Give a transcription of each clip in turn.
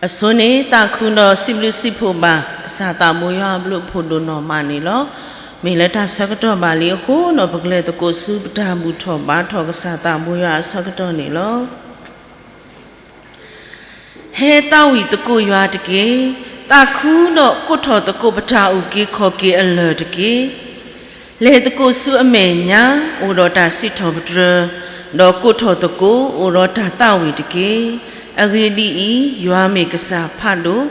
အဆိန့ၣ် သးခုဒီးစံးဘျုးစံးဖှိၣ်ဘၣ် ကစၢ်သးဘိယွၤအဘျုးအဖှိၣ်ဒိၣ်နီၢ်မးန့ၣ်လီၤ. မ့ၢ်လၢတၢ်ဆၢကတီၢ်ဘၣ်လံအဃိဒီး ပကလဲၤသကိးဆူပတၢ်ဘူၣ်ထီၣ်ဘါထီၣ်ကစၢ်သးဘိယွၤအဆၢကတီၢ်န့ၣ်လီၤ. ဟဲသးဝံၣ်သကိးယွၤတက့ၢ်. သးခုဒီးကိးထီၣ်သကိးပတၢ်အုၣ်က့ၤခီၣ်က့ၤအလၢၢ်တက့ၢ်. လဲၤသကိးဆူအမဲာ်ညါ အိၣ်ဒီးတၢ်စံးထီၣ်ပတြၢၤ, ဒီးကိးထီၣ်သကိး အိၣ်ဒီးတၢ်သးဝံၣ်တက့ၢ်. အဂ့ၢ်ဒ်အံၤ, ယွၤမ့ၢ်ကစၢ်ဖးဒိၣ်,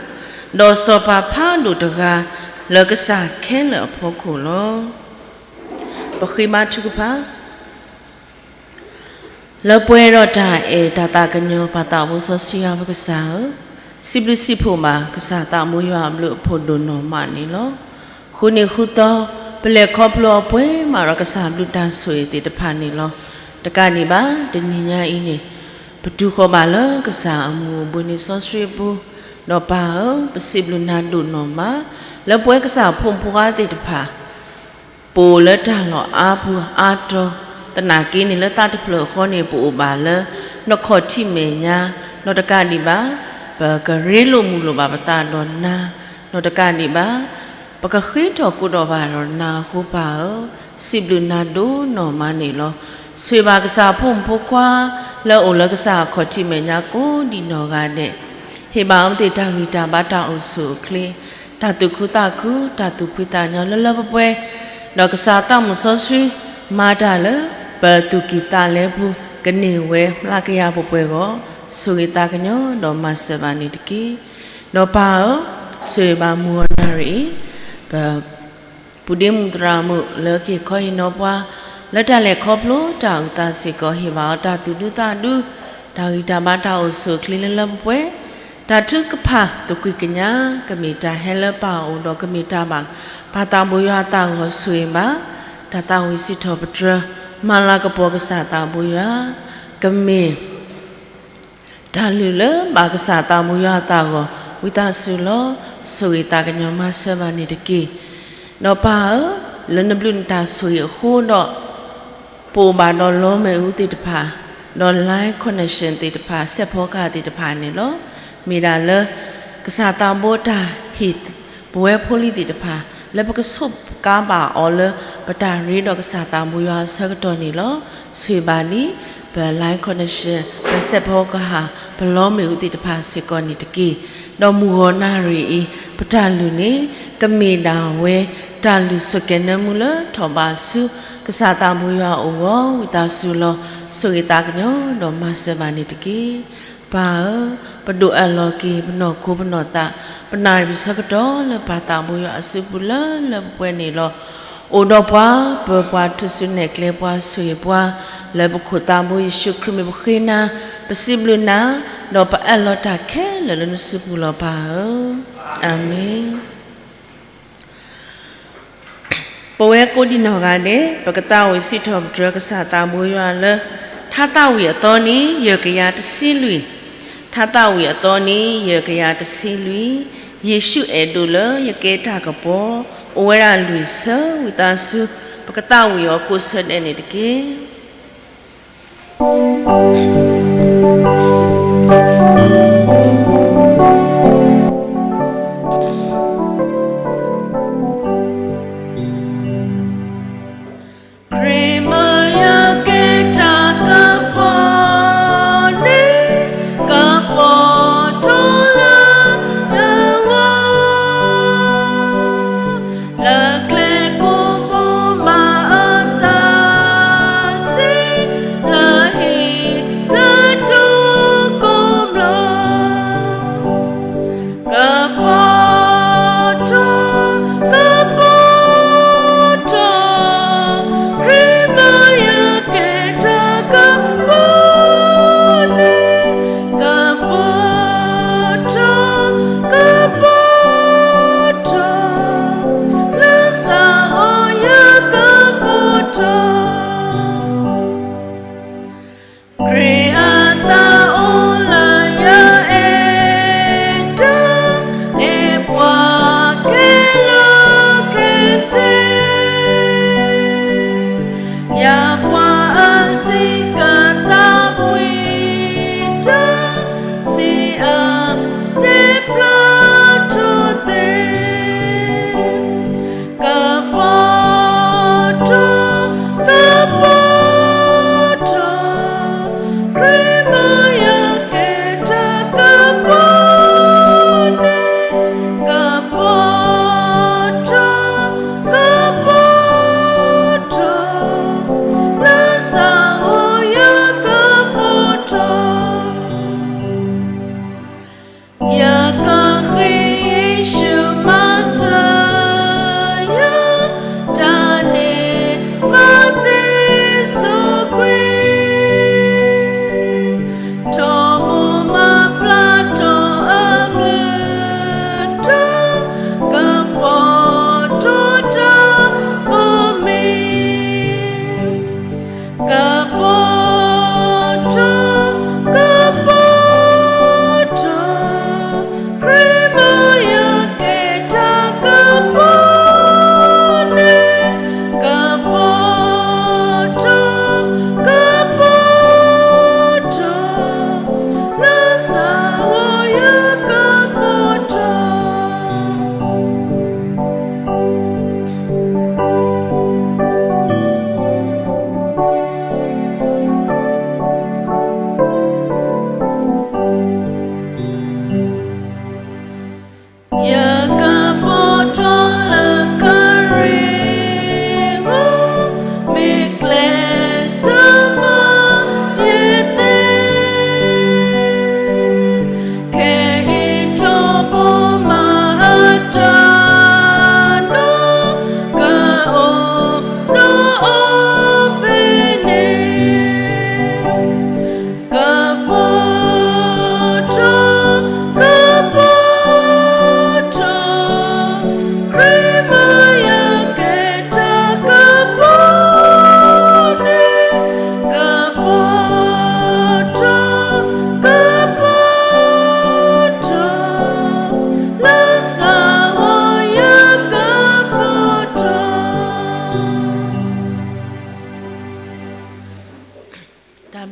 ဒီးစီၤပၤဖးဒိၣ်တဂၤ လၢကစၢ်ခဲလၢာ်အဖီခိၣ်လီၤ. ပဃ့ဘါထုကဖၣ်. လၢပှဲၤဒီးတၢ်အဲၣ်တၢ်သးကညီၤ ပၢ်သးဘိစီဆှံယွၤပကစၢ်ဧၢ, စံးဘျုးစံးဖှိၣ်ဘၣ် ကစၢ်သးဘိယွၤအဘျုးအဖှိၣ်ဒိၣ်နီၢ်မးန့ၣ်လီၤ. ဃိန့ၣ်ဃုသီ, ပလဲၤခီဖျိအပှဲၤမးဒီးကစၢ်ဘျုးတၢ်ဆိၣ်ဂ့ၤသ့ၣ်တဖၣ်န့ၣ်လီၤ. တကးဒံးဘၣ် တနံၤညါအံၤန့ၣ် ပတုၤဃီၤဘၣ်လၢကစၢ်အမူးအဘှံးနံၤစီဆှံအပူၤ, ဒီးပၢ်ဧၢ, ပစံးဘျုးနၤဒိၣ်နီၢ်မး, လၢပဝဲကစၢ်ဖိမုၣ်ဖိခွါသ့ၣ်တဖၣ် ပအိၣ်လၢတၢ်လီၢ်အါပူၤအါတီၤ, သနာ်က့န့ၣ်လၢသးတဖျၢၣ်ဃီန့ၣ် ပအိၣ်ဘၣ်လၢနခီၣ်ထံးမဲာ်ညါ, ဒီးတကးဒံးဘၣ် ပကရ့လိာ်မုာ်လိာ်ဘၣ်ပသးဒီးနၤ, ဒီးတကးဒံးဘၣ် ပကဃ့ထီၣ်ကိးထီၣ်ဘၣ်ဒီးနၤအဃိပၢ်ဧၢ, စံးဘျုးနၤဒိၣ်နီၢ်မးန့ၣ်လီၤ. ဆိၣ်ဂ့ၤဘၣ်ကစၢ်ဖိမုၣ်ဖိခွါ လၢအအိၣ်လၢကစၢ်အခီၣ်ထံးမဲာ်ညါကိးဒံးနီၢ်ဂၤဒဲး, ဟ့ၣ်ဘၣ်အဝဲသ့ၣ်တၢ်ဂံၢ်တၢ်ဘါတၢ်အိၣ်ဆူၣ်အိၣ်ချ့, တၢ်သူၣ်ခုသးခု, တၢ်သူၣ်ဖှံသးညီလၢလၢပှဲၤပှဲၤ, ဒီးကစၢ်သးမုၢ်စီဆှံ မၤတၢ်လၢပသူၣ်ကံၢ်သးလဲပူၤ ကန့ၢ်ဝဲမျးကယၤပှဲၤပှဲၤအဂီၢ်, ဆိၣ်ဂ့ၤသးကညီၤဒီးမၤစၢၤဘၣ်န့ၣ်တက့ၢ်. ဒီးပၢ်ဧၢ, ဆိၣ်ဂ့ၤဘၣ်မုၢ်ဂီၤနၣ်ရံၣ်အံၤ, ပ ပုၢ်ဒ့မုၣ်သရၣ်မုၣ်လၢကဟ့ၣ်ခီဟ့ၣ်နီၤပှၤ လၢတၢ်လဲၤခီဖျိတၢ်အုၣ်သးစ့ၢ်ကီး, ဟ့ၣ်ဘၣ်အီၤတၢ်သူၣ်ဒူသးဒူ, တၢ်ဂံၢ်တၢ်ဘါတၢ်အိၣ်ဆူၣ်အိၣ်ချ့လၢလၢပှဲၤပှဲၤ, တၢ်ထုကဖၣ်သကွံၢ်ကညး ကမ့ၢ်တၢ်ဟဲလၢပၢ်အအိၣ်ဒီးကမ့ၢ်တၢ်ဘၣ်ပၢ်သးဘိယွၤအသးအဂီၢ်, ဆိၣ်ဂ့ၤဘၣ် တၢ်သးဝံၣ်စံးထီၣ်ပတြၢၤ မၤလၤကပီၤကစၢ်သးဘိယွၤ, ကမ့ၢ် တၢ်လုၢ်လၢဘၣ်ကစၢ်သးဘိယွၤအသးအဂီၢ်, ဝံသးစူၤလီၤ, ဆိၣ်ဂ့ၤသးကညီၤမၤစၢၤဘၣ်န့ၣ်တက့ၢ်. ဒီးပၢ်ဧၢ, လၢနဘျုးနတၢ်ဆိၣ်ဂ့ၤအဃိဒီး ပအိၣ်ဘၣ်ဒီးလီမ့ၣ်အူသ့ၣ်တဖၣ်, ဒီး line connection သ့ၣ်တဖၣ်, စဲးဖီကဟၣ်သ့ၣ်တဖၣ်န့ၣ်လီၤ. မ့ၢ်ဒၣ်လၢ ကစၢ်သးဘိတၢ်ဟ့ၣ် ပဝဲဖိလံၤသ့ၣ်တဖၣ် လၢပကဆိးကါဘၣ်အီၤလၢ ပတၢ်ရ့ဒီးကစၢ်သးဘိယွၤအဆၢကတီၢ်န့ၣ်လီၤ. ဆိၣ်ဂ့ၤဘၣ်လံ ပ line connection, ပစဲးဖီကဟၣ်, ပလီမ့ၣ်အူသ့ၣ်တဖၣ်စ့ၢ်ကီးန့ၣ်တက့ၢ်. ဒီးမုၢ်ဂီၤနၣ်ရံၣ်အံၤ ပတၢ်လုၢ်န့ၣ် ကမ့ၢ်ဒၣ်ဝဲ တၢ်လုၢ်ဆိၣ်ကဲၤနၢမူလၢထီၣ်ဘးဆူ ကစၢ်သးဘိယွၤအအိၣ်အဂီၢ်, ဝံသးစူၤလီၤ, ဆိၣ်ဂ့ၤသးကညီၤဒီးမၤစၢၤဘၣ်န့ၣ်တက့ၢ်. ပၢ်ဧၢ, ပဒိၣ်အၢၣ်လီၤက့ၤ ပနီၢ်ခိပနီၢ်သး, ပနၣ်ရံၣ်ပဆၢကတီၢ်လၢပၢ်သးဘိယွၤအစုပူၤလၢလၢပှဲၤပှဲၤန့ၣ်လီၤ. အိၣ်ဒီးပှၤ, ပၢပှၤ, ထုးစုနဲၣ်ကျဲပှၤ, ဆိၣ်ဂ့ၤပှၤ, လၢပခိၣ်သးဘိယ့ၣ်ၡူးခရံာ်မံၤပဃ့နၤ, ပစံးဘျုးနၤ, ဒီးပအၢၣ်လီၤတၢ်ခဲလၢာ်လၢနစုပူၤလီၤပၢ်ဧၢ. အၤမ့ၣ်. ပဝဲကိးဒံးနီၢ်ဂၤဒဲး ပကသးဝံၣ်စံးထီၣ်ပတြၢၤကစၢ်သးဘိယွၤလၢ ထါသးဝံၣ်အသီန့ၣ် ယဲၢ်ကယၤတဆံလွံၢ်, ထါသးဝံၣ်အသီန့ၣ် ယဲၢ်ကယၤတဆံလွံၢ်, ယ့ၣ်ၡူးအဲၣ်ဒိးလၢယကဲတၢ်ကပီၤ, အိၣ်ဝဲဒၣ်လွံၢ်ဆၢ ဝံသးစူၤ ပကသးဝံၣ်အီၤကိးဆၢဒဲးန့ၣ်တက့ၢ်.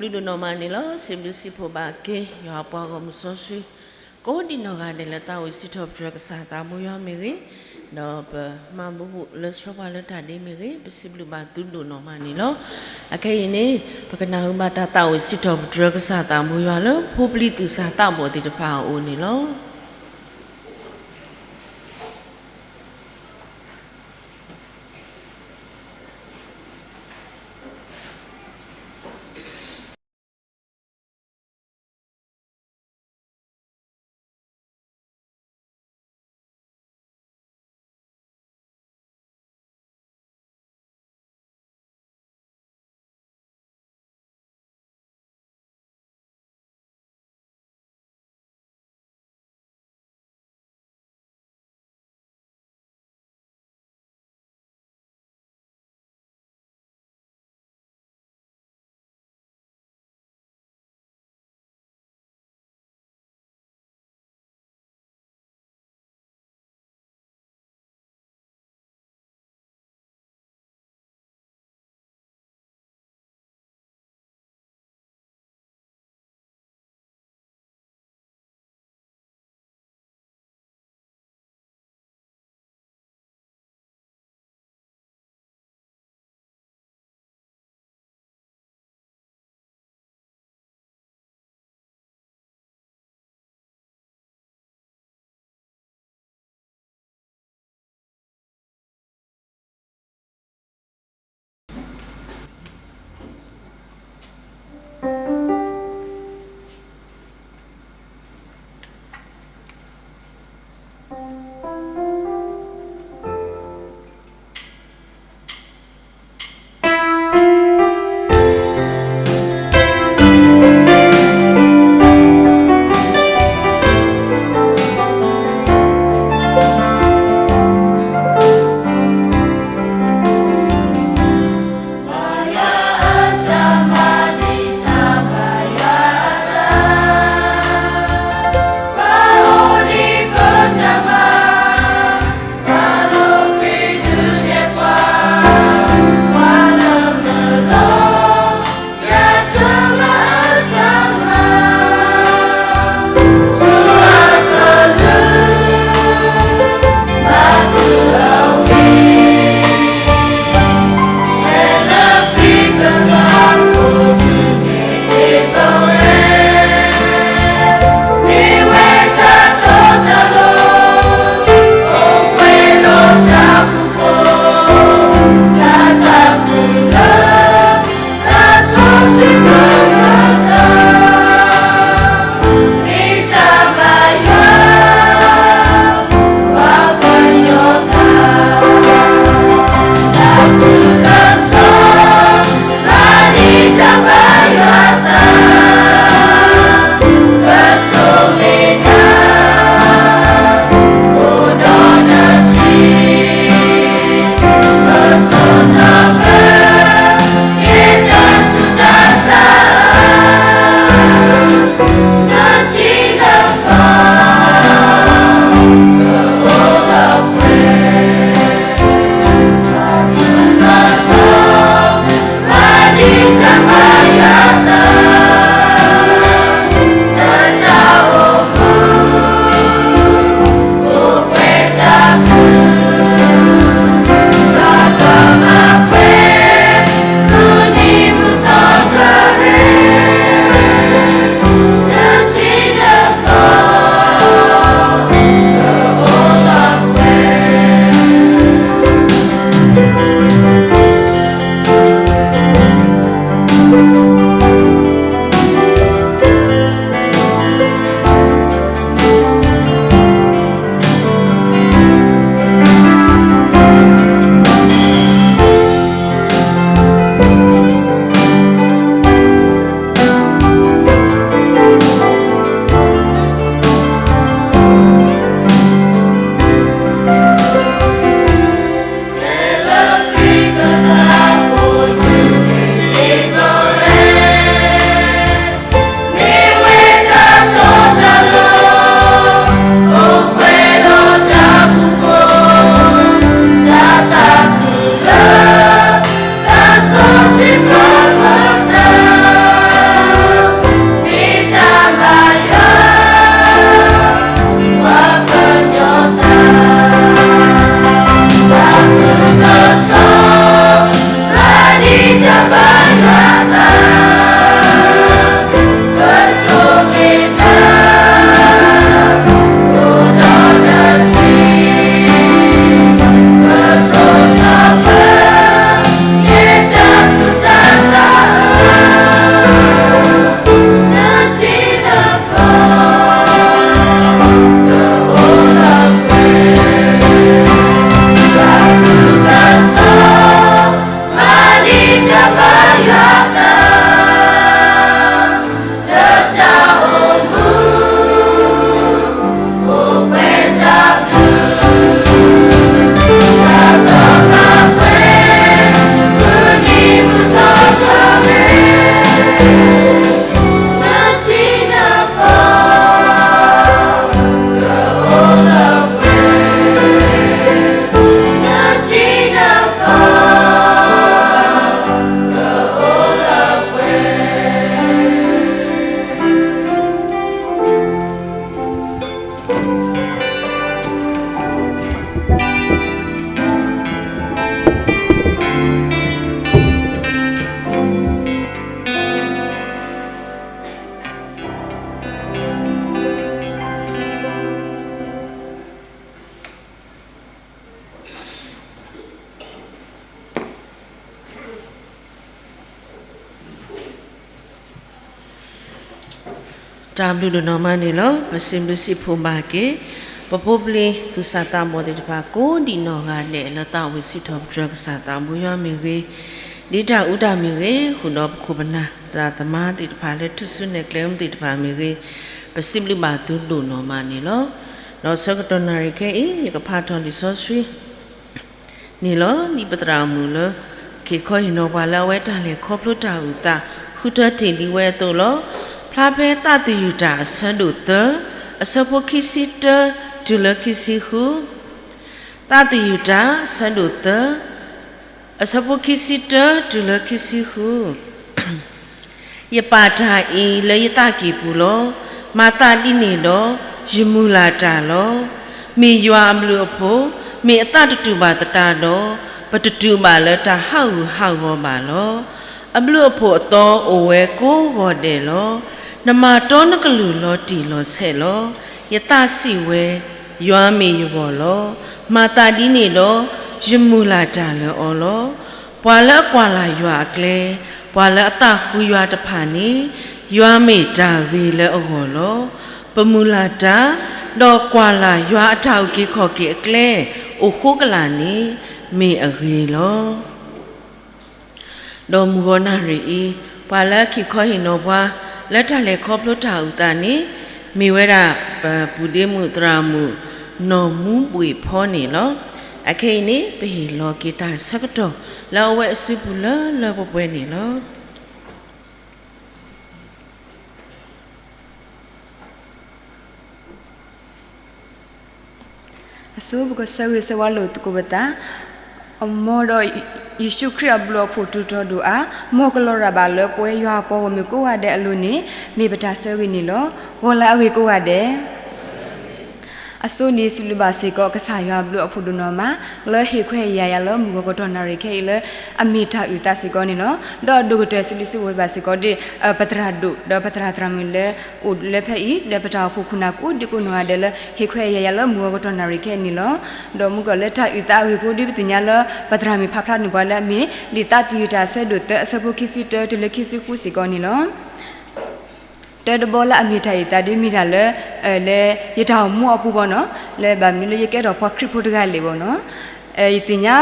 ဘျုးဒိၣ်နီၢ်မးန့ၣ်လီၤ. စံးဘျုးစံးဖှိၣ်ဘၣ်က့ၤ ယွၤအပှၤဂီၢ်မုၢ်စီဆှံ ကိးဒံးနီၢ်ဂၤဒဲးလၢတၢ်အိၣ်စံးထီၣ်ပတြၢၤကစၢ်သးဘိယွၤမ့ၢ်ဂ့ၤ, ဒီးပမၤဘူးဘူးလၢဆှၢပှၤလၢတၢ်ဒ့မ့ၢ်ဂ့ၤ, ပစံးဘျုးဘၣ်သုဒိၣ်နီၢ်မးန့ၣ်လီၤ. အခဲအံၤန့ၣ် ပကနၢ်ဟူဘၣ်တၢ်သးအိၣ်စံးထီၣ်ပတြၢၤကစၢ်သးဘိယွၤလၢ ဖိပလံၤသူၣ်စၢ်သးဘီၣ်သ့ၣ်တဖၣ်အအိၣ်န့ၣ်လီၤ. တၢ်ဘျုးဒိၣ်နီၢ်မးန့ၣ်လီၤ. ပစံးဘျုးစံးဖှိၣ်ဘၣ်က့ၤ ပဖိပလံၤသူၣ်စၢ်သးဘီၣ်သ့ၣ်တဖၣ် ကိးဒံးနီၢ်ဂၤဒဲး လၢသးဝံၣ်စံးထီၣ်ပတြၢၤကစၢ်သးဘိယွၤမ့ၢ်ဂ့ၤ, ဒ်တၢ်အူတၢ်မ့ၢ်ဂ့ၤ, ဃုာ်ဒီးပခိၣ်ပနၢ်သရၣ်သမါသ့ၣ်တဖၣ်လၢထူၣ်စုနဲၣ်ကျဲမုၢ်သ့ၣ်တဖၣ်မ့ၢ်ဂ့ၤ, ပစံးဘျုးဘၣ်သုဒိၣ်နီၢ်မးန့ၣ်လီၤ. ဒီးဆၢကတီၢ်နၣ်ရံၣ်ခဲအံၤ ယကဖးထီၣ်လံာ်စီဆှံ န့ၣ်လီၤ. ဒ်ပသရၣ်မုၣ်လၢ က့ၤခီဟ့ၣ်နီၤပှၤလၢအဝဲတၢ်လဲၤခီဖျိတၢ်အုၣ်သး ဃုထၢတ့ၢ်ဒံးဝဲအသိးလီၤ. ဖျါဖဲသးသယုၢ်တၢ်အဆၢဒိၣ်သၢ အဆၢဖိခံဆံတၢ တုၤလၢခံဆံဃု, သးသယုၢ်တၢ်အဆၢဒိၣ်သၢ အဆၢဖိခံဆံတၢ တုၤလၢခံဆံဃု ယပာ်တၢ်အံၤလၢယသးကံၢ်ပူၤလီၤ. မၤသးဒ်န့ၣ်ဒီး ယမုၢ်လၢ်တၢ်လီၤ. မ့ၢ်ယွၤအဘျုးအဖှိၣ်, မ့ၢ်အသးတတူာ်ဘၣ်သတးဒီး, ပတတုၤဘၣ်လၢတၢ်ဟးဂူာ်ဟးဂီၤဘၣ်လီၤ. အဘျုးအဖှိၣ်အသီအိၣ်ဝဲကိးဂီၤဒဲးလီၤ. နမၤတီနကလုၢ်လီၤတံၢ်လီၤဆဲးလီၤ. ယသးစံးဝဲ, ယွၤမ့ၢ်ယဂီၢ်လီၤ. မၤသးဒ်န့ၣ်ဒီး, ယမုၢ်လၢ်တၢ်လၢအီၤလီၤ. ပှၤလၢအကွၢ်လၢ်ယွၤအကျဲ, ပှၤလၢအသးဃုယွၤတဖၣ်န့ၣ်, ယွၤမ့ၢ်တၢ်ဂ့ၤလၢအဂီၢ်လီၤ. ပမုၢ်လၢ်တၢ်, ဒီးကွၢ်လၢ်ယွၤအတၢ်အုၣ်က့ၤခီၣ်က့ၤအကျဲ အိၣ်ဃိကလာ်န့ၣ် မ့ၢ်အဂ့ၤလီၤ. ဒီးမုၢ်ဂီၤနၣ်ရံၣ်အံၤ, ပှၤလၢအက့ၤခီဟ့ၣ်နီၤပှၤ လၢတၢ်လဲၤခီဖျိတၢ်အုၣ်သးန့ၣ်, မ့ၢ်ဝဲဒၣ် ပပုၢ်ဒ့မုၣ်သရၣ်မုၣ် နီၢ်မူဘှ့ၣ်ဖီန့ၣ်လီၤ. အခဲအံၤန့ၣ် ပဟ့ၣ်လီၤက့ၤတၢ်ဆၢကတီၢ် လၢအဝဲအစုပူၤလၢလၢပှဲၤပှဲၤန့ၣ်လီၤ. အဆိ ပကဆၢဂ့ၤဆၢဝါလိာ်သကိးပသး, အမ်ဒီး ယ့ၣ်ၡူးခရံာ်အဘျုးအဖှိၣ်တုၤထီၣ်ဒိၣ်အါ, မ်ကလီၤရၢ်ဘၣ်လၢပဝဲယွၤအပှၤဂီၢ်မုၢ်ကိးဂၤဒဲးအလိၤန့ၣ်, မ့ၢ်ပတၢ်ဆၢဂ့ၤန့ၣ်လီၤ. ဂီၤလၢအဂ့ၤကိးဂၤဒဲး အဆိန့ၣ် စံးဘျုးဘၣ်စ့ၢ်ကီး ကစၢ်ယွၤအဘျုးအဖှိၣ်ဒိၣ်နီၢ်မး လၢဟ့ၣ်ခွဲးယာ်ယၤလၢမုၢ်ဂီၤကတီၢ်နၣ်ရံၣ်ခဲအံၤလၢ အမ့ၢ်တၢ်အုၣ်သးစ့ၢ်ကီးန့ၣ်လီၤ. ဒီးအဒိၣ်ကတၢၢ်စံးဘျုးစံးဖှိၣ်ဘၣ်စ့ၢ်ကီးဒ် ပသရၣ်ဒိၣ် ဒီးပသရၣ်သရၣ်မုၣ်လၢ အိၣ်လၢဖဲအံၤ ဒီးပတၢ်အိၣ်ဖှိၣ်ခိၣ်နၢ်ကိးဒံကိးနီၢ်ဂၤဒဲးလၢ ဟ့ၣ်ခွဲးယာ်ယၤလၢမုၢ်ဂီၤကတီၢ်နၣ်ရံၣ်ခဲအံၤန့ၣ်လီၤ. ဒီးမုၢ်ကီၢ်လၢတၢ်အုၣ်သးအဂ့ၢ်ဖိဒီး ပသ့ၣ်ညါလၢ ပသရၣ်မုၣ်ဖးဖျါန့ၢ်ပှၤလၢအမ့ၢ် လံာ်သးသယုၢ်တၢ်အဆၢဒိၣ်သၢ အဆၢဖိခံဆံတၢ တုၤလၢခံဆံဃုစ့ၢ်ကီးန့ၣ်လီၤ. တၢ်တဘီလၢအမ့ၢ်တၢ်အုၣ်သးဒ်မ့ၢ်တၢ်လၢ လၢယတၢ်အိၣ်မူအပူၤဘၣ်နီၤ, လၢဘၣ်မနုၤလၢယကဲထီၣ်ပှၤခရံာ်ဖိတဂၤလဲၣ်ဘၣ်နီၤ. ယသ့ၣ်ညါ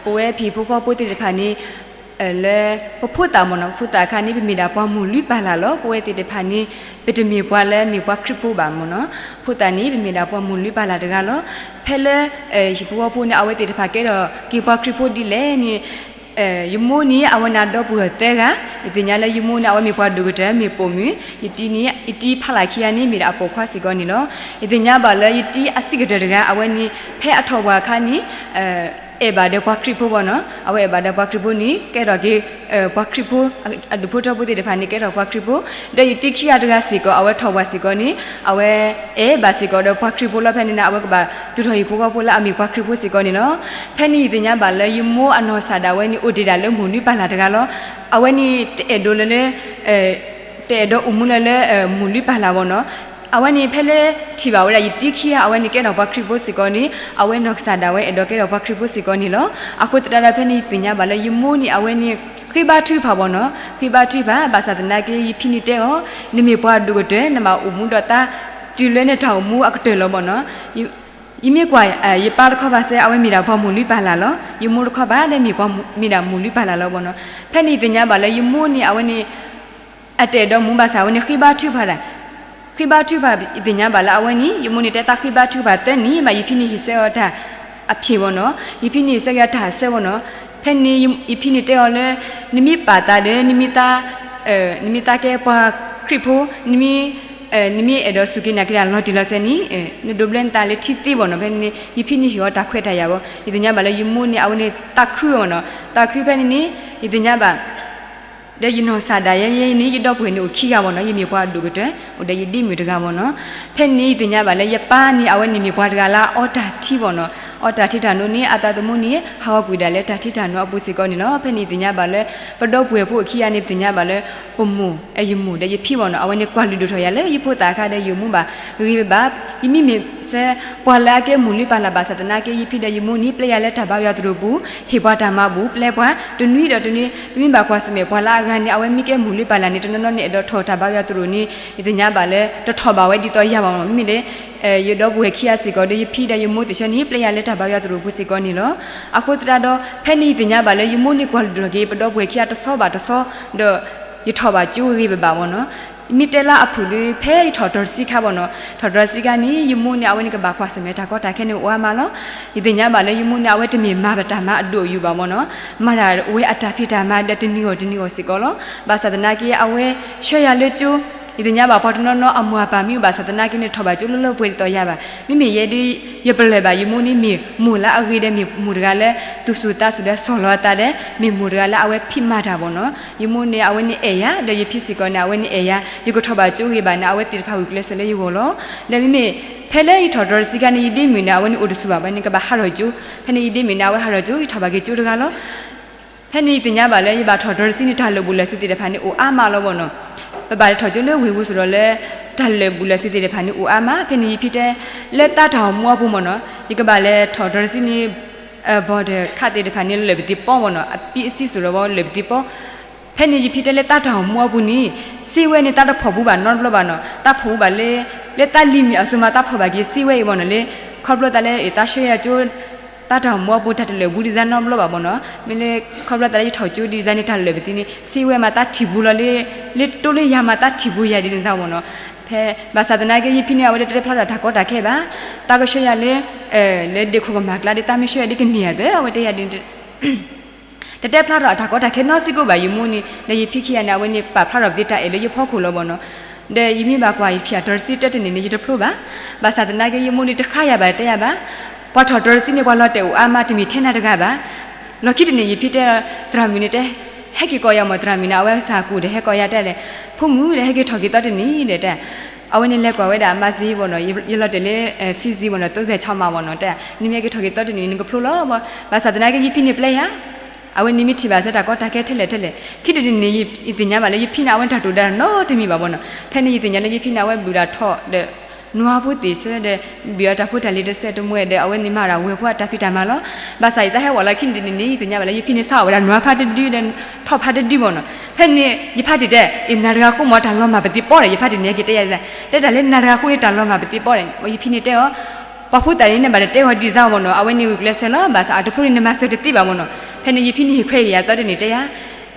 ပဝဲဖံဖိဃီဖိသ့ၣ်တဖၣ်န့ၣ် လၢပဖိသၣ်မ့ၢ်နီၤ, ဖိသၣ်အခါန့ၣ် ပမ့ၢ်ဒၣ်ပှၤမိၢ်လုၢ်ပၢ်လၢ်လီၤ. ပဝဲသ့ၣ်တဖၣ်န့ၣ် ပတမ့ၢ်ပှၤလၢမ့ၢ်ပှၤခရံာ်ဖိဘၣ်မ့ၢ်နီၤ. ဖိသၣ်န့ၣ် ပမ့ၢ်ဒၣ်ပှၤမိၢ်လုၢ်ပၢ်လၢ်တဂၤလီၤ. ဖဲလၢ ဟံၣ်ဖိဃီဖိန့ၣ် အဝဲသ့ၣ်တဖၣ်ကဲထီၣ်က့ၤပှၤခရံာ်ဖိဒ်လဲၣ်န့ၣ် ယမိၢ်န့ၣ် အဝဲန့ၣ်ဒီပုၢ်ဝဲၢ်သၢဂၤ, ယသ့ၣ်ညါလၢယမိၢ်န့ၣ် အဝဲမ့ၢ်ပှၤဒိၣ်ကတၢၢ် မ့ၢ်ပိာ်မုၣ်, ယတံၤန့ၣ် ယတံၤဖးလၢ်ခံဂၤန့ၣ် မ့ၢ်ဒၣ်အပိာ်ခွါစ့ၢ်ကီးန့ၣ်လီၤ. ယသ့ၣ်ညါဘၣ်လၢယတံၤအဆံးကတၢၢ်တဂၤ အဝဲန့ၣ် ဖဲအထီၣ်ပှၢ်အခါန့ၣ် အဲၣ်ဘၣ်ဒီးပှၤခရံာ်ဖိဘၣ်နီၤ, အဝဲအဲၣ်ဘၣ်ဒီးပှၤခရံာ်ဖိန့ၣ် ကဲထီၣ်က့ၤ ပှၤခရံာ်ဖိ, အဒူၣ်ဖိထၢဖိသ့ၣ်တဖၣ်န့ၣ် ကဲထီၣ်ပှၤခရံာ်ဖိ, ဒီးယတံၤခံဂၤတဂၤစ့ၢ်ကီး အဝဲထီၣ်ပှၢ်စ့ၢ်ကီးန့ၣ် အဝဲအဲၣ်ဘၣ်စ့ၢ်ကီးဒီးပှၤခရံာ်ဖိလီၤ. ဖဲန့ၣ်န့ၣ် အဝဲကဘၣ်သူၣ်ထီၣ်ဟံၣ်ဖိဃီဖိလၢအမ့ၢ်ပှၤခရံာ်ဖိစ့ၢ်ကီးန့ၣ်လီၤ. ဖဲန့ၣ်ယသ့ၣ်ညါဘၣ်လၢယမိၢ်အနီၢ်ကစၢ်ဒၣ်ဝဲန့ၣ် အိၣ်တ့ၢ်ဒၣ်လၢမိၢ်လုၢ်ပၢ်လၢ်တဂၤလီၤ. အဝဲန့ၣ်တအဲၣ်ဒိးလၢလၢ တအဲၣ်ဒိးအိၣ်မူလၢလၢ မိၢ်လုၢ်ပၢ်လၢ်ဘၣ်နီၤ. အဝဲန့ၣ်ဖဲလၢထံၣ်ဘၣ်ဝဲဒၣ်ယတံၤခံဂၤ အဝဲန့ၣ်ကဲထီၣ်ပှၤခရံာ်ဖိစ့ၢ်ကီးန့ၣ် အဝဲနီၢ်ကစၢ်ဒၣ်ဝဲအဲၣ်ဒိးကဲထီၣ်ပှၤခရံာ်ဖိစ့ၢ်ကီးန့ၣ်လီၤ. အဃိသတးဒီးဖဲန့ၣ်ယသ့ၣ်ညါဘၣ်လၢယမိၢ်န့ၣ် အဝဲန့ၣ် ဃ့ဘါထုကဖၣ်ဘၣ်နီၤ, ဃ့ဘါထုကဖၣ် ဘၣ်ဆၣ်သနာ်က့ ယဖံန့ၣ်တဲအီၤ နမ့ၢ်ပှၤဒိၣ်ကတၢၢ် နဘၣ်အိၣ်မူဒီးသး တုၤလၢနတၢ်အိၣ်မူအကတၢၢ်လီၤဘၣ်နီၤ. ယမ့ၢ်ကွၢ် ယပၢ်တခီဘၣ်စဲ အဝဲမ့ၢ်ဒၣ်ပှၤမိၢ်လုၢ်ပၢ်လၢ်လီၤ. ယမိၢ်တခီဘၣ်ဒီး မ့ၢ်ဒၣ်မိၢ်လုၢ်ပၢ်လၢ်လီၤဘၣ်နီၤ. ဖဲန့ၣ်ယသ့ၣ်ညါဘၣ်လၢယမိၢ်န့ၣ် အဝဲန့ၣ် အတအဲၣ်ဒိးမူဘၣ်ဆၣ် အဝဲန့ၣ် ဃ့ဘါထုကဖၣ်ဒၣ်, ဃ့ဘါထုကဖၣ် ယသ့ၣ်ညါဘၣ်လၢအဝဲန့ၣ် ယမိၢ်န့ၣ်တဲသးဃ့ဘါထုကဖၣ်သၢနံၣ်မး ယဖံန့ၣ်ဟ့ၣ်ဆၢအီၤတၢ်အဖံးဘၣ်နီၤ, ယဖံန့ၣ်ဟ့ၣ်ဆၢက့ၤအီၤတၢ်အဆၢဘၣ်နီၤ. ဖဲန့ၣ် ယဖံန့ၣ်တဲအီၤလၢ နမ့ၢ်ပာ်သးဒီး နမ့ၢ်သး နမ့ၢ်သးကဲပှၤခရံာ်ဖိ နမ့ၢ် နမ့ၢ်အဲၣ်ဒိးစူၢ်က့ၤနာ်က့ၤတၢ်လီၤတံၢ်လီၤဆဲးန့ၣ် နဒိးဘျၢနသးလၢထံသ့ဘၣ်နီၤ. ဖဲန့ၣ်န့ၣ် ယဖံန့ၣ်ဟ့ၣ်အီၤတၢ်ခွဲးတၢ်ယာ်ဘၣ်. ယသ့ၣ်ညါဘၣ်လၢယမိၢ်န့ၣ် အဝဲန့ၣ်သးခုအီၤနီၤ, သးခုဖဲန့ၣ်န့ၣ် ယသ့ၣ်ညါဘၣ် ဒီးယနီၢ်ကစၢ်ဒၣ်ယဲန့ၣ် ယဒီပုၢ်ဝဲၢ်န့ၣ်အိၣ်ခံဂၤဘၣ်နီၤ, ယမ့ၢ်ပှၤဒိၣ်ကတၢၢ် အိၣ်ဒီးယဒ့မုၣ်တဂၤဘၣ်နီၤ. ဖဲန့ၣ်ယသ့ၣ်ညါဘၣ်လၢယပၢ်န့ၣ် အဝဲန့ၣ်မ့ၢ်ပှၤတဂၤလၢအအီတၢ်ထံဘၣ်နီၤ, အီၣ်တၢ်ထံတၢ်နိန့ၣ် အသးသမူန့ၣ် ဟးဂီၤကွံာ်ဒၣ်လၢတၢ်ထံတၢ်နိအပူၤစ့ၢ်ကီးန့ၣ်လီၤ. ဖဲန့ၣ်ယသ့ၣ်ညါဘၣ်လၢ ပဒီပုၢ်ဝဲၢ်ဖိအခံဂၤန့ၣ် ပသ့ၣ်ညါဘၣ်လၢ ပမိၢ် ယမိၢ်ဒီးယဖံဘၣ်နီၤ အဝဲန့ၣ်ကွၢ်လုၢ်ဒိၣ်ထီၣ်ယၤလၢယဖိသၣ်အခါဒီးယမိၢ်ဘၣ်ဂ့ၤဘၣ်. ယမ့မ့ၢ်စဲ ပှၤလၢအကဲမိၢ်လုၢ်ပၢ်လၢ်ဘၣ်ဆၣ်သနာ်က့ ယဖံဒီးယမိၢ်န့ၣ် ပျဲယၤလၢတၢ်ဘါယွၤသရိာ်ပူၤ ဟ့ၣ်ပှၤတၢ်မၤပူၤ ပျဲပှၤတနွံဒီးတနွံ ပမ့ၢ်ဘၣ်ကွၢ်ဆၢၣ်မဲာ်ပှၤလၢအဂၤန့ၣ် အဝဲမ့ၢ်ကဲမိၢ်လုၢ်ပၢ်လၢ်န့ၣ် တနီၤနီၤန့ၣ် အဲၣ်ဒိးထီၣ်တၢ်ဘါယွၤသရိာ်န့ၣ် ယသ့ၣ်ညါဘၣ်လၢ တထီၣ်ဘၣ်ဝဲဒ်သိးယၤဘၣ်မ့ၢ်နီၤ. မ့မ့ၢ်လၢ ယဒီပုၢ်ဝဲၢ်ခံဂၤစ့ၢ်ကီးဒီးယဖံဒီးယမိၢ်သ့ၣ်ဆၢန့ၣ် ပျဲယၤလၢတၢ်ဘါယွၤသရိာ်ပူၤစ့ၢ်ကီးန့ၣ်လီၤ. အဃိသတးဒီး ဖဲန့ၣ်ယသ့ၣ်ညါဘၣ်လၢယမိၢ်န့ၣ်ကွၢ်လုၢ်ဒိၣ်ထီၣ်က့ၤ ပဒီပုၢ်ဝဲၢ်ခံဂၤတဆီဘၣ်တဆီ ဒီးယထီၣ်ဘၣ်ကၠိဂ့ၤဂ့ၤဘၣ်ဘၣ်မ့ၢ်နီၤ. မ့ၢ်တဲလၢအဖုၣ်ဒီး ဖဲယထီၣ်တြီဆံခါဘၣ်နီၤ ထီၣ်တြီဆံခါန့ၣ် ယမိၢ်န့ၣ် အဝဲန့ၣ်ကဘၣ်ကွၢ်ဆၢၣ်မဲာ်တၢ်ကီတၢ်ခဲန့ၣ်အိၣ်အါမးလီၤ. ယသ့ၣ်ညါဘၣ်လၢယမိၢ်န့ၣ် အဝဲတမ့ၢ်မၤပတၢ်မၤအဒိၣ်အယိာ်ဘၣ်မ့ၢ်နီၤ. မၤတၢ်ဝဲအတၢ်ဖံးတၢ်မၤဒီးတနံၤဂီၢ်တနံၤဂီၢ်စ့ၢ်ကီးလီၤ. ဘၣ်ဆၣ်သနာ်က့ အဝဲဆှၢယၤလၢကၠိ ယသ့ၣ်ညါဘၣ်ပှၤတနီၤနီၤအမိၢ်အပၢ်မ့ၢ်အိၣ်ဘၣ်ဆၣ်သနာ်က့န့ၣ် ထီၣ်ဘၣ်ကၠိလၢလၢပှဲၤပှဲၤဒ်သိးယၤဘၣ်. မ့မ့ၢ်ယဲဒ် ယပလၢၢ်ဘၣ် ယမိၢ်န့ၣ်မ့ၢ်မိၢ်လၢအဂ့ၤဒီး မ့ၢ်မိၢ်တဂၤလၢ သူၣ်စူၤသးစူၤဒီးဆီၣ်လီၤအသးဒီး မ့ၢ်မိၢ်တဂၤလၢအဝဲဖံးမၤတၢ်ဘၣ်နီၤ. ယမိၢ်န့ၣ် အဝဲန့ၣ်အဲၣ်ယၤ ဒီးယဖံစ့ၢ်ကီးန့ၣ် အဝဲန့ၣ်အဲၣ်ယၤ ယကထီၣ်ဘၣ်ကၠိဂ့ၤဘၣ်န့ၣ် အဝဲသ့ၣ်တဖၣ်ဂုာ်ကျဲးစၢးလၢယဂီၢ်လီၤ. ဒီးမ့မ့ၢ် ဖဲလၢယထီၣ်တြီဆံခါန့ၣ် ယဒ့မုၣ်န့ၣ် အဝဲန့ၣ်အိၣ်တဆူၣ်ဘၣ် ဝဲန့ၣ်ကဘၣ်ဟးထီၣ်ကၠိ ဖဲန့ၣ်ယဒ့မုၣ်န့ၣ် အဝဲဟးထီၣ်ကၠိ ယထီၣ်ဘၣ်က့ၤကၠိတဂၤလီၤ. ဖဲန့ၣ်ယသ့ၣ်ညါဘၣ်လၢယဘၣ်ထီၣ်တြီဆံန့ၣ် တၢ်လၢာ်ဘူၣ်လၢာ်စ့ၤသ့ၣ်တဖၣ်န့ၣ်အိၣ်အါမးလီၤဘၣ်နီၤ. ပဘၣ်လဲၤထီၣ်ကၠိလၢဝ့ၢ်ပူၤစ့ၢ်ဒီးလၢ တၢ်လၢာ်ဘူၣ်လၢာ်စ့ၤသ့ၣ်တဖၣ်န့ၣ်အိၣ်အါမး ဖဲန့ၣ်ယဖံတဲ လၢတၢ်တၢ်အိၣ်မူအပူၤမ့ၢ်နီၤ ယကဘၣ်လဲၤထီၣ်တြီဆံန့ၣ် ဘီဒၢခးသ့ၣ်တဖၣ်န့ၣ်လၢာ်ပသံပီမ့ၢ်နီၤ အပံအစံစ့ၢ်ဒီးလၢာ်ပသံပီ ဖဲန့ၣ်ယဖံတဲလၢတၢ်တၢ်အိၣ်မူအပူၤန့ၣ် စ့ဝဲန့ၣ်တၢ်တဖီၣ်ဘူးဘၣ်နီတဘျီဘၣ်နီၤ တၢ်ဖီၣ်ဘူးဘၣ်လၢ လၢတၢ်လံၤမံၤအစိၤမးတၢ်ဖီၣ်ဘၣ်က့ၤစ့ဝဲအံၤမ့ၢ်နီၤ လၢ ခီဖျိသးလၢတၢ်ဆှၢယၤကၠိ တၢ်တၢ်အိၣ်မူအပူၤ တၢ်တလၢာ်ဘူးဒ်သိးနီတဘျီဘၣ်မ့ၢ်နီၤ မ့ၢ်လၢ ခီဖျိသးလၢယထီၣ်ကၠိဒ်သိးန့ၣ် တၢ်လၢာ်ပသံန့ၣ် စ့ဝဲမးတၢ်ထံၣ်ဘူးလီၤလၢ လၢတိလၢယၤမးတၢ်ထံၣ်ဘူးယၤဒ်န့ၣ်သးမ့ၢ်နီၤ ဖဲ ဘၣ်ဆၣ်သနာ်က့ ယဖံန့ၣ် အဝဲတတဲဖျါထီၣ်တၢ်ကီတၢ်ခဲဘၣ် တၢ်ကဆှၢယၤလၢ လၢဒ့ၣ်ခိၣ်ကမၤကျါဒီး တၢ်မ့ၢ်ဆှၢယၤဒ်ကန့ၢ်ယၤသ့ အဝဲတဲယၤဒ်န့ၣ် တတဲဖျါထီၣ်အတၢ်ကီတၢ်ခဲနီတစဲးကိးဘၣ် ယမိၢ်န့ၣ် ဒီးယဖံခံဂၤန့ၣ် အဝဲန့ၣ်ပာ်ဖျါထီၣ်ပသ့တၢ်အဲၣ်လၢယဖီခိၣ်လီၤမ့ၢ်နီၤ ဒီးယမ့ၢ်ဘၣ်ကွၢ်ယခံဂၤတြီဆံတၢတနံၣ်န့ၣ် ယတဖျိဘၣ် ဘၣ်ဆၣ်သနာ်က့ ယမိၢ်န့ၣ်တဃါယၤဘၣ်တဲယၤဘၣ် ပှၤထီၣ်တြီဆံန့ၣ် ပှၤလီၤတဲာ်အိၣ်အါမး တမ့ၢ်ထဲနၤတဂၤဘၣ် လီၢ်ခံတနံၣ် ယဖံတဲ သရၣ်မုၣ်န့ၣ်တဲ ဟဲက့ၤကိးယၤမ့ၢ် သရၣ်မုၣ်န့ၣ် အဝဲကစၢ်ကူၣ်ဒီးဟဲကိးယၤတဲဒီး ဖိမုၣ်ဒီး ဟဲက့ၤထီၣ်က့ၤသီတနံၣ်ဒီးတဲ အဝဲန့ၣ်လဲၤကွၢ်ဝဲဒၣ် မၤစ့ဘၣ်နီၤ ယလီၤတဲာ်လၢ ဖံစံဘၣ်နီၤ တိစဲးဆီမးဘၣ်နီၤ တဲ နမ့ၢ်ဟဲက့ၤထီၣ်က့ၤသီတနံၣ်န့ၣ် နကဖျိလီၤ ဘၣ်ဆၣ်သနာ်က့ ယဖံန့ၣ်ပျဲယၤ အဝဲန့ၣ်မ့ၢ်ထံၣ်ဘၣ်စဲတၢ်ကီတၢ်ခဲထဲလဲၣ်ထဲလဲၣ် ခံတနံၣ်န့ၣ် ယသ့ၣ်ညါဘၣ်လၢယဖံန့ၣ် အဝဲတၢ်တိာ်ဒၣ်နီတမံၤဘၣ်မ့ၢ်နီၤ ဖဲန့ၣ်ယသ့ၣ်ညါလၢယဖံန့ၣ် အဝဲဘုၣ်ဒၣ်ထီၣ်ဒီး နွါဖိသ့ၣ်ဆၢဒီး ဘုၣ်အတၢ်ဖိတၢ်လံၤတစဲးတမှဲၤဒီး အဝဲန့ၣ်မၤဒၣ်ဝဲၢ်ဖိအတၢ်ဖံးတၢ်မၤလီၤ ဘၣ်ဆၣ်ယတၢ်ဟဲဝဲလီၤခံတနံၣ်န့ၣ် ယသ့ၣ်ညါဘၣ်လၢယဖံန့ၣ် ဆါအီၣ်ဝဲဒၣ်နွါဖးတဒုဒီး ထီၣ်ဖးတဒုမ့ၢ်နီၤ ဖဲန့ၣ် ယဖါတံၢ်တဲ အ့ၣ် နၤတဂၤဃိမ့ၢ်တၢ်လီၤမၢ်ပသံပီဒီး ယဖါတံၢ်န့ၣ် ဟဲက့ၤတဲယၤ တဲတၢ်လၢနၤတဂၤဃိန့ၣ် တၢ်လီၤမၢ်ပသံပီဒီး ယဖံန့ၣ်တဲအီၤ ပှၤဖိသၣ်န့ၣ် နဘၣ်တတဲဂီၤဒ်စါမ့ၢ်နီၤ အဝဲန့ၣ်ဂုာ်ကျဲးစၢးလီၤ ဘၣ်ဆၣ်အတဖျိန့ၣ် နမၤစၢၤတသ့ဘၣ်မ့ၢ်နီၤ ဖဲန့ၣ် ယဖံန့ၣ်ဟ့ၣ်ခွဲးက့ၤယၤသီတနံၣ်တဲယၤ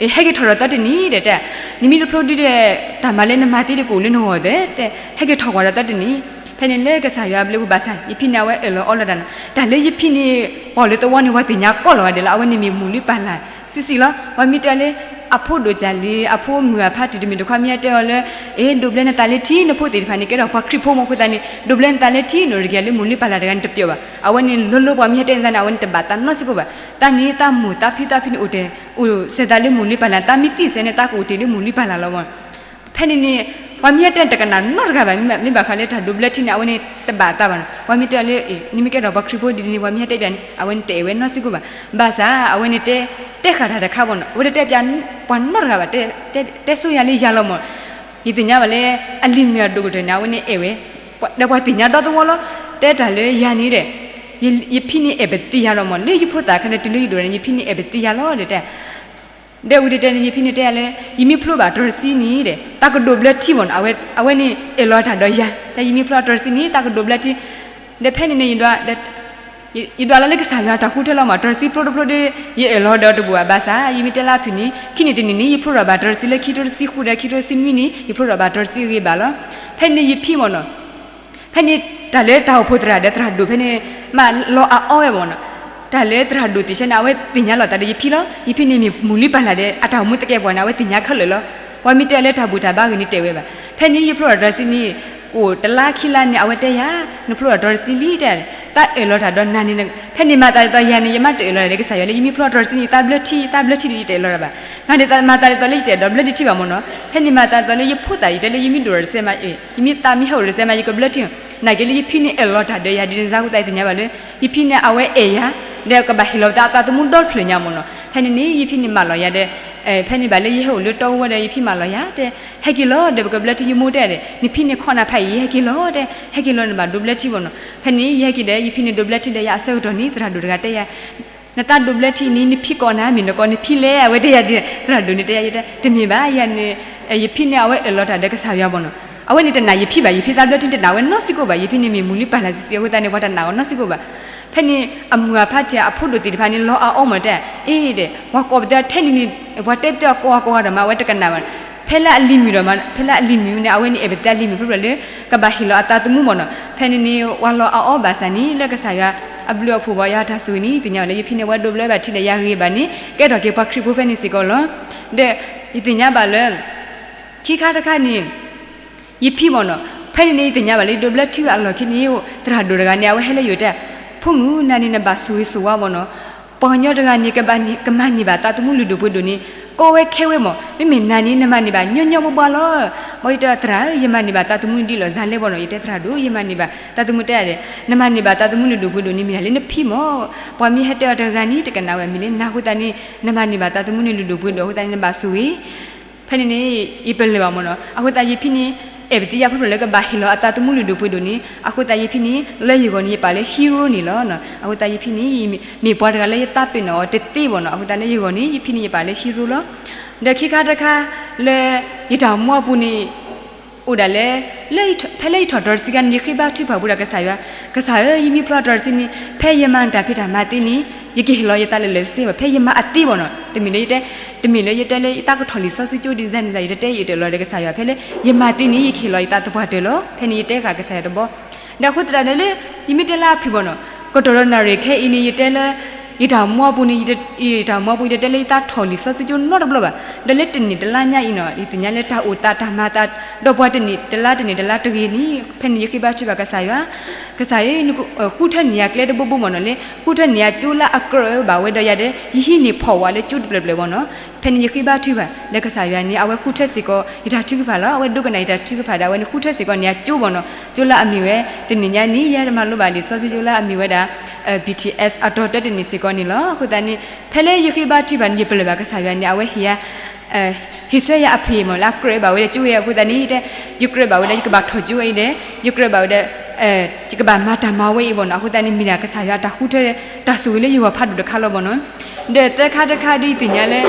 အ့ၣ် ဟဲက့ၤထီၣ်ဒီးသီတနံၣ်ဒီးတဲ နမ့ၢ်တဖျိဒုဒီး တၢ်မၤလၢနမၤသ့ဒီးကအိၣ်လၢနဂီၢ်သ့ တဲ ဟဲက့ၤထီၣ်ကွၢ်ဒီးသီတနံၣ် ဖဲန့ၣ်လၢကစၢ်ယွၤအဘျုးအဖှိၣ်ဘၣ်ဆၣ် ယဖံန့ၣ် အဝဲအၢၣ်လီၤအီလီၤတၢ်နီၤ တၢ်လၢယဖံန့ၣ် ပှၤလၢသဝီန့ၣ် ပှၤသ့ၣ်ညါကီလီၤဂၤဒဲးလီၤ အဝဲန့ၣ်မ့ၢ်မိၢ်လုၢ်ပၢ်လၢ် ဆံးဆံးလီၤ ပှၤမ့ၢ်တဲလၢ အဖိဒိၣ်ကၢ်လံ အဖိမုၣ်အဖါတံၢ်တမ့ၢ်တခီမ့ၢ်ဟဲတဲအီၤလၢ အ့ၣ် ဒိးဘျၢနသးလၢထံ နဖိသ့ၣ်တဖၣ်န့ၣ် ကဲထီၣ်ပှၤခရံာ်ဖိမ့ၢ်အဃိသတးန့ၣ် ဒိးဘျၢနသးလၢထံနီၤ တက့ၢ်လၢမိၢ်လုၢ်ပၢ်လၢ်တဂၤန့ၣ်တပျီၢ်ဘၣ် အဝဲန့ၣ်လိၤလိၤပှၤမ့ၢ်ဟဲတဲန့ၣ်သးန့ၣ် အဝဲန့ၣ်တဘၣ်သးနီတစဲးကိးဘၣ် သးန့ၣ် သးမိၢ်သးဖံသးဖုန့ၣ်အိၣ်တဲ အိၣ်စဲးသးလၢမိၢ်လုၢ်ပၢ်လၢ် သးမ့ၢ်သံစဲးန့ၣ် သးကအိၣ်တ့ၢ်လၢမိၢ်လုၢ်ပၢ်လၢ်လီၤမ့ၢ် ဖဲန့ၣ်န့ၣ် ပှၤမ့ၢ်ဟဲတဲတကနၣ်နီတဂၤဘၣ် မ့ၢ်ဘၣ်ဃးလၢတၢ်ဒိးဘျၢထံန့ၣ် အဝဲန့ၣ်တဘၣ်သးဘၣ်နီၤ ပှၤမ့ၢ်တဲအီၤလၢ အ့ၣ် နမ့ၢ်ကဲထီၣ်ပှၤခရံာ်ဖိဒ်န့ၣ် ပှၤမ့ၢ်ဟဲတဲပၠးန့ၣ် အဝဲန့ၣ်တအဲၣ်ဝဲနီတစဲးကိးဘၣ် ဘၣ်ဆၣ် အဝဲန့ၣ်တဲ တဲဃာ်တၢ်တခါဘၣ်နီၤ အဝဲတတဲပၠး ပှၤနီတဂၤဘၣ် တဲဆိယၤလၢယၤလီၤမ့ၢ် ယသ့ၣ်ညါဘၣ်လၢ အလံၤမုၣ်အဒိၣ်ကတၢၢ်န့ၣ် အဝဲန့ၣ်အဲၣ်ဝဲ ဒီးပှၤသ့ၣ်ညါဒီသဝီလီၤ တဲတၢ်လၢယၤန့ၣ်ဒီး ယဖံန့ၣ်အဲၣ်ပသံယၤလီၤမ့ၢ် လၢယဖိသၣ်အခါန့ၣ် တုၤလၢယဒိၣ်န့ၣ် ယဖံန့ၣ်အဲၣ်ပသံယၤလီၤဒီးတဲ ဒီးဝံၤတဲန့ၣ် ယဖံန့ၣ်တဲယၤလၢ ယမ့ၢ်ဖျိဘၣ်တြီဆံန့ၣ်ဒီး တၢ်ကဒိးဘျၢထံမ့ၢ်နီၤ အဝဲန့ၣ်အဲၣ်လီၤတၢ်ဒီးယၤ တၢ်ယမ့ၢ်ဖျိတြီဆံန့ၣ် တၢ်ကဒိးဘျၢထံ ဒီးဖဲန့ၣ်န့ၣ် ယဒွးလၢကစၢ်ယွၤတၢ်ဃူထဲလီၤမ့ၢ် တြီဆံဖျိတဖျိဒီး ယအဲၣ်လီၤဒီးတဘူၣ်ဘၣ် ဘၣ်ဆၣ် ယမ့ၢ်တဲလၢအဖုၣ်န့ၣ် ခံနံၣ်တနံၣ်န့ၣ် ယဖျိထီၣ်ဘၣ်တြီဆံလၢခံထိတဆံဃုဒီး ခံထိတဆံနွံန့ၣ် ယဖျိထီၣ်ဘၣ်တြီဆံဂ့ၤဘၣ်လီၤ ဖဲန့ၣ်ယဖံမ့ၢ်နီၤ ဖဲန့ၣ်တၢ်လၢတၢ်အိၣ်ဖှိၣ်သရၣ်ဒီးသရၣ်ဒိၣ်ဖဲန့ၣ် မၤလီၤအအီဝဲမ့ၢ်နီၤ တၢ်လၢသရၣ်ဒိၣ်သ့ၣ်ဆၢန့ၣ် အဝဲသ့ၣ်ညါလိာ်သးဒီးယဖံလီၤ ယဖံန့ၣ်မ့ၢ်မိၢ်လုၢ်ပၢ်လၢ်ဒီး အတၢ်အိၣ်မူသကဲးပဝးန့ၣ် အဝဲသ့ၣ်ညါခဲလၢာ်လီၤ ပှၤမ့ၢ်တဲအီၤလၢတၢ်ဘူၣ်တၢ်ဘါဂ့ၤန့ၣ်တဲဝဲဘၣ် ဖဲန့ၣ်ယဖျိထီၣ်တြီဆံန့ၣ် အိၣ်တလါခံလါန့ၣ် အဝဲတဲယၤ နဖျိထီၣ်တြီဆံလံတဲ တၢ်အၢၣ်လီၤတၢ်ဒီးနၤန့ၣ် ဖဲန့ၣ်မၤသးဒ်သိးယၤန့ၣ် ယမ့ၢ်တအၢၣ်လီၤတၢ်ဒီးကစၢ်ယွၤလၢ ယမ့ၢ်ဖျိထီၣ်တြီဆံန့ၣ် ယသးဘျၢထံ ယသးဘျၢထံဒီးယတအၢၣ်လီၤတၢ်ဘၣ် မၤဒ်သိးမၤသးဒ်သိးလၢယတအဲၣ်ဒိးဘျၢဒံးထံဘၣ်မ့ၢ်နီၤ ဖဲန့ၣ်မၤသးဒ်သိးလၢယဖိသၣ် ယတဲလၢယမ့ၢ်ဒိၣ်ထီၣ်တစဲးမး ယမ့ၢ်သးမ့ၢ်ဟဲအိၣ်တစဲးမး ယကဘျၢထံ နာ်က့လၢယဖံန့ၣ်အဲၣ်လီၤတၢ်ဒီးယၤဒ်န့ၣ်စါအဃိသတး ယသ့ၣ်ညါဘၣ်လၢ ယဖံန့ၣ်အဝဲအဲၣ်ယၤ ဒီးကဘၣ်ဟ့ၣ်လီၤပသးအသးသမူဒီတဖျၢၣ်ညါမ့ၢ်နီၤ. ဖဲန့ၣ်န့ၣ် ယဖံန့ၣ်မၢလီၤယၤဒီး ဖဲန့ၣ်ဘၣ်လၢယဟဲအိၣ်လၢတီအူဝဲဒီး ယဖံမၢလီၤယၤတဲ ဟဲက့ၤလီၤဒီး ပကဘျၢထံ ယမိၢ်တဲဒီး နဖံန့ၣ်ခိးနၤဖးအံၤ ဟဲက့ၤလီၤတဲ ဟဲက့ၤလီၤန့ၣ်ဘၣ်ဒိဘျၢထံမ့ၢ်နီၤ. ဖဲန့ၣ် ယဟဲက့ၤဒီး ယဖံန့ၣ်ဒိဘျၢထံဒီးယၤအဆၢကတီၢ်န့ၣ် သရၣ်ဒိၣ်တဂၤတဲယၤ နတၢ်ဒိဘျၢထံန့ၣ် နဖံကိးနၤ မ့ၢ်နကိးနဖံလဲၣ် အဝဲတဲယၤဒ်န့ၣ် သရၣ်ဒိၣ်န့ၣ်တဲယၤ ယတဲ တမ့ၢ်ဘၣ် ယၤန့ၣ် ယဖံန့ၣ် အဝဲအၢၣ်လီၤတၢ်ဒီးကစၢ်ယွၤမ့ၢ်နီၤ. အဝဲန့ၣ်တနာ်ယဖံဘၣ် ယဖံတၢ်ဘျၢထံန့ၣ် တနာ်ဝဲနီတစဲးကိးဘၣ် ယဖံန့ၣ်မ့ၢ်မုၢ်လံပာ်လၢ်ဆံးဆံးအဃိသတးန့ၣ် ပှၤတနာ်အီၤနီတစဲးကိးဘၣ်. ဖဲန့ၣ် အမုၢ်အဖါတံၢ်အဖိဒိၣ်သ့ၣ်တဖၣ်န့ၣ် လီၤအီၣ်အီမ့ၢ်တဲ အ့ၣ်ဒီး ပှၤကိးပသးထဲန့ၣ်န့ၣ် ပှၤတဲပသးအကိးအကိးဂၤဒီးမး အဝဲတကနၣ်ဘၣ်. ဖဲလၢအလံၤမုၣ်ဒီးမး ဖဲလၢအလံၤမုၣ်န့ၣ် အဝဲန့ၣ်အဲၣ်ပသးအလံၤမုၣ်ဖျိဖျိလၢ ကဘၣ်ဟ့ၣ်လီၤအသးသမူမ့ၢ်နီၤ. ဖဲန့ၣ်န့ၣ် ပှၤလီၤအီၣ်အီဘၣ်ဆၣ်န့ၣ် လၢကစၢ်ယွၤအဘျုးအဖှိၣ်ဘၣ်ယွၤတၢ်ဆိၣ်ဂ့ၤန့ၣ် ယသ့ၣ်ညါဘၣ်လၢယဖံန့ၣ် အဝဲဒိဘျၢဘၣ်ထံဒီးယၤဂ့ၤဘၣ်န့ၣ် ကဲထီၣ်က့ၤပှၤခရံာ်ဖိဖဲန့ၣ်စ့ၢ်ကီးလီၤ. ဒီး ယသ့ၣ်ညါဘၣ်လၢ ခံခါတခါန့ၣ် ယဖံမ့ၢ်နီၤ ဖဲန့ၣ်န့ၣ် ယသ့ၣ်ညါဘၣ်လၢယဒိဘျၢထံဝဲအလီၢ်ခံန့ၣ် သရၣ်ဒိၣ်တဂၤန့ၣ် အဝဲဟဲလၢယအိၣ်တဲ ဖိမုၣ် နၤန့ၣ်နဘၣ်ဆိၣ်ဂ့ၤဆိၣ်ဝါမ့ၢ်နီၤ. ပှၤကညီတဂၤန့ၣ် ကမၤန့ၢ်ဘၣ်သးသမူလုၢ်ဒိၣ်ပှ့ၤဒိၣ်န့ၣ် ကီဝဲခဲဝဲမ့ၢ် မ့မ့ၢ်နၤန့ၣ် နမၤန့ၢ်ဘၣ်ညီညီဘှီဘှီလီၤ. ဘၣ်ယတဲသရၣ်ဧၢ ယမၤန့ၢ်ဘၣ်သးသမူန့ၣ်ဒ်လဲၣ် စၤလဲဘၣ်နီၤ ယတဲသရၣ်ဒိၣ် ယမၤန့ၢ်ဘၣ်သးသမူတဲဒၣ် နမၤန့ၢ်ဘၣ်သးသမူလုၢ်ဒိၣ်ပှ့ၤဒိၣ်န့ၣ် မ့ၢ်ဒၣ်လၢနဖံမ့ၢ် ပှၤမ့ၢ်ဟဲတဲအီၤတဂၤန့ၣ် တကနၣ်ဝဲမ့ၢ်လၢနၤအဃိသတးန့ၣ် နမၤန့ၢ်ဘၣ်သးသမူန့ၣ်လုၢ်ဒိၣ်ပှ့ၤဒိၣ်အဃိသတးန့ၣ် နဘၣ်ဆိၣ်ဂ့ၤ ဖဲန့ၣ်န့ၣ် ယပလၢၢ်ဘၣ်မ့ၢ်နီၤ အဃိသတးယဖံန့ၣ် အဲၣ်ပသံယၤဖျိဖျိလၢကဘၣ်ဟ့ၣ်လီၤအသးသမူလုၢ်ဒိၣ်ပှ့ၤဒိၣ်န့ၣ် အဃိသတးယဖံန့ၣ် လၢယဂီၢ်န့ၣ် ယပာ်လၢ hero န့ၣ်လီၤ. အဃိသတးယဖံန့ၣ် မ့ၢ်ပှၤတဂၤလၢယသးပ့ၤနီၣ်အီၤတသ့ဘၣ်နီၤ အဃိသတးလၢယဂီၢ်န့ၣ် ယဖံန့ၣ်ယပာ်လၢ hero လီၤ. ဒီးခံခါတခါ လၢ ယတၢ်အိၣ်မူအပူၤန့ၣ် အိၣ်ဒၣ်လၢ လၢ ဖဲလၢယထီၣ်တြီၤတဆံခါန့ၣ် ယဃ့ဘါထုကဖၣ်ပူၤဒီးကစၢ်ယွၤ, ကစၢ်ဧၢ, ယမ့ၢ်ဖျီတြီၤတဆံန့ၣ် ဖဲယမၤတၢ်ဖံးတၢ်မၤသ့န့ၣ် ယကဟ့ၣ်လီၤယသးလၢာ်လၢာ်ဆ့ဆ့ဘၣ်, ဖဲယမၤအသ့ဘၣ်နီၤ, တမ့ၢ်လၢယတဲ, တမ့ၢ်လၢယတဲလၢယတၢ်ကထီၣ်လံာ်စီဆှံကၠိဒ်န့ၣ်စ့ၢ် ယတတဲယတၢၣ်လီၤဒီးကစၢ်ယွၤ, ဖဲလၢယမၤသ့န့ၣ် ယကဟ့ၣ်လီၤယသးသပှၢ်တၢၢ်လီၤ. ဖဲန့ၣ်ယတဲဃာ်ကစၢ်ယွၤတဘျီ, ဒီးအဃိသတးဒီးလၢ ယမ့ၢ်တဲလၢအဖုၣ်ဘၣ်နီၤ, ကတီၢ်ဒီးနၣ်ရံၣ်ခဲအံၤန့ၣ် ယတဲလၢ ယတၢ်အိၣ်မူအပူၤန့ၣ် ယတၢ်အိၣ်မူအပူၤ ယတတဲလၢယသးထီၣ်လံာ်စီဆှံကၠိနီတဘျီဘၣ်, ဒီးလၢတနံၣ်တလါညါအံၤနီၤ ယသ့ၣ်ညါလၢတၢ်အိၣ်သးတၢ်မၤသး ဒီးပှၤတနံၣ်တလါတနံၣ်တလါတဂ့ၤန့ၣ် ဖဲန့ၣ်ယဃ့ဘါထုကဖၣ်ကစၢ်ယွၤ, ကစၢ်ဧၢ, ဃုထၢန့ၢ်ယၤကျဲတဘိဘိမ့ၢ်နီၤ, လၢဃုထၢန့ၢ်ယၤကၠိလၢအကြၢးဘၣ်ဝဲဒီးယၤဒီး ယဟံးန့ၢ်ဖီၣ်ဝးလၢကၠိတဖျၢၣ်ဖျၢၣ်ဘၣ်နီၤ. ဖဲန့ၣ်ယဃ့ဘါထုကဖၣ် ဒီးကစၢ်ယွၤန့ၣ် အဝဲဃုထၢစ့ၢ်ကီး ယတၢ်ထုကဖၣ်လီၤ. အဝဲဒိကနၣ်ယတၢ်ထုကဖၣ်ဒီး အဝဲန့ၣ်ဃုထၢစ့ၢ်ကီးန့ၢ်ယၤကၠိဘၣ်နီၤ, ကၠိလၢအမ့ၢ်ဝဲ တနံၣ်ညါန့ၣ် ယဲတမၤလိဘၣ်လံာ်စီဆှံကၠိလၢအမ့ၢ်ဝဲဒၣ် BTS အတီၤတၢတနံၣ်စ့ၢ်ကီးန့ၣ်လီၤ. အဃိသတးန့ၣ် ဖဲလၢယဃ့ဘါထုကဖၣ်န့ၣ် ယပလၢၢ်ဘၣ်ကစၢ်ယွၤန့ၣ် အဝဲဟ့ၣ်ယၤ ဟ့ၣ်ဆၢယၤအဖံးမ့ၢ်လၢအကြၢးဘၣ်ဝဲဒီးကၠိဝဲအဃိသတးန့ၣ် ယတဲ, ယကြၢးဘၣ်ဝဲဒီး ယကဘၣ်ထီၣ်ကၠိဝဲအံၤဒီး ယကြၢးဘၣ်ဝဲဒီး ယကဘၣ်မၤတၢ်မၤဝဲအံၤဘၣ်နီၤ. အဃိသတးန့ၣ် မ့ၢ်ဒၣ်ကစၢ်ယွၤအတၢ်ဃုထၢ တၢ်ဆိၣ်ဂ့ၤလၢယဂီၢ်ဖးဒိၣ်တခါလီၤဘၣ်နီၤ. ဒီးသၢခါတခါဒ်ယသ့ၣ်ညါလၢ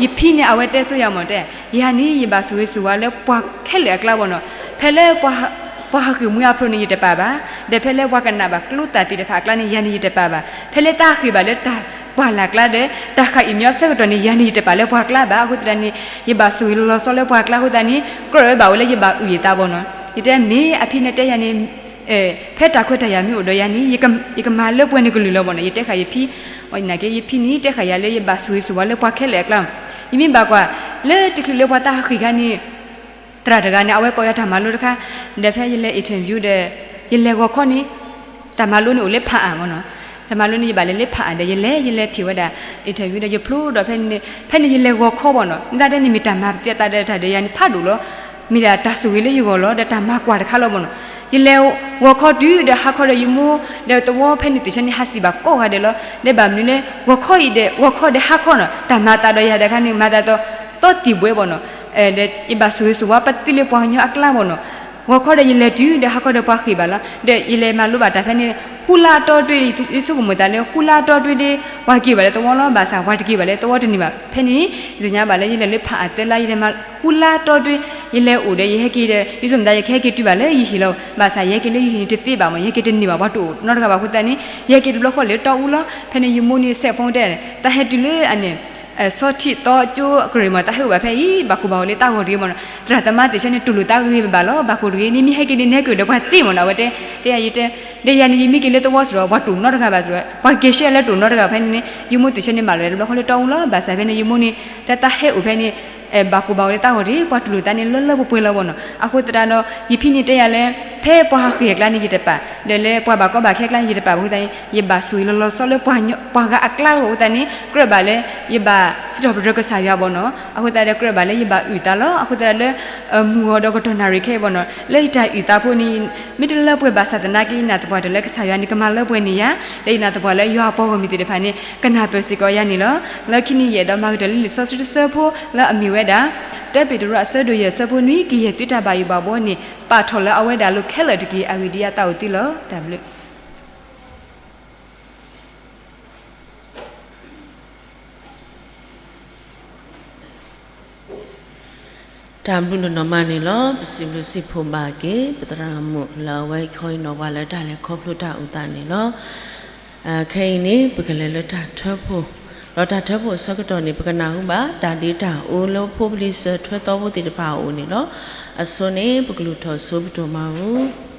ယဖံန့ၣ် အဝဲတဲဆိယၤမ့ၢ်တဲ, ယၤန့ၣ် ယဘၣ်ဆိၣ်ဂ့ၤဆိၣ်ဝါလၢပှၤခဲလၢာ်အကျါဘၣ်နီၤ. ဖဲလၢ ပှၤဟးဃ့ၢ်မှံဟးဖျိးန့ၣ် ယတပာ်ဘၣ်, ဒီးဖဲလၢပှၤကနၣ်ဘၣ်ကျိသၣ်သ့ၣ်တဖၣ်အကျါန့ၣ် ယၤန့ၣ်ယတပာ်ဘၣ်. ဖဲလၢတၢ်ဟးဃ့ၢ်ဘၣ်လၢတၢ်ပှၢ်လၢ်ကျါဒီး တၢ်ဃးအံၣ်မံအီၤဆၢကတီၢ်န့ၣ် ယၤန့ၣ်ယတပာ်လၢပှၤကျါဘၣ်. အဃိသတးန့ၣ် ယဘၣ်ဆိၣ်ဂ့ၤလီၤလီၤဆီလၢပှၤကျါအဃိသတးန့ၣ် ကြၢးဝဲဘၣ်ဝဲလၢယဘၣ်အုၣ်ယသးဘၣ်နီၤ. ယတဲမ့ၢ်အဖံန့ၣ်တဲယၤန့ၣ် ဖဲတၢ်ခွဲးတၢ်ယာ်မ့ၢ်အိၣ်ဒီးယၤန့ၣ် ယကမၤလၢပှဲၤန့ၣ်ကလုာ်လီၤဘၣ်နီၤ. ယတဲဃာ်ယဖံ နာ်က့ ယဖံန့ၣ် တဲဃာ်ယၤလၢယဘၣ်ဆိၣ်ဂ့ၤဆိၣ်ဝါလၢပှၤခဲလၢာ်အကျါ, ယမ့ၢ်ဘၣ်ကွၢ် လၢတချုးလၢပှၤတၢ်ဟးဃ့ၢ်ခါန့ၣ် သရၣ်တဂၤန့ၣ် အဝဲကိးယၤတၢ်မၤလိတခါ, ဒီးဖဲယလဲၤ interview ဒီး ယလဲၤဂီၤခီန့ၣ် တၢ်မၤလိန့ၣ်အိၣ်လၢဖးအါမ့ၢ်နီၤ, တၢ်မၤလိန့ၣ် ယဘၣ်လဲၤလၢဖးအါဒီး ယလဲၤ ယလဲၤဖံးဝဲဒၣ် interview ဒီးယဖျိဒီးဖဲန့ၣ် ဖဲန့ၣ်ယလဲၤဂီၤခီဘၣ်နီၤ, မ့ၢ်တၢ်တဲန့ၣ်မ့ၢ်တၢ်မၤပသံအသးဒီးတၢ်ဒီးယၤန့ၣ်ဖးဒိၣ်လီၤ. မ့ၢ်ဒၣ်တၢ်ဆိၣ်ဂ့ၤလၢယဂီၢ်လီၤ ဒီးတၢ်မၤကွၢ်တခါလီၤဘၣ်နီၤ. ယလဲၤဂီၤခီတုၤဒီးဟါခီဒီးယမိၢ် ဒီးသဝီဖဲန့ၣ်သ့ၣ်ဆၢန့ၣ် ဟးစံးဘၣ်ကိးဂၤဒဲးလီၤ. ဒီးဘၣ်မနုၤလၢ ဂီၤခီအံၤဒီး ဂီၤခီဒီးဟါခီနီၤ တၢ်မၤသးဒီးယၤတခါန့ၣ် မၤသးဒီး သီသံၣ်ဘှဲဘၣ်နီၤ, ဒီးယဘၣ်ဆိၣ်ဂ့ၤဆိၣ်ဝါပသံလၢပှၤကညီအကျါဘၣ်နီၤ. ဂီၤခီဒီးယလဲၤတုၤဒီးဟါခီဒီးပှၤဃ့ၢ်ဘၣ်လီၤ. ဒီးယလဲၤမၤလိဘၣ်တၢ်ဖဲန့ၣ် ဃုလါအတီတွ့ ယဆိကမိၣ်သးလၢ ဃုလါအတီတွ့ဒီး ပှၤက့ၤဘၣ်လၢသဝီလီၤ. ဘၣ်ဆၣ်ပှၤတက့ၤဘၣ်လၢသဝီတန့ၢ်ဘၣ်. ဖဲန့ၣ် ယသ့ၣ်ညါဘၣ်လၢယလဲၤလၢဖးအါသၢလါ ယလဲၤမၤ ဃုလါအတီတွ့ ယလဲၤအိၣ်ဒီးယဟဲက့ၤဒီး ယဆိကမိၣ်သးယကဟဲက့ၤတုၤဘၣ်လၢယဟံၣ်လီၤ. ဘၣ်ဆၣ်ယဟဲက့ၤလၢယဟံၣ်န့ၣ်တသ့ဘၣ်မး ယဟဲက့ၤတန့ၢ်ဘၣ် ပှၤတအိၣ်နီတဂၤဘၣ်အဃိသတးန့ၣ် ယဟဲက့ၤတဘျီဃီလၢတီအူလီၤ. ဖဲန့ၣ်ယမိၢ်န့ၣ် စဲးဖိတဲ တၢ်ဟဲတုၤလၢအန့ၣ် ဆီထံးသီကၠိကရံၣ်မး တၢ်ဟဲအိၣ်ဘၣ်ဖဲအံၤ ဘၣ်ကိၢ်ဘၣ်ဂီၤလၢတၢ်ဂီၤတဂ့ၤမးနီၤ. သရၣ်သမါသ့ၣ်ဆၢန့ၣ် တူၢ်လိာ်တၢ်ဂ့ၤဂ့ၤဘၣ်ဘၣ်လီၤ. ဘၣ်ကိၢ်တဂ့ၤန့ၣ် မ့ၢ်ဟဲက့ၤန့ၣ် နဟဲက့ၤဒီးပှၤသ့မးနီၤ. အဝဲတဲ တဲယၤယတဲ ဒီးယၤန့ၣ် ယမ့ၢ်က့ၤလၢသဝီစ့ၢ်ဒီး ပှၤတအိၣ်နီတဂၤဘၣ်စ့ၢ်ဒီး ပှၤက့ၤရှဲလၢတအိၣ်နီတဂၤဘၣ်. ဖဲန့ၣ်န့ၣ် ယမိၢ်သ့ၣ်ဆၢန့ၣ် မၢလီၤဝဲတဘျီဃီလၢတီအူလီၤ. ဘၣ်ဆၣ်ဖဲန့ၣ် ယမိၢ်န့ၣ် တၢ်တၢ်ဟဲအိၣ်ဖဲန့ၣ် အဲၣ်ဘၣ်ကိၢ်ဘၣ်ဂီၤလၢတၢ်ဂီၤတဂ့ၤ, ပှၤတူၢ်လိာ်သးန့ၣ်လၢလၢပှဲၤပှဲၤလီၤဘၣ်နီၤ. အဃိသတးဒီး ယဖံန့ၣ်တဲယၤလၢ ဖဲပှၤဟးဃ့ၢ်အကျါန့ၣ်ယတပာ်, ဒီးလၢပှၤဘၣ်ကီဘၣ်ခဲအကျါန့ၣ်ယတပာ်ဘၣ်အဃိသတးန့ၣ် ယဘၣ်ဆိၣ်ဂ့ၤလီၤလီၤဆီလၢပှၤဂၤအကျါအဃိသတးန့ၣ် ကြၢးဘၣ်လၢ ယဘၣ်စံးထီၣ်ပတြၢၤကစၢ်ယွၤဘၣ်နီၤ. အဃိသတးဒီးကြၢးဘၣ်လၢယဘၣ်အုၣ်သးလီၤ. အဃိသတးဒီးလၢ မုၢ်ဂီၤဒီးကတီၢ်နၣ်ရံၣ်ခဲအံၤဘၣ်နီၤ လၢယတၢ်အုၣ်သးဖိန့ၣ် မ့ၢ်တလၢပှဲၤဘၣ်ဆၣ်သနာ်က့ ယနာ်သပှၢ်တၢၢ်လၢကစၢ်ယွၤန့ၣ် ကမၤလၢပှဲၤန့ၢ်ယၤ, ဒီးယနာ်သပှၢ်လၢယွၤအပှၤဂီၢ်မုၢ်သ့ၣ်တဖၣ်န့ၣ် ကနၢ်ပၢၢ်စ့ၢ်ကီးယၤန့ၣ်လီၤ. လၢခံန့ၣ် ယအဲၣ်ဒိးမၤကတၢၢ်လၢလံာ်စီဆှံတဆၢဖိလၢအမ့ၢ်ဝဲဒၣ် တၢပ့းတရူးအဆၢဒိၣ်ယဲၢ်အဆၢဖိနွံ, ကယဲၢ်သုတၢ်ဘၣ်ယိၣ်ဘၣ်ဘှီန့ၣ် ပာ်ထီၣ်လၢအဝဲဒၣ်အလိၤခဲလၢာ်တက့ၢ်. အဂ့ၢ်ဒ်အံၤ ယသးအိၣ်သုလီၤ. တၢ်ဘျုး တၢ်ဘျုးဒိၣ်နီၢ်မးန့ၣ်လီၤ. ပစံးဘျုးစံးဖှိၣ်ဘၣ်က့ၤ ပသရၣ်မုၣ်လၢအဝဲခီအံၤနီၣ်ပှၤလၢတၢ်လဲၤခီဖျိတၢ်အုၣ်သးန့ၣ်လီၤ. ခဲအံၤန့ၣ် ပကလဲၤလၢတၢ်ထၢဖှိၣ်, ဒီးတၢ်ထၢဖှိၣ်အဆၢကတီၢ်န့ၣ် ပကနၢ်ဟူဘၣ် တၢ်ဒ့တၢ်အူလၢဖိပလံၤစၢၤထွဲသီဖိသ့ၣ်တဖၣ်အအိၣ်န့ၣ်လီၤ. အဆိန့ၣ် ပကလူၤထီၣ်ဆိပဒိၣ်မၤပူၤ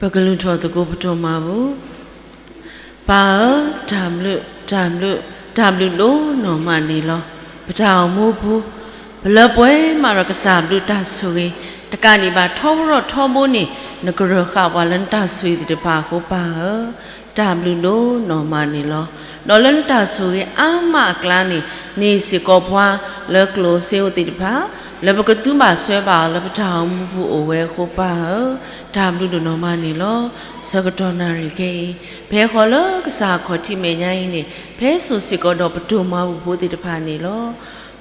ပကလူၤထီၣ်သကိးပဒိၣ်မၤပူၤ. ပၢ်ဧၢ, တၢ်ဘျုး, တၢ်ဘျုး, တၢ်ဘျုးဒိၣ်နီၢ်မးန့ၣ်လီၤ. ပတၢ်အိၣ်မူပူၤ, ပလၢပှဲၤမးဒီးကစၢ်ဘျုးတၢ်ဆိၣ်ဂ့ၤ, တကးဒံးဘၣ်ထီဘိထီဘိန့ၣ် နကရၢၢ်ဃာ်ပှၤလၢနတၢ်ဆိၣ်ဂ့ၤသ့ၣ်တဖၣ်အဃိ ပၢ်ဧၢ တၢ်ဘျုးဒိၣ်နီၢ်မးန့ၣ်လီၤ. ဒီးလၢနတၢ်ဆိၣ်ဂ့ၤအါမးအကျါန့ၣ် န့ၢ်စ့ၢ်ကီးပှၤလၢကျိၣ်စ့အိၣ်သ့ၣ်တဖၣ် လၢပကသူဘၣ်စွဲဘၣ်အီၤလၢပတၢ်အိၣ်မူပူၤအိၣ်ဝဲအဃိ ပၢ်ဧၢ, တၢ်ဘျုးဒိၣ်နီၢ်မးန့ၣ်လီၤ. ဆၢကတီၢ်နၣ်ရံၣ်ခဲအံၤ ပဟဲဃီၤလၢကစၢ်အခီၣ်ထံးမဲာ်ညါအံၤန့ၣ် ပဟဲစိာ်စ့ၢ်ကီးဒီးပဒိၣ်မၤပူၤဖိသ့ၣ်တဖၣ်န့ၣ်လီၤ.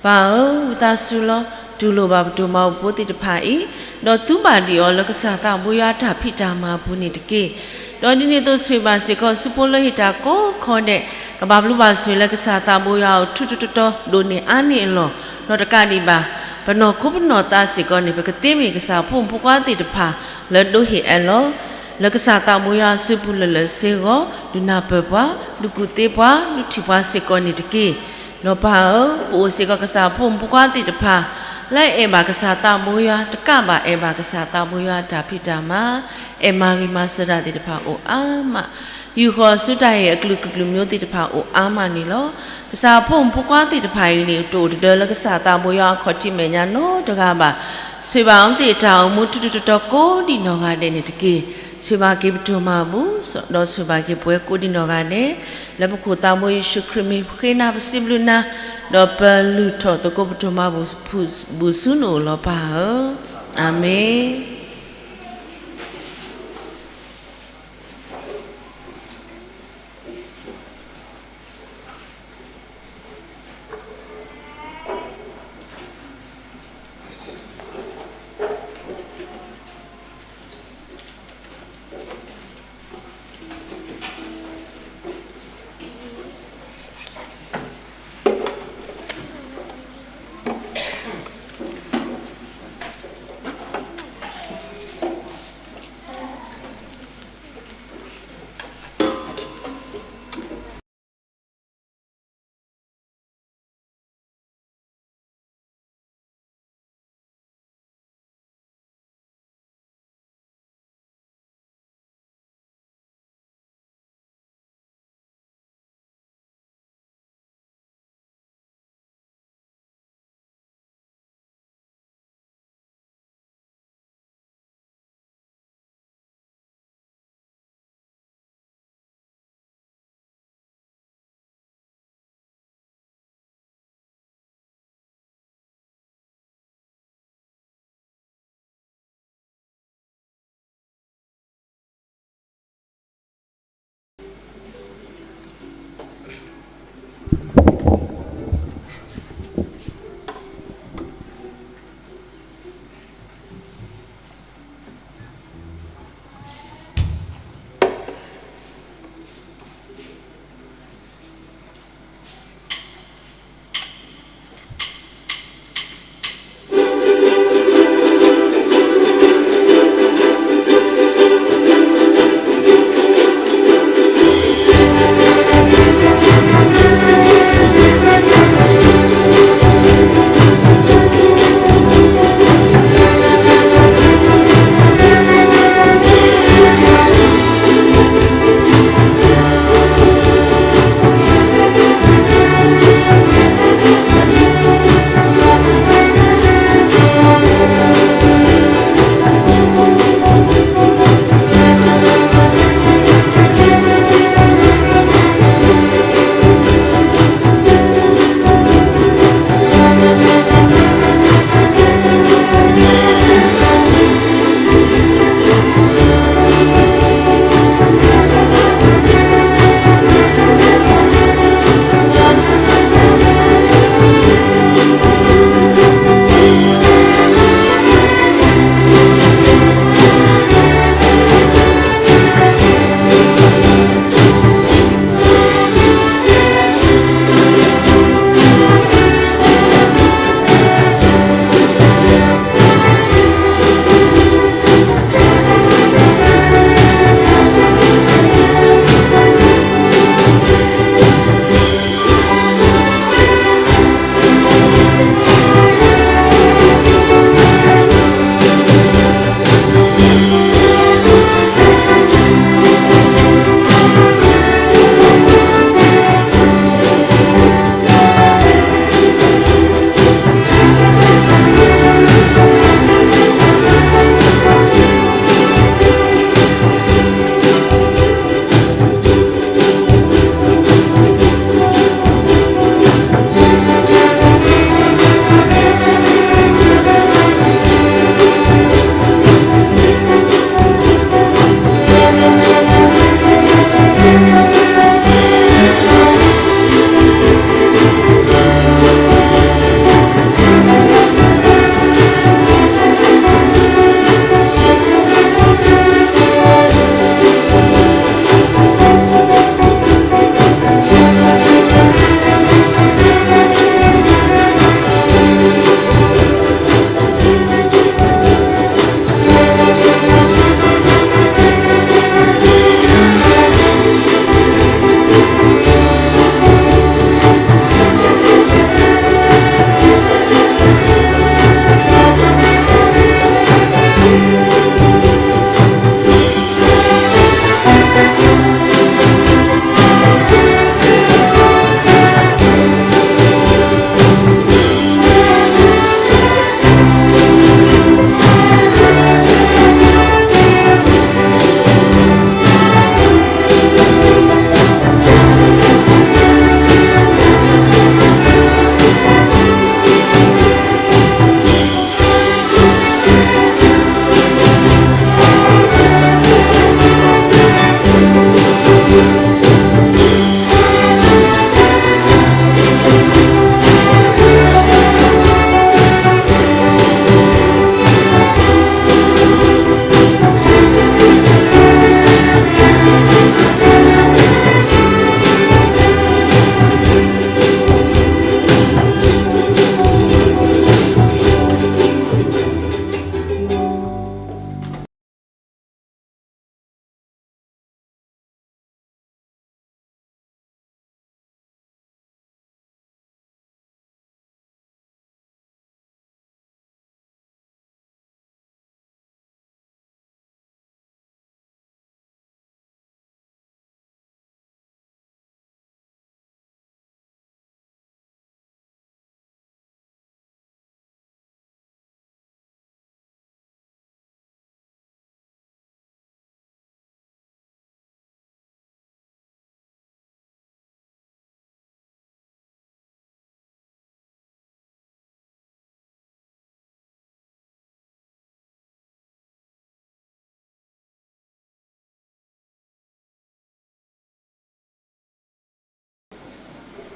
ပၢ်ဧၢ, ဝံသးစူၤလီၤ. တူၢ်လိာ်ဘၣ်ပဒိၣ်မၤပူၤဖိသ့ၣ်တဖၣ်အံၤ, ဒီးသူဘၣ်ဒံးအီၤလၢကစၢ်သးဘိယွၤအတၢ်ဖံးတၢ်မၤအပူၤန့ၣ်တက့ၢ်. ဒီးဒ်န့ၣ်အသိးဆိၣ်ဂ့ၤဘၣ်စ့ၢ်ကီး စုဖိလၢဟ့ၣ်တၢ်ကိးခီဒဲး, ကဘၣ်ဘျုးဘၣ်ဆိၣ်ဂ့ၤလၢကစၢ်သးဘိယွၤအအိၣ်ထူးထူးတီၤတီၤဒိၣ်န့ၢ်အါန့ၢ်အလီၢ်, ဒီးတကးဒံးဘၣ် ပနီၢ်ခိပနီၢ်သးစ့ၢ်ကီးန့ၣ် ပကသ့မ့ၢ်ကစၢ်ဖိမုၣ်ဖိခွါသ့ၣ်တဖၣ်လၢဒိးဟ့ၣ်အၢၣ်လီၤ လၢကစၢ်သးဘိယွၤအစုပူၤလၢာ်လၢာ်ဆ့ဂီၤ ဒုးနၢ်ပၢၢ်ပှၤ, ဒုးကူၣ်သ့ပှၤ, ဒုးထံၣ်ပှၤစ့ၢ်ကီးန့ၣ်တက့ၢ်. ဒီးပၢ်ဧၢ, ပအိၣ်စ့ၢ်ကီးကစၢ်ဖိမုၣ်ဖိခွါသ့ၣ်တဖၣ် လၢအအဲၣ်ဘၣ်ကစၢ်သးဘိယွၤ တကးဘၣ်အဲၣ်ဘၣ်ကစၢ်သးဘိယွၤအတၢ်ဖံးတၢ်မၤ, အဲၣ်မၤဂ့ၤမၤစၢၤတၢ်သ့ၣ်တဖၣ်အိၣ်အါမး, ယူာ်ဃီၤဆူတၢ်ဟ့ၣ်အကလုာ်ကလုာ်မျိုးသ့ၣ်တဖၣ်အိၣ်အါမးန့ၣ်လီၤ. ကစၢ်ဖိမုၣ်ဖိခွါသ့ၣ်တဖၣ်အံၤန့ၣ် တအိၣ်တဒၢလၢကစၢ်သးဘိယွၤအခီၣ်ထံးမဲာ်ညါနီတဂၤဘၣ်. ဆိၣ်ဂ့ၤဘၣ်အဝဲသ့ၣ်အတၢ်အိၣ်မူထူးထူးတီၤတီၤကိးဒံးနီၢ်ဂၤဒဲးန့ၣ်တက့ၢ်. ဆိၣ်ဂ့ၤဘၣ်က့ၤပဒိၣ်မၤပူၤ, ဒီးဆိၣ်ဂ့ၤဘၣ်က့ၤပဝဲကိးဒံးနီၢ်ဂၤဒဲး, လၢပခိၣ်သးဘိယ့ၣ်ၡူးခရံာ်မံၤ ပဃ့နၤပစံးဘျုးနၤ, ဒီးပလူၤထီၣ်သကိးပဒိၣ်မၤပူၤဆူနအိၣ်လီၤပၢ်ဧၢ. အၤမ့ၣ်.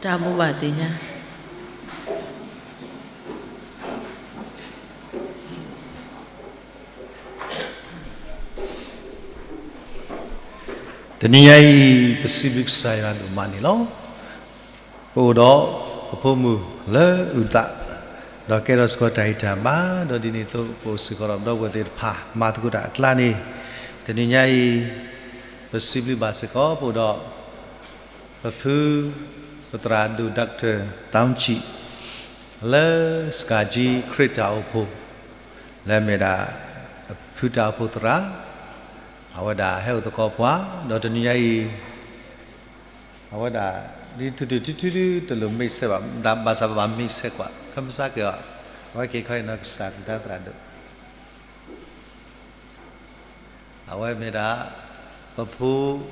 တၢ်ဘိးဘၣ်သ့ၣ်ညါ တနံၤညါအံၤ ပစံးဘျုးကစၢ်ယွၤဒိၣ်မးန့ၣ်လီၤ. ပအိၣ်ဒီးပဖိမုၣ်လၢအုၣ်သး, ဒီးကဲထီၣ်စ့ၢ်ကီးတၢ်ဟ့ၣ်တၢ်ဘါ, ဒီးဒ်န့ၣ်အသိး ပအိၣ်စ့ၢ်ကီးဒီးပဒီပုၢ်ဝဲၢ်သ့ၣ်တဖၣ် မၤသကိးတၢ်အကျါန့ၣ်, တနံၤညါအံၤ ပစံးဘျုးဘၣ်စ့ၢ်ကီး ပအိၣ်ဒီး ပဖု ပသရၣ်ဒိၣ် Doctor Thangchi လၢစကၤကၠံခရံာ်တၢ်အိၣ်ဖှိၣ် လၢအမ့ၢ်ဒၣ် ဖုတၢ်အိၣ်ဖှိၣ်သရၣ်, အဝဲဒၣ်ဟဲအိၣ်သကိးပှၤ, ဒီးတနံၤညါအံၤ အဝဲဒၣ် ဒ်ထူၣ်ထူၣ်ထံထံတလိၣ်မ့ၢ်ဆဲးဘၣ်, ဘၣ်ဆၣ်ပဘၣ်မ့ၢ်ဆဲးကွၢ် ခမစါက့ၤအီၤ, အဝဲက့ၤခီအံၤနီၢ်ကစၢ်ကလုၢ်ကထါသရၣ်ဒိၣ် အဝဲမ့ၢ်ဒၣ် ပဖိ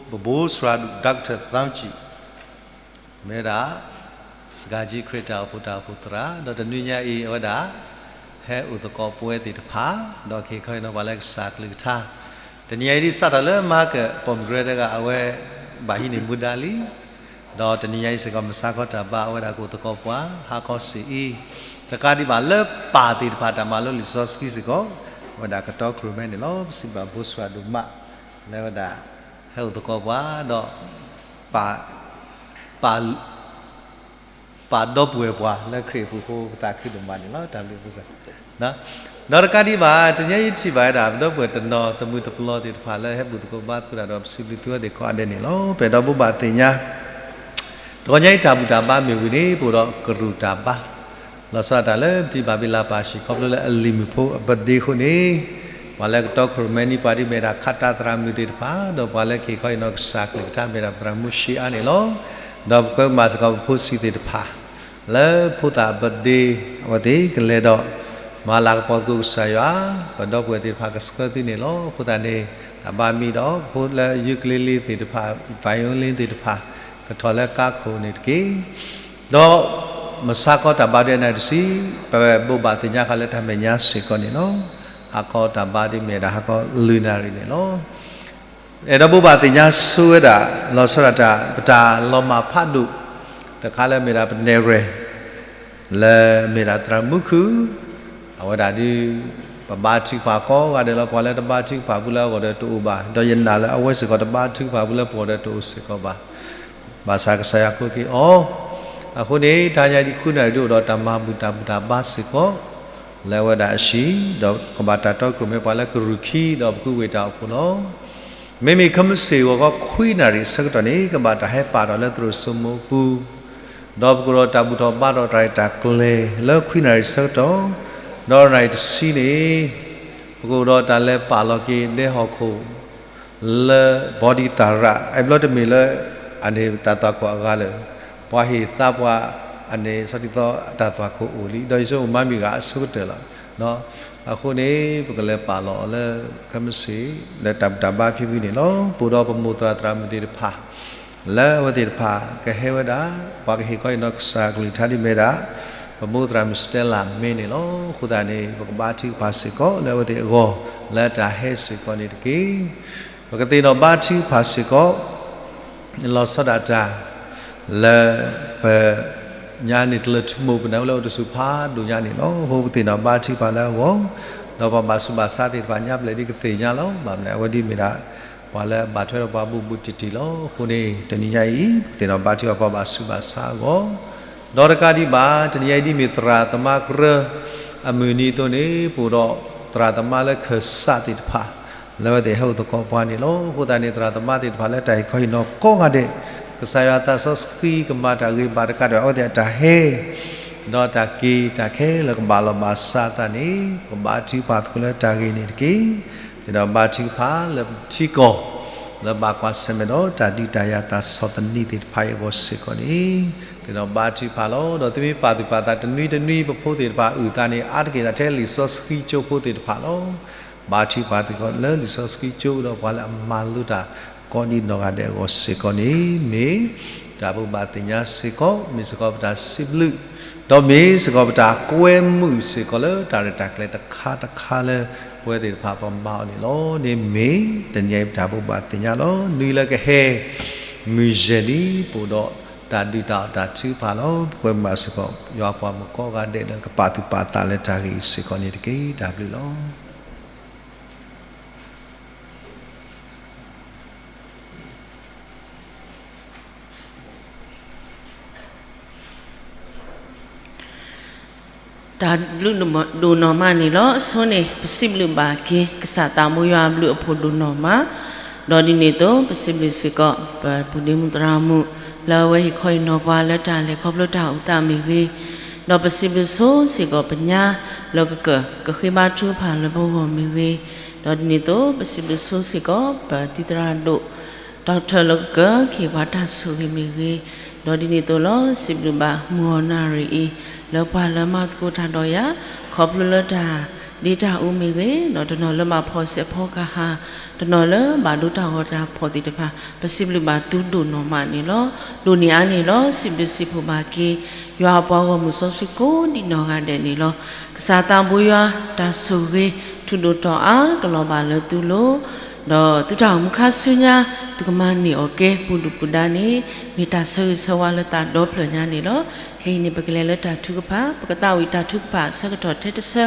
ပဘိးစှၤဒိၣ် Doctor Thangchi မ့ၢ်ဝဲဒၣ် စကၤကၠံခရံာ်တၢ်အိၣ်ဖှိၣ်တၢ်အိၣ်ဖှိၣ်သရၣ်, ဒီးတနွံညါအံၤ အဝဲဒၣ် ဟဲအိၣ်သကိးပဝဲသ့ၣ်တဖၣ်, ဒီးက့ၤခီအံၤနီၢ်ပှၤလၢကစၢ်ကလုၢ်ကထါ, တနံၤညါအံၤဒ်စးထီၣ်လၢမၤက ပိာ်မုၣ်ကရၢတဂၤ အဝဲ ဘၣ်ဟံးန့ၢ်မူဒါလံ ဒီးတနံၤညါအံၤစ့ၢ်ကီး မၤဆါခီတၢ်ဘါ အဝဲဒၣ်ကအိၣ်သကိးပှၤ ဟါခီဆံးအံၤ, တကးဒံးဘၣ်လၢပၢ်သ့ၣ်တဖၣ်တၢ်မၤလိလံာ်စီဆှံစ့ၢ်ကီး အဝဲဒၣ်ကတီခိၣ်ရိၣ်မဲန့ၣ်လီၤ. ပစံးဘျုးဘၣ်ဘိးစှၤဒိၣ်မး လၢအဝဲဒၣ် ဟဲအိၣ်သကိးပှၤ ဒီး ပၢ် ပၢ်ဒီပုၢ်ဝဲၢ်ပှၤလၢခရံာ်အပူၤအဃိ ပသးခုဒိၣ်မးန့ၣ်လီၤ. တၢ်ဘျုးဖိစၢ် ဒီးတကးဒံးဘၣ် တနံၤညါအံၤထံၣ်ဘၣ်ဝဲဒၣ် ပဒီပုၢ်ဝဲၢ်တနီၤ သမုၢ်တပျီသ့ၣ်တဖၣ်လၢဟဲဘူၣ်သကိးဘါသကိးတၢ်ဒီး ပစံးဘျုးသုဝဲသ့ၣ်ကိးဂၤဒဲးန့ၣ်လီၤ. ပအဲၣ်ဒိးဘိးဘၣ်သ့ၣ်ညါ တဂီၤညါအံၤတၢ်ဘူၣ်တၢ်ဘါမ့ၢ်ဝံၤန့ၣ် ပအိၣ်ဒီးကရူၢ်တၢ်ဘါ လီၤဆီဒၣ်တၢ်လၢပတံၢ်ဘၣ်ဘ့လးပၢ်ဆံး ခီဖျိလၢအလံၤမုၣ်ဖိအ birthday အဃိန့ၣ် ပှၤလၢကတီခိၣ်ရိၣ်မဲန့ၣ် ပှၤဒ်မ့ၢ်ဒၣ်ခးတၢ်သရၣ်မုၣ်သ့ၣ်တဖၣ် ဒီးပှၤလၢက့ၤခီအံၤနီၢ်ကစၢ်ကလုၢ်ကထါမ့ၢ်ဒၣ်ပသရၣ်မုၣ်ရှံအါန့ၣ်လီၤ. ဒီးပကမၤစ့ၢ်ကီးပဖိဆံးသ့ၣ်တဖၣ် လၢဖိသၣ်အ birthday အဝဲသ့ၣ်ကလဲၤဒီး မၤလၤကပီၤသကိးကစၢ်ယွၤ ပဒီပုၢ်ဝဲၢ်သ့ၣ်တဖၣ်ကဆှၢသုန့ၣ်လီၤ. အဃိသတးန့ၣ် တၢ်ဘါမံဒီး ဖိလၢယုကလ့လ့သ့ၣ်တဖၣ် violin သ့ၣ်တဖၣ် ကထီၣ်လၢကါခိၣ်န့ၣ်တက့ၢ်. ဒီးမၤဆါခီတၢ်ဘါဒဲးနၢ်တဆံ ပဘိးဘၣ်သ့ၣ်ညါဃာ်လၢတၢ်မဲာ်ညါစ့ၢ်ကီးန့ၣ်လီၤ. ဟါခီတၢ်ဘါဒ်မ့ၢ်ဒၣ်ဟါခီလွံၢ်နၣ်ရံၣ်န့ၣ်လီၤ. အဲၣ်ဒိးဘိးဘၣ်သ့ၣ်ညါဆိဝဲဒၣ် လီၤဆီဒၣ်တၢ် ပတၢ်လီၤမၢ်ဖးဒိၣ် တခါလၢမ့ၢ်ဒၣ်ပနဲၣ်ရွဲၣ် လၢမ့ၢ်ဒၣ်သရၣ်မုၣ်ခုၣ် အဝဲဒၣ်ဒုး ပဘါထုကဖၣ်ကိးဂၤဒဲးလီၤ. ပှၤလၢတဘါထုကဖၣ်ဘူးလၢအဂီၢ်ဒီးတအိၣ်ဘၣ်, ဒီးယနာ်လၢအဝဲစ့ၢ်ကီးတဘါထုကဖၣ်ဘူးလၢပဂီၢ်ဒီးတအိၣ်စ့ၢ်ကီးဘၣ်. ဘၣ်ဆၣ်ကစၢ်ယွၤကိးက့ၤအီၤ, အဃိန့ၣ် တဟါညါဒ်ဃုနၣ်ရံၣ်ဒ်အိၣ်ဒီးတၢ်မၤဘူၣ်တၢ်ဘူၣ်တၢ်ဘါစ့ၢ်ကီး လၢအဝဲဒၣ်အဟံၣ်, ဒီးကဘၣ်တၢ်တီခိၣ်ရိၣ်မဲပှၤလၢကရူၢ်ခံ ဒီးပကူဝ့ၢ်တၢ်အိၣ်ဖှိၣ်လီၤ. မ့မ့ၢ်ခဲမုၢ်ဆ့ၣ်ဂီၤခီခွံနၣ်ရံၣ်အဆၢကတီၢ်န့ၣ် ကဘၣ်တၢ်ဟဲပာ်ထီၣ်လၢသရိာ်စိမိၤအပူၤ ဒီးပကအိၣ်ဒီးတၢ်ဘူၣ်ထီၣ်ဘါထီၣ်တၢ်ရဲၣ်တၢ်ကျဲၤလၢခွံနၣ်ရံၣ်အဆၢကတီၢ်, ဒီးနၣ်ရံၣ်တဆံန့ၣ် ပကအိၣ်ဒီးတၢ်လဲၤပာ်လီၤက့ၤဒဲဟီၣ်ခိၣ် လၢ body သရၣ် အဘျီတမ့ၢ်လၢ အန့ၣ်တၢ်သွၣ်ခိၣ်အဂၤလၢာ်, ပှၤဟ့ၣ်သါပှၤ အန့ၣ်ဆီတံၢ်သီတၢ်သွၣ်ခိၣ်အိၣ်လံ ဒီးယဆိကမိၣ်မၤမံၤဂၤအဆိကတၢၢ်လီၤ. အဃိန့ၣ် ပကလဲၤပာ်လီၤအီၤလၢ ခဲမုၢ်ဆ့ၣ် လၢတၢ်ဘူၣ်တၢ်ဘါဖံဖုန့ၣ်လီၤ. ပအိၣ်ဒီးပမိၢ်သရၣ်သရၣ်မုၣ်သ့ၣ်တဖၣ် လၢအဝဲသ့ၣ်တဖၣ် ကဟဲဝဲဒၣ် ပှၤကဟ့ၣ်ခီအံၤနီၢ်ကစၢ်ကလုၢ်ကထါဒ်မ့ၢ်ဒၣ် ပမိၢ်သရၣ်မုၣ် Stella မ့ၢ်န့ၣ်လီၤ. အဃိသတးန့ၣ် ပကဘါထုကဖၣ်စ့ၢ်ကီးလၢအဝဲသ့ၣ်အဂီၢ် လၢတၢ်ဟဲစ့ၢ်ကီးန့ၣ်တက့ၢ်. ပကသ့ၣ်နီၣ်ဘါထုကဖၣ်စ့ၢ်ကီး လီၤဆီဒၣ်တၢ် လၢပ ညါန့ၣ်တလၢာ်ထူမိၣ် ပနၢ်ဟူလၢအိၣ်တဆူၣ်ဖးဒိၣ်ညါန့ၣ်လီၤ. အဃိပသ့ၣ်နီၣ်ဘါထုကဖၣ်လၢအဂီၢ်, ဒီးပှၤဘၣ်ဆူးဘၣ်ဆါသ့ၣ်တဖၣ်ညါပလဲၣ်ဒ်ကသ့ၣ်ညါလီၤ. ဘၣ်မနုၤအဝဲဒ်မ့ၢ်ဒၣ် ပှၤလၢအဘၣ်ထွဲဒီးပှၤဘူးဘူးတံၢ်တံၢ်လီၤ. အဃိန့ၣ် တနံၤညါအံၤ ပသ့ၣ်နီၣ်ဘါထုကဖၣ်ပှၤဘၣ်ဆူးဘၣ်ဆါအဂီၢ်, ဒီးတကးဒံးဘၣ် တနံၤညါအံၤဒ်မ့ၢ်သရၣ်သမါကရၢ အမုၢ်နံၤအသိးန့ၣ် ပအိၣ်ဒီးသရၣ်သမါလၢခၢၣ်စးသ့ၣ်တဖၣ် လၢအဝဲသ့ၣ်ဟဲအိၣ်သကိးပှၤန့ၣ်လီၤ. အဃိသတးန့ၣ် သရၣ်သမါသ့ၣ်တဖၣ်လၢတၢ်ဟ့ၣ်ခီဟ့ၣ်နီၤကိးဂၤဒဲး ကစၢ်ယွၤသးစီဆှံကမၤတၢ်ဂ့ၤဘၣ်တကးဒီး အဝဲသ့ၣ်အတၢ်ဟဲ ဒီးတၢ်က့ၤတၢ်ခဲလၢာ်ကဘၣ်လီၤဘၣ်စးအသးန့ၣ် ပကဘါထုကဖၣ်သကိးလၢတၢ်ဂ့ၤန့ၣ်တက့ၢ်. သ့ၣ်နီၣ်ဘါထုကဖၣ်လၢပထံကီၢ် လၢဘၣ်ကွၢ်ဆၢၣ်မဲာ်ဒီးတၢ်ဒုးတၢ်ယၤတၢ်ဆီၣ်သနံးသ့ၣ်တဖၣ်အံၤအဂီၢ်စ့ၢ်ကီးန့ၣ် သ့ၣ်နီၣ်ဘါထုကဖၣ်လီၤ. ဒီးသုမ့ၢ်ပာ်သူၣ်ပာ်သးတနွံတနွံ ပဖိသ့ၣ်တဖၣ်အုၣ်သးန့ၣ် အါတက့ၢ်ဒၣ်ထဲလံာ်စီဆှံကၠိဖိသ့ၣ်တဖၣ်လီၤ. ဘါထုကဖၣ်သကိးလၢလံာ်စီဆှံကၠိဒီးပှၤလၢအမၤလိတၢ်ကိးဒ်နီၢ်ဂၤဒဲးအဂီၢ်စ့ၢ်ကီးန့ၣ် မ့ၢ်တၢ်ဘိးဘၣ်သ့ၣ်ညါစ့ၢ်ကီး မ့ၢ်စ့ၢ်ကီးပတၢ်စံးဘျုး ဒီးမ့ၢ်စ့ၢ်ကီးပတၢ်ကွဲမုာ်စ့ၢ်ကီးလၢတၢ်ရဲၣ်တၢ်ကျဲၤတခါတခါလၢ ပဝဲသ့ၣ်တဖၣ်ပမၤအီၤန့ၣ်လီၤ. န့ၣ်မ့ၢ်တနံၤအံၤပတၢ်ဘိးဘၣ်သ့ၣ်ညါလီၤ. နွံလၢကဟဲ မုၢ်ယဲၢ်နံၤ ပအိၣ်ဒီး တၢ်ဒုၣ်တၢ်အီၣ်တၢ်ထုကဖၣ်လီၤ. ပကွဲမုာ်ဘၣ်စ့ၢ်ကီး ယွၤပှၤမုၣ်ကိးဂၤဒဲးလၢကပာ်သူၣ်ပာ်သးလၢတၢ်ဂ့ၢ်အံၤစ့ၢ်ကီးန့ၣ်တက့ၢ်. တၢ်ဘျုးလီၤ. တၢ်ဘျုးဒိၣ်နီၢ်မးန့ၣ်လီၤ. အဆိန့ၣ် ပစံးဘျုးဘၣ်က့ၤ ကစၢ်သးဘိယွၤအဘျုးအဖှိၣ်ဒိၣ်နီၢ်မး, ဒီးဒ်န့ၣ်အသိး ပစံးဘျုးစ့ၢ်ကီး ပပုၢ်ဒ့မုၣ်သရၣ်မုၣ် လၢအဝဲဟ့ၣ်ခီဟ့ၣ်နီၤပှၤလၢတၢ်လဲၤခီဖျိတၢ်အိၣ်သးမ့ၢ်ဂ့ၤ, ဒီးပစံးဘျုးဆိစ့ၢ်ကီးပညါ လၢကကၢၢ်ကဃ့ဘါထုကဖၣ်လၢပဂီၢ်မ့ၢ်ဂ့ၤ, ဒီးဒ်န့ၣ်အသိး ပစံးဘျုးဆိစ့ၢ်ကီး ပတံၤသရၣ်ဒိၣ် ဒီးထၢၣ်လၢကကၢၢ်က့ၤပှၤတၢ်ဆိၣ်ဂ့ၤမ့ၢ်ဂ့ၤ, ဒီးဒ်န့ၣ်အသိးလီၤ စံးဘျုးဘၣ်မုၢ်ဂီၤနၣ်ရံၣ်အံၤ လၢပှၤလၢမၤသကိးတၢ်ဒီးယၤ ခီဖျိလၢတၢ်ဒ့တၢ်အူမ့ၢ်ဂ့ၤ, ဒီးတနီၤလၢဘၣ်ဖီၣ်စဲးဖီကဟၣ်, တနီၤလၢဘၣ်ဒိတၢ်ဂီၤတၢ်ဖီၣ်သ့ၣ်တဖၣ် ပစံးဘျုးဘၣ်သုဒိၣ်နီၢ်မးန့ၣ်လီၤ. ဒိၣ်န့ၢ်အါန့ၣ်လီၤ စံးဘျုးစံးဖှိၣ်ဘၣ်က့ၤ ယွၤအပှၤဂီၢ်မုၢ်စီဆှံကိးဒံးနီၢ်ဂၤဒဲးန့ၣ်လီၤ. ကစၢ်သးဘိယွၤ တၢ်ဆိၣ်ဂ့ၤ ထူးဒိၣ်တီၤအါကလီၤဘၣ်လၢသုလိၤ ဒီးသုတၢ်အိၣ်မူခါဆူညါ သုကမၤန့ၢ်အီၤကဲ ပူၤဒုၣ်ပူၤဒါန့ၣ် မ့ၢ်တၢ်ဆၢဂ့ၤဆၢဝါလၢသးဒီဖျၢၣ်ညါန့ၣ်လီၤ. ခဲအံၤန့ၣ် ပကလဲၤလၢတၢ်ထုကဖၣ်, ပကသးဝံၣ်တၢ်ထုကဖၣ်အဆၢကတီၢ်ထဲတဆၢ,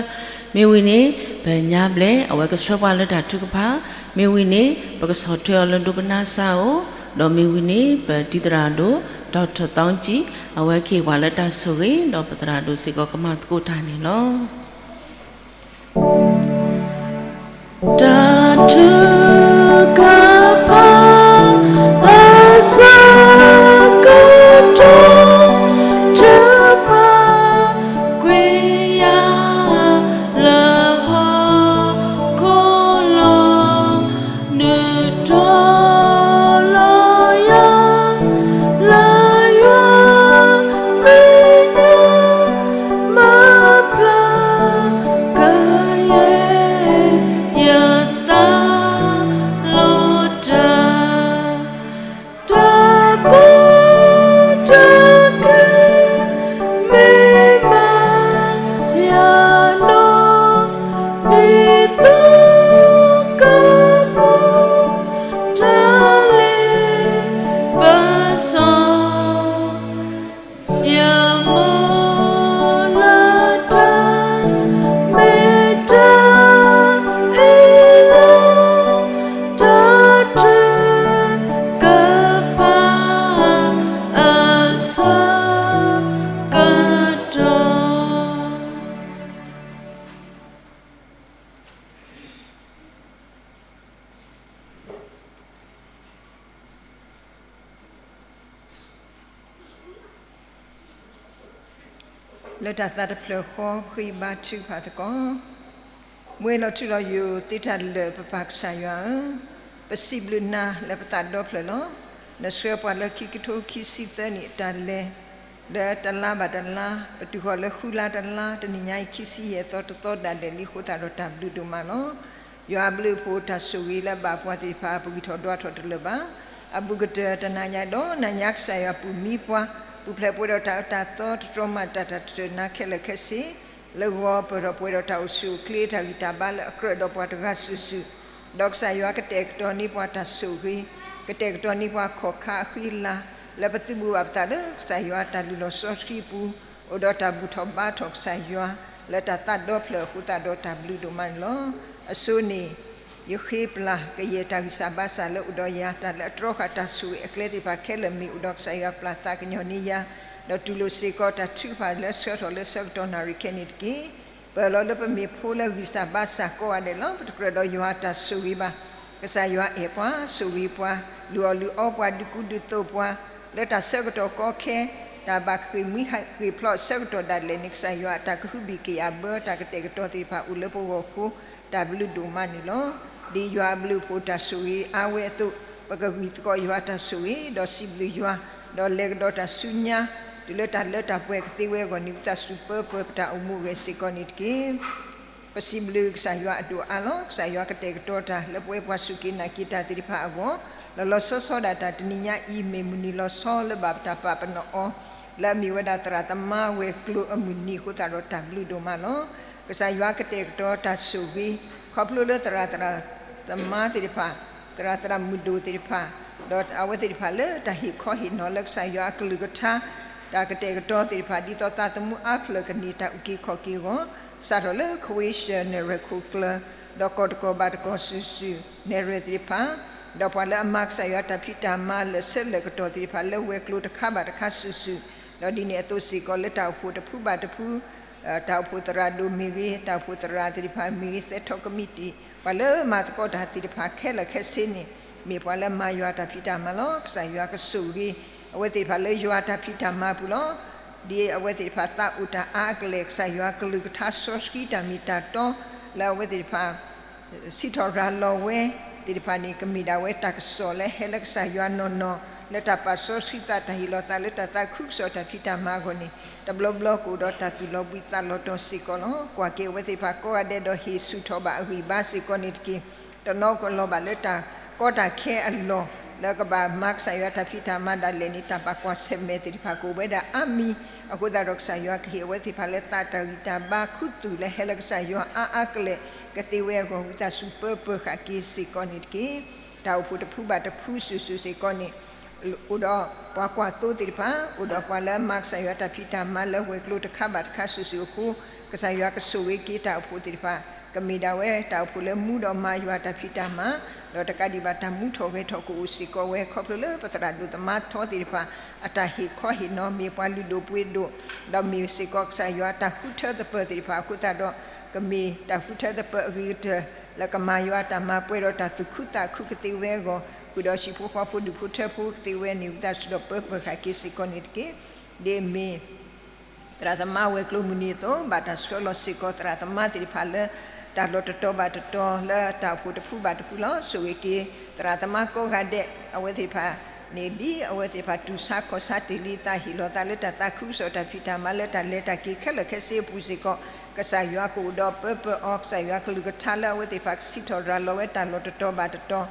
မ့ၢ်ဝံၤန့ၣ် ပညါဘျဲၣ် အဝဲကဆှၢပှၤလၢတၢ်ထုကဖၣ်, မ့ၢ်ဝံၤန့ၣ် ပကဆီၣ်ထွဲအီၤလၢဒိကနၣ်စၢ်အိၣ်, ဒီးမ့ၢ်ဝံၤန့ၣ် ပတံၤသရၣ်ဒိၣ် ဒီးထၢၣ်သီကံၣ် အဝဲကဟ့ၣ်ပှၤလၢတၢ်ဆိၣ်ဂ့ၤ ဒီးပသရၣ်ဒိၣ်စ့ၢ်ကီးကမၤသကိးတၢ်န့ၣ်လီၤ. တၢ်ထုကဖၣ် အဆၢကတီၢ် ထုးပှၤကွံာ်ယၤလၢဟီၣ်ခိၣ်လီၤ. နုာ်ထီၣ်လီၤယၤ လၢယွၤမဲာ်ညါ မၤဖျါကယဲၢ် ယသးလီၤတၢ် တၢ်ကီတၢ်ခဲ မ့ၢ်မၤယၤနီၢ် ဒ်သိးကပူၤ တၢ်လ့ပစီ ယမိၢ်လၢတၢ် မ့ၢ်တၢ်အ့ၣ်လိာ် တၢ်ထုကဖၣ်အဆၢကတီၢ်. လၢတၢ်သးတဖျၢၣ်ဃီ ပဃ့ဘါထုကဖၣ်သကိး. မူလီၤထူလီၤယိာ်သ့တၢ်လၢာ် ပပၢ်ကစၢ်ယွၤဧၢ, ပစံးဘျုးနၤလၢပသးဒီဖျၢၣ်လီၤ. နဆှၢပှၤလၢခံကထိခံဆံသၢနံၣ်အတၢ်လဲၤ လၢတလါဘၣ်တလါ ပတုၤဃီၤလၢဃုလါတလါ တနံၤညါအံၤ ခံဆံယဲၢ်သီတသီဒၣ်လဲာ်လံအဃိသတးဒီး တၢ်ဘျုးဒိၣ်မးလီၤ. ယွၤအဘျုးအဖှိၣ်တၢ်ဆိၣ်ဂ့ၤလၢအဘၣ်ပှၤသ့ၣ်တဖၣ် ပဂံၢ်ထီၣ်ဒွးထီၣ်တလၢာ်ဘၣ်. အဘူးကတၢၢ်တနၤညါဒီး နၤညါကစၢ်ယွၤပူၤမံပှၤ ပူၤဖျဲးပှဲၤဒီးတၢ်အၢတၢ်သီ တတြီမၤတၢ်တၢ်တထၢၣ်နၤခဲလၢာ်ခဲဆ့ လၢဂီၤပၢၢ်ထီၣ်ပှဲၤဒီးတၢ်အိၣ်ဆူၣ်အိၣ်ချ့ တၢ်ဂံၢ်တၢ်ဘါလၢအကြၢးဒီးပှၤတဂၤစုာ်စုာ်, ဒီးကစၢ်ယွၤကတဲာ်ကတီၤန့ၢ်ပှၤတၢ်ဆိၣ်ဂ့ၤ, ကတဲာ်ကတီၤန့ၢ်ပှၤခီၣ်ခါအဃံအလၤ လၢပသုးဘူးဘၣ်ပသးလၢကစၢ်ယွၤတၢ်လုၢ်လီၢ်စီဆှံပူၤ အိၣ်ဒီးတၢ်ဘူၣ်ထီၣ်ဘါထီၣ်ကစၢ်ယွၤ လၢတၢ်သးဒီဖျၢၣ်အဃိသတးဒီးတၢ်ဘျုးဒိၣ်မးန့ၣ်လီၤ. အဆိန့ၣ် ယဃ့ပျၢ်ကယဲၢ်တၢ်ဂံၢ်စၢ်ဘါစၢ်လၢအိၣ်ဒီးယၤ တၢ်လၢအတြီဃာ်တၢ်ဆိၣ်ဂ့ၤအကျဲသ့ၣ်တဖၣ်ခဲလၢာ် မ့ၢ်အိၣ်ဒီးကစၢ်ယွၤပျၢ်သးကညီၤန့ၢ်ယၤ, ဒီးတူၢ်လိာ်စ့ၢ်ကီးတၢ်ထုကဖၣ်လၢဆှၢထီၣ်လၢဆၢကတီၢ်နၣ်ရံၣ်ခဲအံၤန့ၣ်တက့ၢ်. ပၢၢ်လီၤလၢပမ့ၢ်ဖိလၢဂံၢ်စၢ်ဘါစၢ်ကိးဂၤဒဲးလီၤ. ပတကြၢးဒီးယွၤတၢ်ဆိၣ်ဂ့ၤဘၣ်. ကစၢ်ယွၤအဲၣ်ပှၤ, ဆိၣ်ဂ့ၤပှၤ, လုၢ်အီၣ်လုၢ်အီပှၤ, ဒုးကူဒုးသိးပှၤ, လၢတၢ်ဆၢကတီၢ်ကီခဲ, တၢ်ဘၣ်ဃ့ၢ်မှံဟးဃ့ၢ်ဖျိးအဆၢကတီၢ်ဒၣ်လဲာ်န့ၣ် ကစၢ်ယွၤအတၢ်ကဟုဘံၣ်ကယာ်ဘၢ တၢ်ကတဲာ်ကတီၤသ့ၣ်တဖၣ်အိၣ်လၢပဂီၢ်အဃိ တၢ်ဘျုးဒိၣ်မးန့ၣ်လီၤ. ဒ်ယွၤအဘျုးအဖှိၣ်တၢ်ဆိၣ်ဂ့ၤအါဝဲအသိး, ပကဂံၢ်သကိးယွၤတၢ်ဆိၣ်ဂ့ၤ, ဒီးစံးဘျုးယွၤ, ဒီးလဲၤကဒီးတၢ်ဆူညါ, တုၤလၢတၢ်လၢတၢ်ပှဲၤကသ့ဝဲအဂီၢ်န့ၣ် ဝံသးစူၤပၢပၢၤပတၢ်အိၣ်မူအဂဲၤစ့ၢ်ကီးန့ၣ်တက့ၢ်. ပစံးဘျုးကစၢ်ယွၤအဒိၣ်အါလီၤ. ကစၢ်ယွၤကတဲာ်ကတီၤတၢ်လၢပဝဲပှၤစူၢ်က့ၤနာ်က့ၤတၢ်သ့ၣ်တဖၣ်အဂီၢ်, လီၤလီၤဆီဆီဒၣ်တၢ် တနံၤညါအံၤ မ့ၢ်မုၢ်နံၤလီၤဆီလၢဘၣ်ပတၢ်ပာ်ပနီၣ်အီၤ လၢအမ့ၢ်ဝဲဒၣ်သရၣ်သမါဝဲၤကျိၤအမုၢ်နံၤအဃိသတးဒီးတၢ်ဘျုးဒိၣ်မးလီၤ. ကစၢ်ယွၤကတဲာ်ကတီၤတၢ်ဆိၣ်ဂ့ၤ ခီဖျိလၢသရၣ်သရၣ်သမါသ့ၣ်တဖၣ်, သရၣ်သရၣ်မုၣ်ဒိၣ်သ့ၣ်တဖၣ်, ဒီးအဝဲသ့ၣ်တဖၣ်လၢတၢ်ဟ့ၣ်ခီဟ့ၣ်နီၤလၢကစၢ်ယွၤအကလုၢ်ကထါ တၢ်ကတဲာ်ကတီၤသ့ၣ်တဖၣ် ဒ်သိးသးသမူအါဖျၢၣ်ကန့ၢ်တၢ်အုၣ်က့ၤခီၣ်က့ၤအဂီၢ်, စးထီၣ်လၢကဝ့ၢ်ၡၢၣ်နဲၣ်ရွဲၣ်ခိၣ်ကျၢၢ်, ဒီးကီၢ်တကီၢ်ဘၣ်တကီၢ်စုာ်စုာ် နဲၣ်ရွဲၣ်သ့ၣ်တဖၣ်, ဒီးပှၤလၢအမၤကစၢ်ယွၤတၢ်ဖံးတၢ်မၤလၢာ်ဆၢလၢာ်ကတီၢ်သ့ၣ်တဖၣ်လၢဝဲၤကျိၤတခါဘၣ်တခါစုာ်စုာ်, ဒီးဒ်န့ၣ်အသိးစ့ၢ်ကီးလၢတၢ်အိၣ်ဖှိၣ်တဖုဘၣ်တဖု တၢ်အိၣ်ဖှိၣ်သရၣ်ဒိၣ်မ့ၢ်ဂ့ၤ, တၢ်အိၣ်ဖှိၣ်သရၣ်သ့ၣ်တဖၣ်မ့ၢ်ဂ့ၤ, သဲထီၣ်ကမံးတံာ်, ပှၤလၢမၤသကိးတၢ်သ့ၣ်တဖၣ်ခဲလၢာ်ခဲဆ့န့ၣ် မ့ၢ်ပှၤလၢမၤယွၤတၢ်ဖံးတၢ်မၤလီၤ. ကစၢ်ယွၤကဆိၣ်ဂ့ၤ အဝဲသ့ၣ်တဖၣ်လၢယွၤတၢ်ဖံးတၢ်မၤပူၤလီၤ. ဒ်အဝဲသ့ၣ်တဖၣ်သးအိၣ်တၢ်အါအကလဲာ် ကစၢ်ယွၤကလုၢ်ကထါစီဆှံတၢ်မ့ၢ်တၢ်တီ လၢအဝဲသ့ၣ်တဖၣ် စံးထီၣ်ရၤလီၤဝဲသ့ၣ်တဖၣ်န့ၣ် ကမ့ၢ်ဒၣ်ဝဲတၢ်ကစီၣ်လၢဟဲလၢကစၢ်ယွၤနီၢ်နီၢ် လၢတၢ်ပာ်စီဆှံသးတၢ်ဟ့ၣ်လီၤသးလၢတၢ်သးခုကစီၣ်တၢ်ဖံးတၢ်မၤအဂီၢ်န့ၣ် တဘျီဘျီကအိၣ်ဒီးတၢ်သူၣ်လီၤဘှံးသးလီၤတီၤစ့ၢ်ကီးလီၤ. ကွၢ်က့ၤအဝဲသ့ၣ်တဖၣ်ကိးဂၤဒဲးဒီးဟ့ၣ်ဆူၣ်ထီၣ်ဘၣ်အဂံၢ်အဘါစ့ၢ်ကီးန့ၣ်တက့ၢ်. တနီၤကလီၤဘၣ်လၢတၢ်ကီတၢ်ခဲအလီၢ် လၢကဘၣ်မၤကစၢ်ယွၤတၢ်ဖံးတၢ်မၤဒၣ်လဲာ်န့ၣ် တၢ်ပာ်ကွၢ်ဆၢၣ်မဲာ်သ့ၣ်တဖၣ်ကအိၣ်ဝဲဒၣ်အါမံၤ, အဃိသတးဒီးကစၢ်ယွၤကဟ့ၣ်အဝဲသ့ၣ်တဖၣ်လၢသးတၢ်ဂံၢ်တၢ်ဘါ ခူသူၣ်လၢဟဲလၢကစၢ်ယွၤအါအါကလဲာ်ကသ့ဝဲအဂီၢ် ဝံသးစူၤပၢပၢၤဃာ်က့ၤစ့ၢ်ကီးန့ၣ်တက့ၢ်. တၢ်အိၣ်ဖှိၣ်တဖုဘၣ်တဖုစုာ်စုာ်စ့ၢ်ကီးန့ၣ် အိၣ်ဒီးပှၤကွၢ်သိသ့ၣ်တဖၣ်, အိၣ်ဒီးပှၤလၢမၤကစၢ်ယွၤတၢ်ဖံးတၢ်မၤလၢဝဲၤကျိၤတခါဘၣ်တခါစုာ်စုာ်အဃိ ကစၢ်ယွၤကဆိၣ်ဂ့ၤက့ၤတၢ်အိၣ်ဖှိၣ်သ့ၣ်တဖၣ် ကမ့ၢ်ဒၣ်ဝဲတၢ်အိၣ်ဖှိၣ်လၢမူဒီးမၤယွၤတၢ်ဖံးတၢ်မၤ, ဒီးတကးဒံးဘၣ်တၢ်မူထီၣ်ဂဲၤထီၣ်ကအိၣ်စ့ၢ်ကီးဝဲ ခီဖျိလၢပသရၣ်ဒိၣ်သမါထီသ့ၣ်တဖၣ် အတၢ်ဟ့ၣ်ခီဟ့ၣ်နီၤ မ့ၢ်ပှၤလုၢ်ဒိၣ်ပှ့ၤဒိၣ်, ဒီးမ့ၢ်စ့ၢ်ကီးကစၢ်ယွၤတၢ်ဃုထၢသပၢၤသ့ၣ်တဖၣ်အဃိသတးဒီး ကမ့ၢ်တၢ်ဃုထၢသပၢၤအဂ့ၤကတၢၢ် လၢကမၤယွၤတၢ်မၤပှဲၤဒီးတၢ်သူၣ်ခုသးခုကသ့ဝဲအဂီၢ်, ဃုာ်ဒီးဟံၣ်ဖိဃီဖိဒူၣ်ဖိထၢဖိကသ့ဝဲန့ၣ် ဝံသးစူၤဒီးပၢပၢၤဃာ်က့ၤစ့ၢ်ကီးန့ၣ်တက့ၢ်. ဒ်အမ့ၢ် သရၣ်သမါဝဲၤကျိၤမုၢ်နံၤအသိး ဘၣ်တၢ်ဆှၢလီၤစ့ၢ်ကီးသရၣ်သမါသ့ၣ်တဖၣ်လၢ တၢ်လီၢ်တတီၤဘၣ်တတီၤလၢတၢ်အိၣ်ဖှိၣ်တဖုဘၣ်တဖုလီၤ. ဆိၣ်ဂ့ၤက့ၤသရၣ်သမါကိးဂၤဒဲး အဝဲသ့ၣ်တဖၣ်န့ၣ် ဒ်အဝဲသ့ၣ်တဖၣ်တူၢ်ဆါခီၣ်ဆါတ့ၢ်လံသး ဟ့ၣ်လီၤသးလၢတၢ်သးခုကစီၣ်တၢ်ဖံးတၢ်မၤလၢတၢ်လဲၤတၢ်က့ၤခဲလၢာ်ခဲဆ့အပူၤစ့ၢ်ကီး ကစၢ်ယွၤကအိၣ်ဒီးပၢပၢအီၤ, ကစၢ်ယွၤကလုၢ်ကထါလၢအဝဲသ့ၣ်တဖၣ်ကစံးထီၣ်ရၤလီၤဝဲတၢ်လီၢ်တတီၤဘၣ်တတီၤ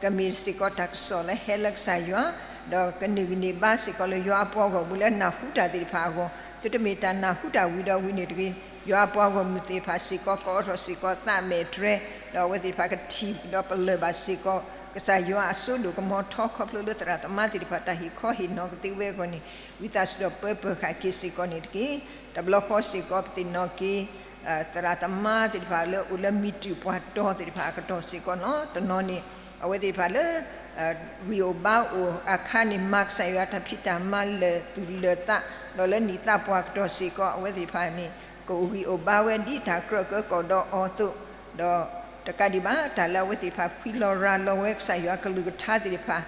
ကမ့ၢ်စ့ၢ်ကီးတၢ်ကစီၣ်လၢဟဲလၢကစၢ်ယွၤ, ဒီးကန့ၢ်ကန့ၢ်ဘါစ့ၢ်ကီးလၢယွၤအပှၤဂီၢ်မုၢ်လၢနၢ်ဟူတၢ်သ့ၣ်တဖၣ်အဂီၢ်, သုတမ့ၢ်တၢ်နၢ်ဟူတၢ်ဝံၤဒီးဝံၤန့ၣ်တဂ့ၤ, ယွၤအပှၤဂီၢ်မုၢ်သ့ၣ်တဖၣ်စ့ၢ်ကီး ကအီထီၣ်စ့ၢ်ကီးသးမဲာ်တြဲၤ, ဒီးအဝဲသ့ၣ်တဖၣ်ကထံၣ်ဒီးပလၢၢ်ဘၣ်စ့ၢ်ကီး ကစၢ်ယွၤအစိဒိၣ်ကမီၤထီ ခီဖျိလၢသရၣ်သမါသ့ၣ်တဖၣ်တၢ်ဟ့ၣ်ခီဟ့ၣ်နီၤကသ့ဝဲအဂီၢ်န့ၣ် ဝံသးစူၤဒီးပၢပၢၤဃာ်က့ၤစ့ၢ်ကီးန့ၣ်တက့ၢ်. တဘျီဃီစ့ၢ်ကီးပသ့ၣ်နီၣ်က့ၤ သရၣ်သမါသ့ၣ်တဖၣ်လၢအိၣ်လၢမံၤတုၢ်ပှၤတီၤသ့ၣ်တဖၣ်အကတီၢ်စ့ၢ်ကီးနီၤ, တနီၤန့ၣ် အဝဲသ့ၣ်တဖၣ်လၢ ဂံၢ်အိၣ်ဘါအိၣ်အခါန့ၣ် မၤကစၢ်ယွၤတၢ်ဖံးတၢ်မၤလၢာ်သူၣ်လၢာ်သး ဒီးလၢနံၣ်သးပှၢ်ကတီၢ်စ့ၢ်ကီး အဝဲသ့ၣ်တဖၣ်န့ၣ် ကအိၣ်ဂံၢ်အိၣ်ဘါဝဲဒ်တၢ်ကြၢးကၢကီၣ်ဒီးအီၤအသိး, ဒီးတကးဒံးဘၣ် တၢ်လၢအဝဲသ့ၣ်တဖၣ်ဖှံလီၤရၤလီၤဝဲကစၢ်ယွၤကလုၢ်ကထါသ့ၣ်တဖၣ်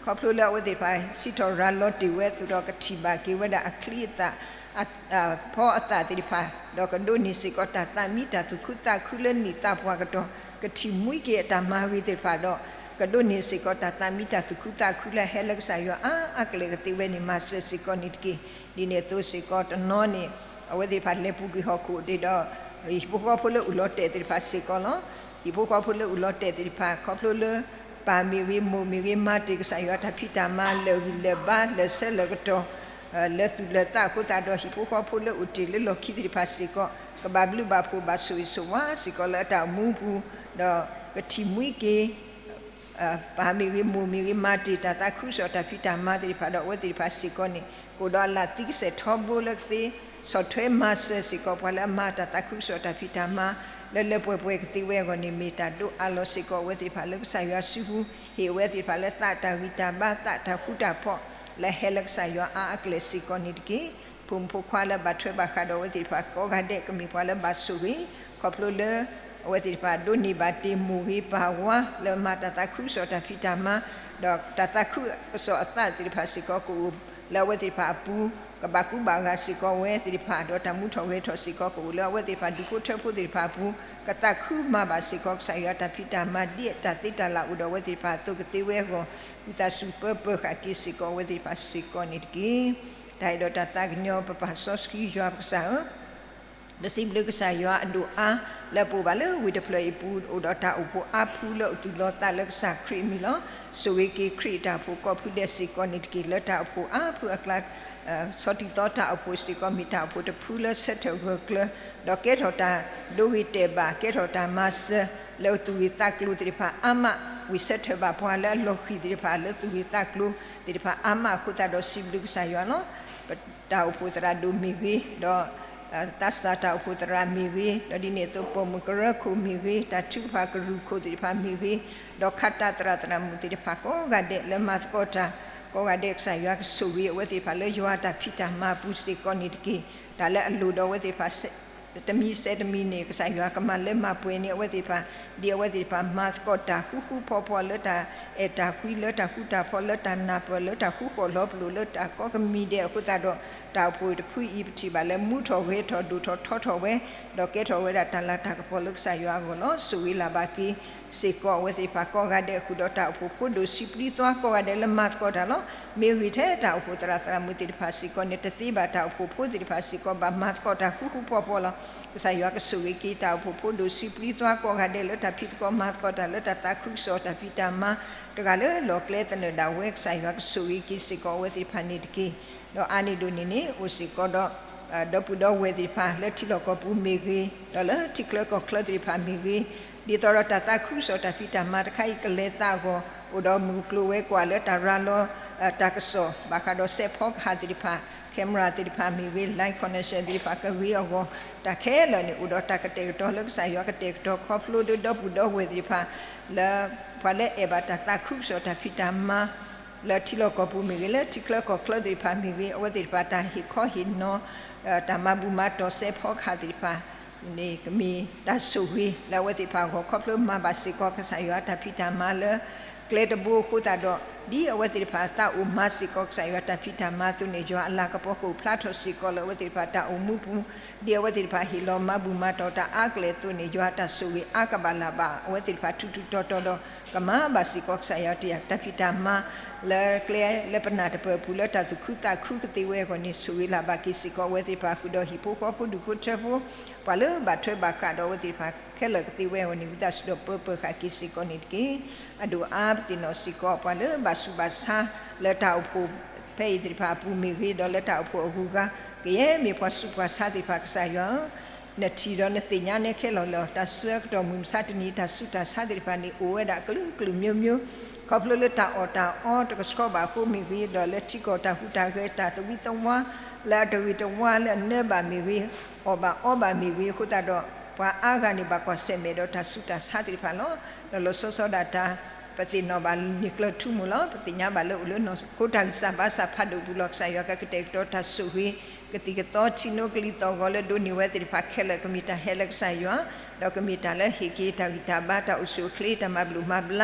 ခီဖျိလၢအဝဲသ့ၣ်တဖၣ် စံးထီၣ်ရၤလီၤတ့ၢ်ဝဲအသိးဒီး ကထံၣ်ဘၣ်က့ၤဝဲဒၣ်အချံအသၣ် အဖီအသၣ်သ့ၣ်တဖၣ်, ဒီးကဒိးန့ၢ်စ့ၢ်ကီးတၢ်သးမံတၢ်သူၣ်ခုသးခုလၢနံၣ်သးပှၢ်ကတီၢ်, ကထံၣ်မှံက့ၤအတၢ်မၤဂ့ၤသ့ၣ်တဖၣ်ဒီး ကဒိးန့ၢ်စ့ၢ်ကီးတၢ်သးမံတၢ်သူၣ်ခုသးခုလၢဟဲလၢကစၢ်ယွၤအါအါကလဲာ်ကသ့ဝဲန့ၣ် မၤစၢၤစ့ၢ်ကီးန့ၣ်တက့ၢ်. ဒ်န့ၣ်အသိးစ့ၢ်ကီးတနီၤန့ၣ် အဝဲသ့ၣ်တဖၣ်လဲၤပူၤကွံာ်ဟီၣ်ခိၣ်ဒ့ဒီး ဟံၣ်ဖိဃီဖိလၢအိၣ်လီၤတဲာ်သ့ၣ်တဖၣ်စ့ၢ်ကီးလီၤ. ဟံၣ်ဖိဃီဖိလၢအိၣ်လီၤတဲာ်သ့ၣ်တဖၣ် ခီဖျိလၢ ပၢ်မ့ၢ်ဂ့ၤ မိၢ်မ့ၢ်ဂ့ၤ မၤတ့ၢ်ကစၢ်ယွၤတၢ်ဖံးတၢ်မၤလၢာ်ဂံၢ်လၢာ်ဘါ လၢာ်ဆၢလၢာ်ကတီၢ် လၢသူၣ်လၢာ်သးအဃိသတးဒီး ဟံၣ်ဖိဃီဖိလၢအိၣ်တ့ၢ်လၢလီၢ်ခံသ့ၣ်တဖၣ်စ့ၢ်ကီး ကဘၣ်ဘျုးဘၣ်ဖှိၣ်ဘၣ်ဆိၣ်ဂ့ၤဆိၣ်ဝါစ့ၢ်ကီးလၢအတၢ်အိၣ်မူပူၤ ဒီးကထံၣ်မှံက့ၤ ပၢ်မ့ၢ်ဂ့ၤ မိၢ်မ့ၢ်ဂ့ၤ မၤတ့ၢ်တၢ်သးခုကစီၣ်တၢ်ဖံးတၢ်မၤသ့ၣ်တဖၣ်ဒီး အဝဲသ့ၣ်တဖၣ်စ့ၢ်ကီးန့ၣ် ကအိၣ်ဒီးအလၢသံကစဲာ်ထီဘိလၢကသ့ ဆီၣ်ထွဲမၤစၢၤစ့ၢ်ကီး ပှၤလၢအမၤတၢ်သးခုကစီၣ်တၢ်ဖံးတၢ်မၤ လၢလၢပှဲၤပှဲၤကသ့ဝဲအဂီၢ်န့ၣ် မ့ၢ်တၢ်ဒိးအးလီၤစ့ၢ်ကီးအဝဲသ့ၣ်တဖၣ်လၢကစၢ်ယွၤစုပူၤ, ဟ့ၣ်အဝဲသ့ၣ်တဖၣ်လၢသးတၢ်ဂံၢ်တၢ်ဘါ သးတၢ်ဃူတၢ်ဖိး လၢဟဲလၢကစၢ်ယွၤအါအါကလဲာ်စ့ၢ်ကီးန့ၣ်တက့ၢ်. ဖိမုၣ်ဖိခွါလၢဘၣ်ထွဲဘၣ်ဃးဒီးအဝဲသ့ၣ်တဖၣ်ကိးဂၤဒဲး ကမ့ၢ်ပှၤလၢဘၣ်ဆိၣ်ဂ့ၤ ခီဖျိလၢ အဝဲသ့ၣ်တဖၣ်ဒိးန့ၢ်ဘၣ်တ့ၢ်မိၢ်ဂ့ၤပၢ်ဝါ လၢမၤတၢ်သးခုကစီၣ်တၢ်ဖံးတၢ်မၤ ဒီးတၢ်သးခုကစီၣ်အသးသ့ၣ်တဖၣ်စ့ၢ်ကီးကအိၣ်လၢအဝဲသ့ၣ်တဖၣ်အပူၤ ကဘၣ်ကူဘၣ်ဂာ်စ့ၢ်ကီးဝဲသ့ၣ်တဖၣ် ဒီးတၢ်မူထီၣ်ဂဲၤထီၣ်စ့ၢ်ကီးကအိၣ်လၢအဝဲသ့ၣ်တဖၣ်ဒူၣ်ဖိထၢဖိသ့ၣ်တဖၣ်အပူၤ ကသးခုမၤဘၣ်စ့ၢ်ကီးကစၢ်ယွၤတၢ်ဖံးတၢ်မၤ ဒ်တၢ်သ့တၢ်လၢ်အိၣ်ဒီးအဝဲသ့ၣ်တဖၣ်အသိးကသ့ဝဲအဂီၢ် ဝံသးစူၤပၢပၢၤဃာ်က့ၤစ့ၢ်ကီးအဝဲသ့ၣ်တဖၣ်စ့ၢ်ကီးန့ၣ်တက့ၢ်. တၢ်အဲၣ်ဒိးတၢ်သးကညီၤ ပပၢ်စီဆှံယွၤပကစၢ်ဧၢ ပစံးဘျုးကစၢ်ယွၤအဒိၣ်အါ လၢအပူၤဘၣ်လၢဝ့ၢ်တဖျၢၣ်အံၤအပူၤ အိၣ်ဒီးတၢ်အိၣ်ဖှိၣ်အါဖုလၢအသူၣ်လီၤသးလၢကစၢ်ခရံာ်အမံၤလီၤ. ဆိၣ်ဂ့ၤက့ၤခရံာ်အတၢ်အိၣ်ဖှိၣ်ကိးဖုဒဲးစ့ၢ်ကီးန့ၣ်တက့ၢ်. လၢတၢ်အိၣ်ဖှိၣ်အါဖုအကျါ ဆီၣ်တံၢ်သီတၢ်အိၣ်ဖှိၣ်စ့ၢ်ကီး မ့ၢ်တၢ်အိၣ်ဖှိၣ်တဖုလၢဆၢထၢၣ်ဂၢၢ်ကျၢၤ ဒီးကဲထီၣ်တၢ်ဒိဂ့ၤတဲာ်ဘၣ် ကဲထီၣ်တၢ်မၤစၢၤ လၢသူၣ်ဂ့ၤသးကျိၤသ့ၣ်တဖၣ်အါမး ဝံၣ်ဆၢထၢၣ်ဘၣ်ပှၤလၢအလီၤဃံၤသ့ၣ်တဖၣ် လၢသူၣ်ဂ့ၢ်သးကျိၤသ့ၣ်တဖၣ်အါမးအဃိသတးဒီး စံးဘျုးကစၢ်ယွၤလီၤ. ပတၢ်အိၣ်ဖှိၣ်သရၣ်ဒိၣ်မ့ၢ်ဂ့ၤ, ဒီး သးစၢ်တၢ်အိၣ်ဖှိၣ်သရၣ်မ့ၢ်ဂ့ၤ, ဒီးဒ်န့ၣ်အသိးပိာ်မုၣ်ကရၢခိၣ်မ့ၢ်ဂ့ၤ, တၢ်ထုကဖၣ်ကရူၢ်ခိၣ်သ့ၣ်တဖၣ်မ့ၢ်ဂ့ၤ, ဒီးခးတၢ်သရၣ်သရၣ်မုၣ်သ့ၣ်တဖၣ်ကိးဂၤဒဲးလၢမၤသကိးတၢ်, ကိးဂၤဒဲးကစၢ်ယွၤကဆိၣ်ဂ့ၤအဝဲသ့ၣ်တဖၣ်လၢယွၤအတၢ်ဖံးတၢ်မၤအပူၤစ့ၢ်ကီးန့ၣ်တက့ၢ်. တၢ်လၢအလိၣ်ဒီးအဝဲသ့ၣ်တဖၣ် တမံၤဆဲးတမံၤန့ၣ် ကစၢ်ယွၤကမၤလၢမၤပှဲၤန့ၢ်အဝဲသ့ၣ်တဖၣ်, ဒ်အဝဲသ့ၣ်တဖၣ်မၤသကိးတၢ်ဃူဃူဖိးဖိးလၢတၢ်အဲၣ်တၢ်ကွံ လၢတၢ်ဃူတၢ်ဖိး လၢတၢ်နၢ်ပၢၢ် လၢတၢ်ဃူဃီၣ်လီၤပလိာ် လၢတၢ်ကိးကမံၤဒဲးအဃိသတးဒီး တၢ်အိၣ်ဖှိၣ်တဖုအံၤ ပထံၣ်ဘၣ်လၢမူထီၣ်ဂဲၤထီၣ်ဒိၣ်ထီၣ်ထီထီၣ်ဝဲ, ဒီးကဲထီၣ်ဝဲဒၣ်တၢ်လၤတၢ်ကပီၤလၢကစၢ်ယွၤအဂီၢ်လီၤ. ဆိၣ်ဂ့ၤလၢ်ဘၣ်က့ၤစ့ၢ်ကီးအဝဲသ့ၣ်တဖၣ်ကိးဂၤဒဲး ဃုာ်ဒီးတၢ်အိၣ်ဖှိၣ်ဖိဒိၣ်ဆံးပျံၤသွါကိးဂၤဒဲးလၢမၤသကိးတၢ်လီၤ. မ့ၢ်ဂ့ၤထဲတၢ်အိၣ်ဖှိၣ်သရၣ်သရၣ်မုၣ်သ့ၣ်တဖၣ်စ့ၢ်ကီးန့ၣ် တသ့ဘၣ် တၢ်အိၣ်ဖှိၣ်ဖိသ့ၣ်တဖၣ်စ့ၢ်ကီးဘၣ်မၤသကိးတၢ်ဃူဃူဖိးဖိးလီၤ. ကစၢ်ယွၤကဆိၣ်ဂ့ၤက့ၤတၢ်အိၣ်ဖှိၣ်ဖိဒိၣ်ဆံးပျံၤသွါကိးဂၤဒဲးလၢတၢ်ဖံးသကိးမၤသကိးတၢ် လၢတၢ်သးခုကစီၣ်တၢ်ဖံးတၢ်မၤ တဂၤလၢလီၢ်ကျဲသနၢၣ်ဒၣ်ဝဲ ကစၢ်ယွၤကဆိၣ်ဂ့ၤက့ၤစ့ၢ်ကီးအဝဲသ့ၣ်တဖၣ်န့ၣ်တက့ၢ်. ဒီးအါန့ၢ်ဒိၣ်န့ၣ်န့ၣ် အိၣ်စ့ၢ်ကီးဒီး ဒီပုၢ်ဒီဝဲၢ်သ့ၣ်တဖၣ်လၢထံလီၢ်ကီၢ်ပူၤမ့ၢ်ဂ့ၤ, ဒီးလၢထံချၢကီၢ်ချၢသ့ၣ်တဖၣ်မ့ၢ်ဂ့ၤ, ဒ်သိးဒီးတၢ်သးခုကစီၣ်တၢ်ဖံးတၢ်မၤတခါအံၤကလဲၤသးအဂီၢ် အိၣ်ဒီးမုၢ်ကျိၤဝဲၤကွာ်လၢတၢ်ရၤလီၤ တၢ်ကစီၣ် ဘၣ်ဃးဒီးစဲးဖီကဟၣ်သ့ၣ်တဖၣ် camera သ့ၣ်တဖၣ်မ့ၢ်ဂ့ၤ line connection သ့ၣ်တဖၣ်ကဂ့ၤအဂီၢ် တၢ်ခဲလၢာ်န့ၣ် အိၣ်ဒီးတၢ်ကတဲာ်ကတီၤလၢကစၢ်ယွၤကတဲာ်ကတီၤခီဖျိဒီးဒီပုၢ်ဒီဝဲၢ်သ့ၣ်တဖၣ် လၢပှၤလၢအဲၣ်ဘၣ်တၢ်သးခုကစီၣ်တၢ်ဖံးတၢ်မၤ လၢထံလီၢ်ကီၢ်ပူၤမ့ၢ်ဂ့ၤ လၢထံချၢကီၢ်ချၢသ့ၣ်တဖၣ်မ့ၢ်ဂ့ၤ အဝဲသ့ၣ်တဖၣ်တၢ်ဟ့ၣ်ခီဟ့ၣ်နီၤ တၢ်မၤဘူၣ်မၤတီၢ်စဲးဖီကဟၣ်သ့ၣ်တဖၣ်န့ၣ် ကမ့ၢ်တၢ်ဆိၣ်ဂ့ၤလၢအဝဲသ့ၣ်တဖၣ်အဂီၢ် ခီဖျိမၤဘၣ်စ့ၢ်ကီးကစၢ်ယွၤတၢ်ဖံးတၢ်မၤလၢကျဲတဘိအဃိသတးဒီး ဒ်အဝဲသ့ၣ်တဖၣ်သးအိၣ်မၤစ့ၢ်ကီးကစၢ်ယွၤတၢ်ဖံးတၢ်မၤအသိးန့ၣ် ယွၤအလၤကပီၤကအိၣ်ဖျါထီၣ်စ့ၢ်ကီးလၢအဝဲသ့ၣ်တဖၣ်တၢ်အိၣ်မူပူၤ ဒ်အဝဲသ့ၣ်တဖၣ်ဟ့ၣ်လီၤမၤဘူၣ်မၤတီၢ်တၢ်အါကလဲာ်အသိးန့ၣ် ယွၤတၢ်ဆိၣ်ဂ့ၤအါကဘၣ်လၢၤဘၣ် အဝဲသ့ၣ်တဖၣ်ထူးထူးတီၤတီၤဒီး ကမၤဘၣ်စ့ၢ်ကီးကစၢ်ယွၤတၢ်ဖံးတၢ်မၤ လၢကျဲလၢပနၢ်တပၢၢ်အပူၤလၢတၢ်သူၣ်ခုသးခုကသ့ဝဲအဂီၢ်န့ၣ် ဆိၣ်ဂ့ၤလၢ်ဘၣ်က့ၤစ့ၢ်ကီးအဝဲသ့ၣ်တဖၣ်ဃုာ်ဒီးဟံၣ်ဖိဃီဖိဒူၣ်ဖိထၢဖိ ပှၤလၢဘၣ်ထွဲဘၣ်ဃးဒီးအဝဲသ့ၣ်တဖၣ်ခဲလၢာ်ကသ့ဝဲအဂီၢ်န့ၣ် ဝံသးစူၤဒီးပၢပၢၤဃာ်က့ၤစ့ၢ်ကီးန့ၣ်တက့ၢ်. အဒိၣ်အါပသ့ၣ်နီၣ်စ့ၢ်ကီး ပှၤလၢဘၣ်ဆူးဘၣ်ဆါ လၢတၢ်အိၣ်ဖှိၣ်ဖဲအံၤသ့ၣ်တဖၣ်အပူၤမ့ၢ်ဂ့ၤ ဒီးလၢတၢ်အိၣ်ဖှိၣ်အဂုၤအဂၤ ကယဲၢ်မ့ၢ်ပှၤဆူးပှၤဆါသ့ၣ်တဖၣ် ကစၢ်ယွၤဧၢ နထံၣ်ဒီးနသ့ၣ်ညါနဲခဲလၢာ်လၢ တၢ်ဆၢကတီၢ်မုၢ်မဆါတနံၤ တၢ်ဆူးတၢ်ဆါသ့ၣ်တဖၣ်န့ၣ် အိၣ်ဝဲဒၣ်အကလုာ်ကလုာ်မျိုးမျိုး ခီဖျိလၢတၢ်အီၣ်တၢ်အီတကဆှီဘၣ်အဃိမ့ၢ်ဂ့ၤ ဒီးလၢထံကီၢ်တၢ်ဟူးတၢ်ဂဲၤ တၢ်သဝံသဝါ လၢအတဂ့ၤတဝါလၢအနၢဘၣ်မ့ၢ်ဂ့ၤ အီၣ်ဘၣ်အီဘၣ်မ့ၢ်ဂ့ၤအဃိသတးဒီး ပှၤအါဂၤန့ၣ်ဘၣ်ကွၢ်ဆၢၣ်မဲာ်ဒီးတၢ်ဆူးတၢ်ဆါသ့ၣ်တဖၣ်လီၤ. ဒီးလီၤဆီဆီဒၣ်တၢ် ပသ့ၣ်နီၣ်ဘၣ်န့ၢ်ကျၢၤထူမိၢ်လီၤ. ပသ့ၣ်ညါဘၣ်လၢအိၣ်လၢနီၢ်ခိတၢ်ဂံၢ်စၢ်ဘါစၢ်ဖးဒိၣ်ပူၤလီၤ. ကစၢ်ယွၤကကတဲာ်ကတီၤတၢ်ဆိၣ်ဂ့ၤ ကသံၣ်ကသီထံနိကလံၤသီၣ်ဂီၤလၢဒိးန့ၢ်ဝဲသ့ၣ်တဖၣ်ခဲလၢာ် ကမ့ၢ်တၢ်ဟဲလၢကစၢ်ယွၤ ဒီးကမ့ၢ်တၢ်လၢဟ့ၣ်က့ၤတၢ်ဂံၢ်တၢ်ဘါ တၢ်အိၣ်ဆူၣ်အိၣ်ချ့ တၢ်မၤဘျုးမၤဘျါ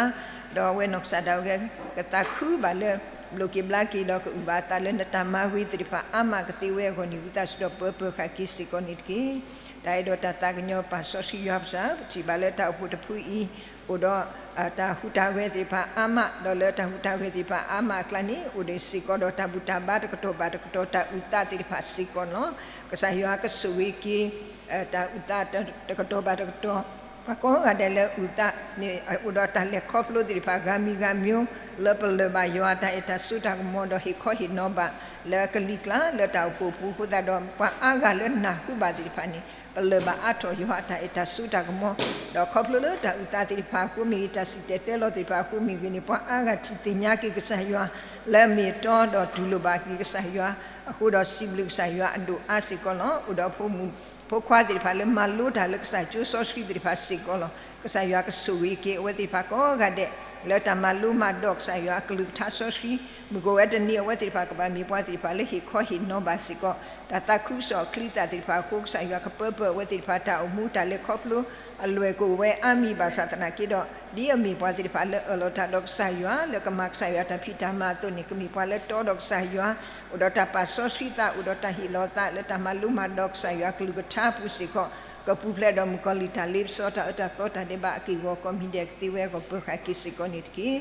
ဒီးအဝဲနီၢ်ကစၢ်ဒၣ်ဝဲ ကသးခုဘၣ်လၢ ဘျိးက့ၤဘျါက့ၤဒီးကအုၣ်ဘၣ်အသးလၢနတၢ်မၤဂ့ၤသ့ၣ်တဖၣ်အါမးကသ့ဝဲအဂီၢ်န့ၣ် ဝံသးစူၤဒီးပၢပၢၤဃာ်က့ၤစ့ၢ်ကီးန့ၣ်တက့ၢ်. တၢ်အဲၣ်ဒိးတၢ်သးကညီၤပာ်စီဆှံယွၤပစၢ် ပထံၣ်ဘၣ်လၢတၢ်အိၣ်ဖှိၣ်တဖုအံၤ အိၣ်ဒီး တၢ်ဟူးတၢ်ဂဲၤသ့ၣ်တဖၣ်အါမး ဒီးလၢတၢ်ဟူးတၢ်ဂဲၤသ့ၣ်တဖၣ်အါမးအကျါန့ၣ် အိၣ်ဒီးစ့ၢ်ကီးဒီးတၢ်ဘူၣ်တၢ်ဘါတကတီၢ်ဘၣ်တကတီၢ် တၢ်အုၣ်သးသ့ၣ်တဖၣ်စ့ၢ်ကီးန့ၣ်လီၤ. ကစၢ်ယွၤကဆိၣ်ဂ့ၤက့ၤ တၢ်အုၣ်သးတကတီၢ်ဘၣ်တကတီၢ် ပှၤကိးဂၤဒဲးလၢအုၣ်သးန့ၣ် အိၣ်ဒီးတၢ်လဲၤခီဖျိသ့ၣ်တဖၣ်ဂၤမံၤဂၤမံၤ လၢပလၢၢ်ဘၣ်ယွၤအတၢ်အဲၣ်တၢ်စိတၢ်ကမီၤဒီးဟ့ၣ်ခီဟ့ၣ်နီၤဘၣ် လၢကလံၤကျါလၢတၢ်အိၣ်ဖှိၣ်အပူၤအဃိသတးဒီး ပှၤအါဂၤလၢနၢ်ဟူဘၣ်သ့ၣ်တဖၣ်န့ၣ် ပလၢၢ်ဘၣ်အါထီၣ်ယွၤအတၢ်အဲၣ်တၢ်စိတၢ်ကမီၤ ဒီးခီဖျိလၢတၢ်အုၣ်သးသ့ၣ်တဖၣ်အဃိမ့ၢ်ဂ့ၤ တၢ်စံၣ်တဲၤတဲလီၤသ့ၣ်တဖၣ်အဃိမ့ၢ်ဂ့ၤန့ၣ် ပှၤအါဂၤထံၣ်သ့ၣ်ညါက့ၤကစၢ်ယွၤ လၢအမ့ၢ်အတီဒီးတူၢ်လိာ်ဘၣ်က့ၤကစၢ်ယွၤအဃိဒီးစံးဘျုးကစၢ်ယွၤအဒိၣ်အါစ့ၢ်ကီးလီၤ. အိၣ်ဒီးဖိမုၣ်ဖိခွါသ့ၣ်တဖၣ်လၢမၤလိတၢ်လၢကစၢ်ကၠိစီဆှံသ့ၣ်တဖၣ်စ့ၢ်ကီးလီၤ. ကစၢ်ယွၤကဆိၣ်ဂ့ၤက့ၤအဝဲသ့ၣ်တဖၣ်ကိးဂၤဒဲး လၢတၢ်မၤလိမၤဒိးကစၢ်ယွၤအကလုၢ်ကထါစီဆှံ မုၢ်ကအိၣ်ဝဲတနံၤအဝဲသ့ၣ်တဖၣ်ကဘၣ်မ့ၢ်ပှၤသ့ၣ်တဖၣ်လၢဟ့ၣ်ခီဟ့ၣ်နီၤဘၣ်စ့ၢ်ကီး တၢ်သးခုကစီၣ်အချံအသၣ်သ့ၣ်တဖၣ်အဃိ ကစၢ်ယွၤကပၢပၢၢ်အဝဲသ့ၣ်တဖၣ်တၢ်အိၣ်မူတၢ်လဲၤခီဖျိ အလွဲၢ်ကအိၣ်ဝဲအါမံၤဘၣ်ဆၣ်သနာ်က့ဒီး ဒ်အမ့ၢ်ပှၤသ့ၣ်တဖၣ်လၢအၢၣ်လီၤတၢ်ဒီးကစၢ်ယွၤ လၢကမၤကစၢ်ယွၤတၢ်ဖံးတၢ်မၤအသိးန့ၣ် ကမ့ၢ်ပှၤလၢတီဒီးကစၢ်ယွၤ အိၣ်ဒီးတၢ်ပာ်စီဆှံသး အိၣ်ဒီးတၢ်ဟ့ၣ်လီၤသးလၢတၢ်မၤလိမၤဒိးကစၢ်ယွၤအကလုၢ်ကထါအပူၤစ့ၢ်ကီး ကပူၤဖျဲးဒီးမုၣ်ကီၤလံၢ်တၢ်လ့ပစီ တၢ်အၢတၢ်သီတၢ်ဒဲးဘးအက့ၢ်အဂီၤကိးမံၤဒဲးကသ့ဝဲအဂီၢ် ပၢ်ဃာ်က့ၤစ့ၢ်ကီးန့ၣ်တက့ၢ်.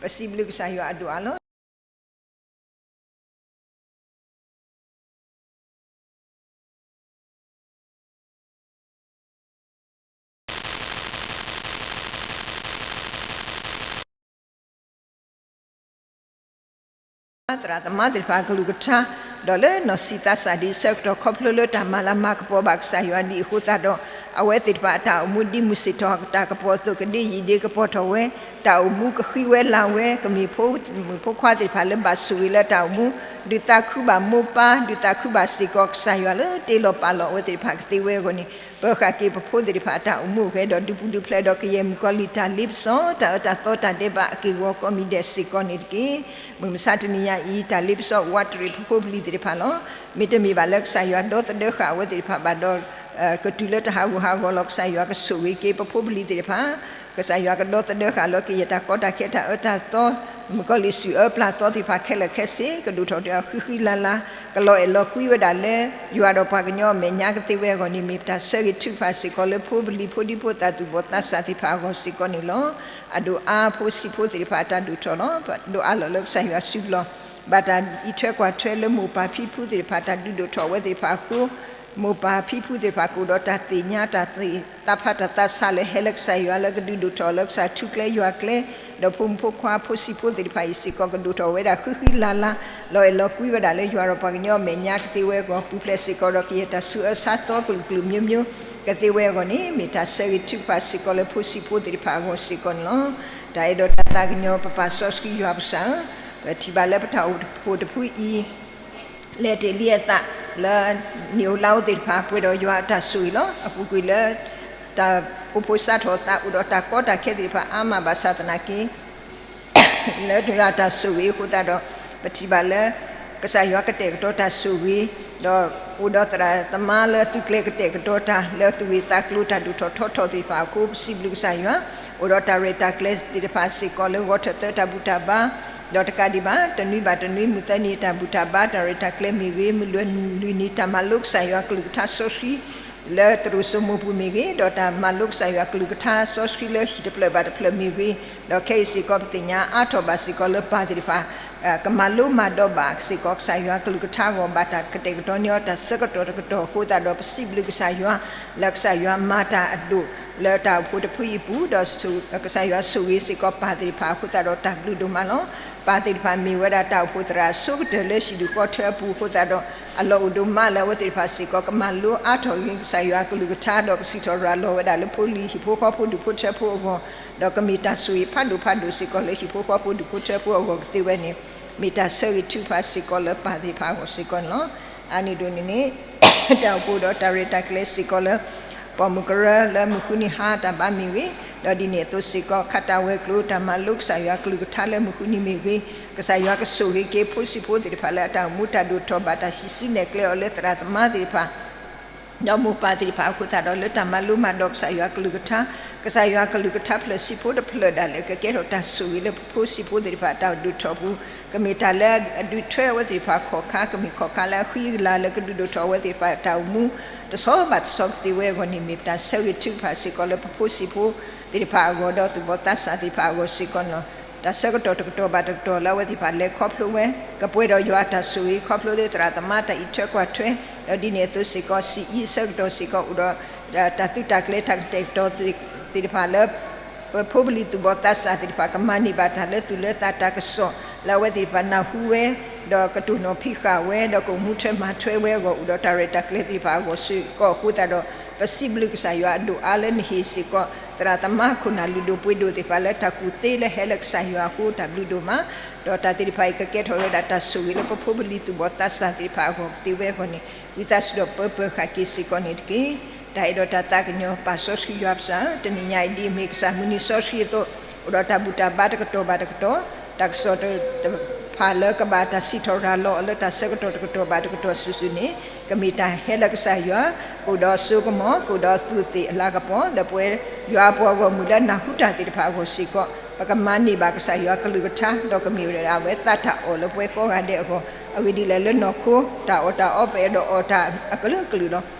ပစံးဘျုးကစၢ်ယွၤအဒိၣ်အါလီၤ. သရၣ်သမါသ့ၣ်တဖၣ် အကလုၢ်ကထါ ဒီးလၢနီၢ်ဆံးသးစၢ်ဒ်အဆၢကတီၢ် ခီဖျိလၢတၢ်မၤလၤမၤကပီၤဘၣ်ကစၢ်ယွၤဒ်အဃိသတးဒီး အဝဲသ့ၣ်တဖၣ်အတၢ်အိၣ်မူ ဒ်မုၢ်ဆ့ၣ်ထီၣ်တၢ်ကပီၤအသိး ကဒ့ယံာ်ဒ့ကပီၤထီၣ်ဝဲ, တၢ်အိၣ်မူကဃံဝဲလၤဝဲ, ကမ့ၢ်ဖိမုၣ်ဖိခွါသ့ၣ်တဖၣ်လၢဘၣ်ဆိၣ်ဂ့ၤလၢတၢ်အိၣ်မူ, ဒုးသးခုဘၣ်မိၢ်ပၢ်, ဒုးသးခုဘၣ်စ့ၢ်ကီးကစၢ်ယွၤလၢတ့လီၤပာ်လီၤအဝဲသ့ၣ်တဖၣ်ကသ့ဝဲအဂီၢ်န့ၣ်, ပၢၤဃာ်က့ၤပဖိသ့ၣ်တဖၣ်အတၢ်အိၣ်မူအိၣ်ဂဲၤ ဒီးဒုးပူၤဒုးဖျဲးဒီးကယဲၢ်မုၣ်ကီၤလံၢ်တၢ်လ့ပစီ, တၢ်အၢတၢ်သီတၢ်ဒဲးဘးအက့ၢ်အဂီၤကိးမံၤဒဲးစ့ၢ်ကီးန့ၣ်တက့ၢ်. မုၢ်မဆါတနံၤညါအံၤ တၢ်လ့ပစီအိၣ်ဝးတရံးပဖိပလံၤသ့ၣ်တဖၣ်လီၤ. မ့တမ့ၢ်ဘၣ်လၢကစၢ်ယွၤဒီသဒၢဃာ်အဝဲသ့ၣ်တဖၣ်ဘၣ်ဒီး ကတုၤလၢတၢ်ဟးဂူာ်ဟးဂီၤလီၤ. ကစၢ်ယွၤကဆိၣ်ဂ့ၤက့ၤပဖိပလံၤသ့ၣ်တဖၣ်, ကစၢ်ယွၤကဒီသဒၢဃာ်လၢကယဲၢ်တၢ်ကီတၢ်ခဲတၢ်အၢတၢ်သီ, မုၣ်ကီၤလံၢ်စုၣ်အၢပျၢ်သီသ့ၣ်တဖၣ်ခဲလၢာ်ခဲဆ့ ကဒိၣ်ထီၣ်ဒီးဃံဃံလၤလၤ, ကလီၤအဲၣ်လီၤကွံဝဲဒၣ်လၢ ယွၤဒီးပှၤကညီအမဲာ်ညါကသ့ဝဲအဂီၢ်န့ၣ် မ့ၢ်ပတၢ်ဆၢဂ့ၤထုကဖၣ်စ့ၢ်ကီးလၢဖိပလံၤဖိဒံဖိသၣ်သူၣ်ဘီၣ်သးစၢ်သ့ၣ်တဖၣ်အဂီၢ်စ့ၢ်ကီးန့ၣ်လီၤ. အဒိၣ်အါဖိဆံးဖိသ့ၣ်တဖၣ်အတၢ်ဒိၣ်ထီၣ်လီၤ. ဒိၣ်အါလီၤလၢကစၢ်ယွၤစုပူၤလီၤ. ဘၣ်တၢ်အံးထွဲကွၢ်ထွဲလၢမိၢ်ပၢ်ဖံဖုသ့ၣ်တဖၣ်တၢ်ဒုးဒိၣ်ထီၣ်ဝဲသ့ၣ်တဖၣ်အဃိ မိၢ်ပၢ်ဖံဖုသ့ၣ်တဖၣ်ကအိၣ်ဒီးတၢ်သ့ၣ်ညါတၢ်သ့ၣ်သးဖးတၢ်သးဆးလၢဟဲလၢကစၢ်ယွၤလၢကဒုးဒိၣ်ထီၣ်လၢကစၢ်ထူကျဲယွၤကျဲ, ဒီးဖိမုၣ်ဖိခွါဖိဆံးဖိသ့ၣ်တဖၣ်အံၤစ့ၢ်ကီးကဒိၣ်ထီၣ်ဝဲဒၣ်ဃံဃံလၤလၤ, လီၤအဲၣ်လီၤကွံဝဲဒၣ်လၢယွၤဒီးပှၤကညီအမဲာ်ညါကသ့ဝဲအဂီၢ် ပူၤဖျဲးစ့ၢ်ကီးဒီးကယဲၢ်တၢ်ဆူးအၢဆါသီကလုာ်ကလုာ်မျိုးမျိုး ကသ့ဝဲအဂီၢ်န့ၣ် မ့ၢ်တၢ်ဆၢဂ့ၤထုကဖၣ်စ့ၢ်ကီးလၢဖိဆံးဖိသ့ၣ်တဖၣ်အဂီၢ်စ့ၢ်ကီးန့ၣ်လီၤ. တၢ်အဲၣ်ဒိးတၢ်သးကညီၤပပၢ်စီဆှံယွၤပကစၢ်ဧၢ, ပထံၣ်ဘၣ်လၢပတၢ်အိၣ်ဖှိၣ်တဖုအံၤ လဲၤတ့ၢ်လံအသးလၢ နံၣ်ဧိၤလါဧိၤသ့ၣ်တဖၣ် ပှဲၤဒီးယွၤအတၢ်ဆိၣ်ဂ့ၤလီၤ. အပူၤကွံာ်လၢ တၢ်အိၣ်ဖှိၣ်စးထီၣ်အသး အိၣ်ဒီးတၢ်ကီတၢ်ခဲသ့ၣ်တဖၣ်အါမးဘၣ်ဆၣ်သနာ်က့ လၢယွၤအတၢ်ဆိၣ်ဂ့ၤအဃိသတးဒီး ပထံၣ်ဘၣ်လၢ ကစၢ်ယွၤကတဲာ်ကတီၤတၢ်ဆိၣ်ဂ့ၤ, ဒီးအိၣ်ဒီးသရၣ်သမါလၢသုကျဲကတဲာ်ကတီၤတၢ် လၢသူၣ်ဂ့ၢ်သးကျိၤတၢ်ဒိၣ်ထီၣ်ထီထီၣ်သ့ၣ်တဖၣ်အဃိ ပစံးဘျုးကစၢ်ယွၤ, အိၣ်ဒီးတၢ်ရဲၣ်တၢ်ကျဲၤသ့ၣ်တဖၣ်စ့ၢ်ကီးလၢဂီၤထၢၣ်သၢတၢ်ဘူၣ်တၢ်ဘါ, ဒီးတကးဒံးဘၣ် တနွံဘၣ်တနွံ မုၢ်သၢနံၤတၢ်ဘူၣ်တၢ်ဘါ တၢ်ရဲၣ်တၢ်ကျဲၤမ့ၢ်ဂ့ၤ, မုၢ်လွံၢ်နံၤတၢ်မၤလိကစၢ်ယွၤကလုၢ်ကထါစီဆှံ လၢတရူးစိမိပူၤမ့ၢ်ဂ့ၤ, ဒီးတၢ်မၤလိကစၢ်ယွၤကလုၢ်ကထါစီဆှံလၢဟံၣ်တဖျၢၣ်ဘၣ်တဖျၢၣ်မ့ၢ်ဂ့ၤ, ဒီးခဲအံၤစ့ၢ်ကီးပသ့ၣ်ညါအါထီၣ်ဘၣ်စ့ၢ်ကီးလၢပၢ်သ့ၣ်တဖၣ် ကမၤလိမၤဒိးဘၣ်စ့ၢ်ကီးကစၢ်ယွၤကလုၢ်ကထါအဂီၢ် ဘၣ်တၢ်ကတဲာ်ကတီၤန့ၢ်အီၤတၢ်ဆၢကတီၢ်တကတီၢ်အဃိသတးဒီး ပစံးဘျုးကစၢ်ယွၤ လၢကစၢ်ယွၤမၤတၢ်အဒိၣ်လၢတၢ်အိၣ်ဖှိၣ်တဖုအံၤအပူၤ, ဒီးကစၢ်ယွၤဆိၣ်ဂ့ၤစ့ၢ်ကီးပၢ်သ့ၣ်တဖၣ်အဃိသတးဒီး တၢ်ဘျုးဒိၣ်မးလီၤ. ပၢ်သ့ၣ်တဖၣ်မ့ၢ်ဝဲဒၣ်တၢ်အိၣ်ဖှိၣ်သရၣ်အဆိကတၢၢ်လၢဟံၣ်ဒူၣ်ဃီထၢအပူၤအဃိသတးဒီး အလီၢ်အိၣ်ဒိၣ်မးလၢအဝဲသ့ၣ်တဖၣ်စ့ၢ်ကီး ကမၤလိအါထီၣ်ဂ့ၤကစၢ်ယွၤကလုၢ်ကထါ ဒီးကစံးထီၣ်ရၤလီၤဝဲဒၣ်လၢဖိလံၤဟံၣ်ဖိဃီဖိဒူၣ်ဖိထၢဖိအဂီၢ်, ဒီးကမ့ၢ်တၢ်ဆိၣ်ဂ့ၤဖးဒိၣ်ဖးဒိၣ်စ့ၢ်ကီးလၢဟံၣ်ဖိဃီဖိဒူၣ်ဖိထၢဖိအဂီၢ်ကသ့ဝဲန့ၣ် မ့ၢ်တၢ်ဆၢဂ့ၤထုကဖၣ်စ့ၢ်ကီးလၢပၢ်သ့ၣ်တဖၣ်အဂီၢ်စ့ၢ်ကီးန့ၣ်လီၤ. အါန့ၢ်ဒိၣ်န့ၣ်န့ၣ် တၢ်အိၣ်ဖှိၣ်ဒီးတၢ်ရဲၣ်တၢ်ကျဲၤစ့ၢ်ကီးလၢ ပိာ်မုၣ်ကရၢလၢမုၢ်ဃုနံၤဟါတၢ်ဘါမ့ၢ်ဂ့ၤ, ဒီးဒ်န့ၣ်အသိးစ့ၢ်ကီး ခးတၢ်ဝဲၤကျိၤ တၢ်မၤလိကစၢ်ယွၤကလုၢ်ကထါလၢမုၢ်ဃုနံၤမ့ၢ်ဂ့ၤ, ကစၢ်ယွၤကဆိၣ်ဂ့ၤက့ၤဖိဆံးဖိသ့ၣ်တဖၣ်လၢအတၢ်အိၣ်မူတၢ်ဒိၣ်ထီၣ်ဘၣ်တၢ်ဟံးစုနဲၣ်ကျဲအီၤလၢသရၣ်သမါသ့ၣ်တဖၣ် ဒီးမိၢ်ပၢ်သ့ၣ်တဖၣ်အဃိသတးဒီး လၢတၢ်မၤလိမၤဒိးကစၢ်ယွၤကလုၢ်ကထါ, ကစၢ်ယွၤကလုၢ်ကထါဖျၢၣ်ဆံးဖိတဖျၢၣ်ဒၣ်လဲာ် ကကဲထီၣ်တၢ်ဆိၣ်ဂ့ၤလၢပဖိဆံးဖိသ့ၣ်တဖၣ်အတၢ်ဒိၣ်ထီၣ်ပူၤ, ကမ့ၢ်တၢ်လၢအဒုးထွဲအဝဲသ့ၣ်တဖၣ်ခီၣ်ခါ, ကမ့ၢ်ခီၣ်ခါလၢအဃံအလၤလၢကဒုးဒိၣ်ထီၣ်အဝဲသ့ၣ်တဖၣ်အတၢ်အိၣ်မူ တဆီဘၣ်တဆီကသ့ဝဲအဂီၢ်န့ၣ် မ့ၢ်ပတၢ်ဆၢဂ့ၤထုကဖၣ်စ့ၢ်ကီးလၢပဖိဆံးဖိသ့ၣ်တဖၣ်အဂီၢ်စ့ၢ်ကီးန့ၣ်လီၤ. တၢ်ဆၢကတီၢ်တကတီၢ်ဘၣ်တကတီၢ်လၢအဝဲသ့ၣ်တဖၣ်လဲၤခီဖျိဝဲ ကပှဲၤဒီးယွၤအတၢ်ဆိၣ်ဂ့ၤ ခီဖျိလၢသရၣ်သမါတၢ်အံးထွဲကွၢ်ထွဲ, ဒီးဒ်န့ၣ်အသိးစ့ၢ်ကီး စံးအံးအဆၢကတီၢ်စ့ၢ်ကီး အိၣ်ဒီးတၢ်သုးတၢ်ကျဲၤတၢ်ကတဲာ်ကတီၤသ့ၣ်တဖၣ်လၢ ပဖိပလံၤသူၣ်ဘီၣ်သးစၢ်သ့ၣ်တဖၣ် ကမၤန့ၢ်ဘၣ်တၢ်လၢသူၣ်လၢသးတၢ်ကစီၣ် လၢအဝဲသ့ၣ်တဖၣ်နၢ်ဟူဝဲ, ဒီးကတိၢ်နီၣ်ဖံးဃာ်ဝဲ, ဒီးကအိၣ်မူထွဲမၤထွဲဝဲအဂီၢ် အိၣ်ဒီးတၢ်ရဲၣ်တၢ်ကျဲၤသ့ၣ်တဖၣ်အဂီၢ်စ့ၢ်ကီးအဃိသတးဒီး ပစံးဘျုးကစၢ်ယွၤအဒိၣ်အါလၢနဟ့ၣ်စ့ၢ်ကီး သရၣ်သမါခိၣ်နၢ်လုၢ်ဒိၣ်ပှ့ၤဒိၣ်သ့ၣ်တဖၣ်လၢတၢ်ကူၣ်သ့လၢ ဟဲလၢကစၢ်ယွၤအဃိ တၢ်ဘျုးဒိၣ်မး, ဒီးတၢ်သ့ၣ်တဖၣ်အံၤကကဲထီၣ်ဝဲဒၣ်တၢ်ဆိၣ်ဂ့ၤလၢပဖိပလံၤသူၣ်ဘီၣ်သးစၢ်သ့ၣ်တဖၣ်အဂီၢ်ကသ့ဝဲအဂီၢ်န့ၣ် ဝံသးစူၤဒီးပၢပၢၤဃာ်က့ၤစ့ၢ်ကီးန့ၣ်တက့ၢ်. တၢ်အဲၣ်ဒိးတၢ်သးကညီၤပၢ်စီဆှံယွၤပကစၢ်ဧၢ, တနံၤညါအံၤဒ်အမ့ၢ်ကစၢ်မုၢ်နံၤစီဆှံအသိး အိၣ်ဒီးတၢ်ဘူၣ်တၢ်ဘါတကတီၢ်ဘၣ်တကတီၢ်, တၢ်ကစီၣ်တဖၣ်လၢကဘၣ်တၢ်စံးထီၣ်ရၤလီၤအီၤလၢတၢ်ဆၢကတီၢ်တကတီၢ်ဘၣ်တကတီၢ်စုာ်စုာ်န့ၣ် ကမ့ၢ်တၢ်ဟဲလၢကစၢ်ယွၤ, ကအိၣ်ဒီးစိကမီၤ, ကအိၣ်ဒီးသူးသ့ၣ်အလၤကပီၤ လၢပဝဲယွၤအပှၤဂီၢ်မုၢ်လၢနၢ်ဟူတၢ်သ့ၣ်တဖၣ်အဂီၢ်စ့ၢ်ကီး ပကမၤန့ၢ်ဘၣ်ကစၢ်ယွၤကလုၢ်ကထါ ဒီးကမ့ၢ်ဝဲဒၣ်အဝဲသးတၢ်အီၣ်လၢပဝဲကိးဂၤဒဲးအဂီၢ်, အဂ့ၢ်ဒ်လဲၣ်လၢနီၢ်ခိ တၢ်အီၣ်တၢ်အီပအဲၣ်ဒိးအီၣ်တၢ်အကလုာ်ကလုာ်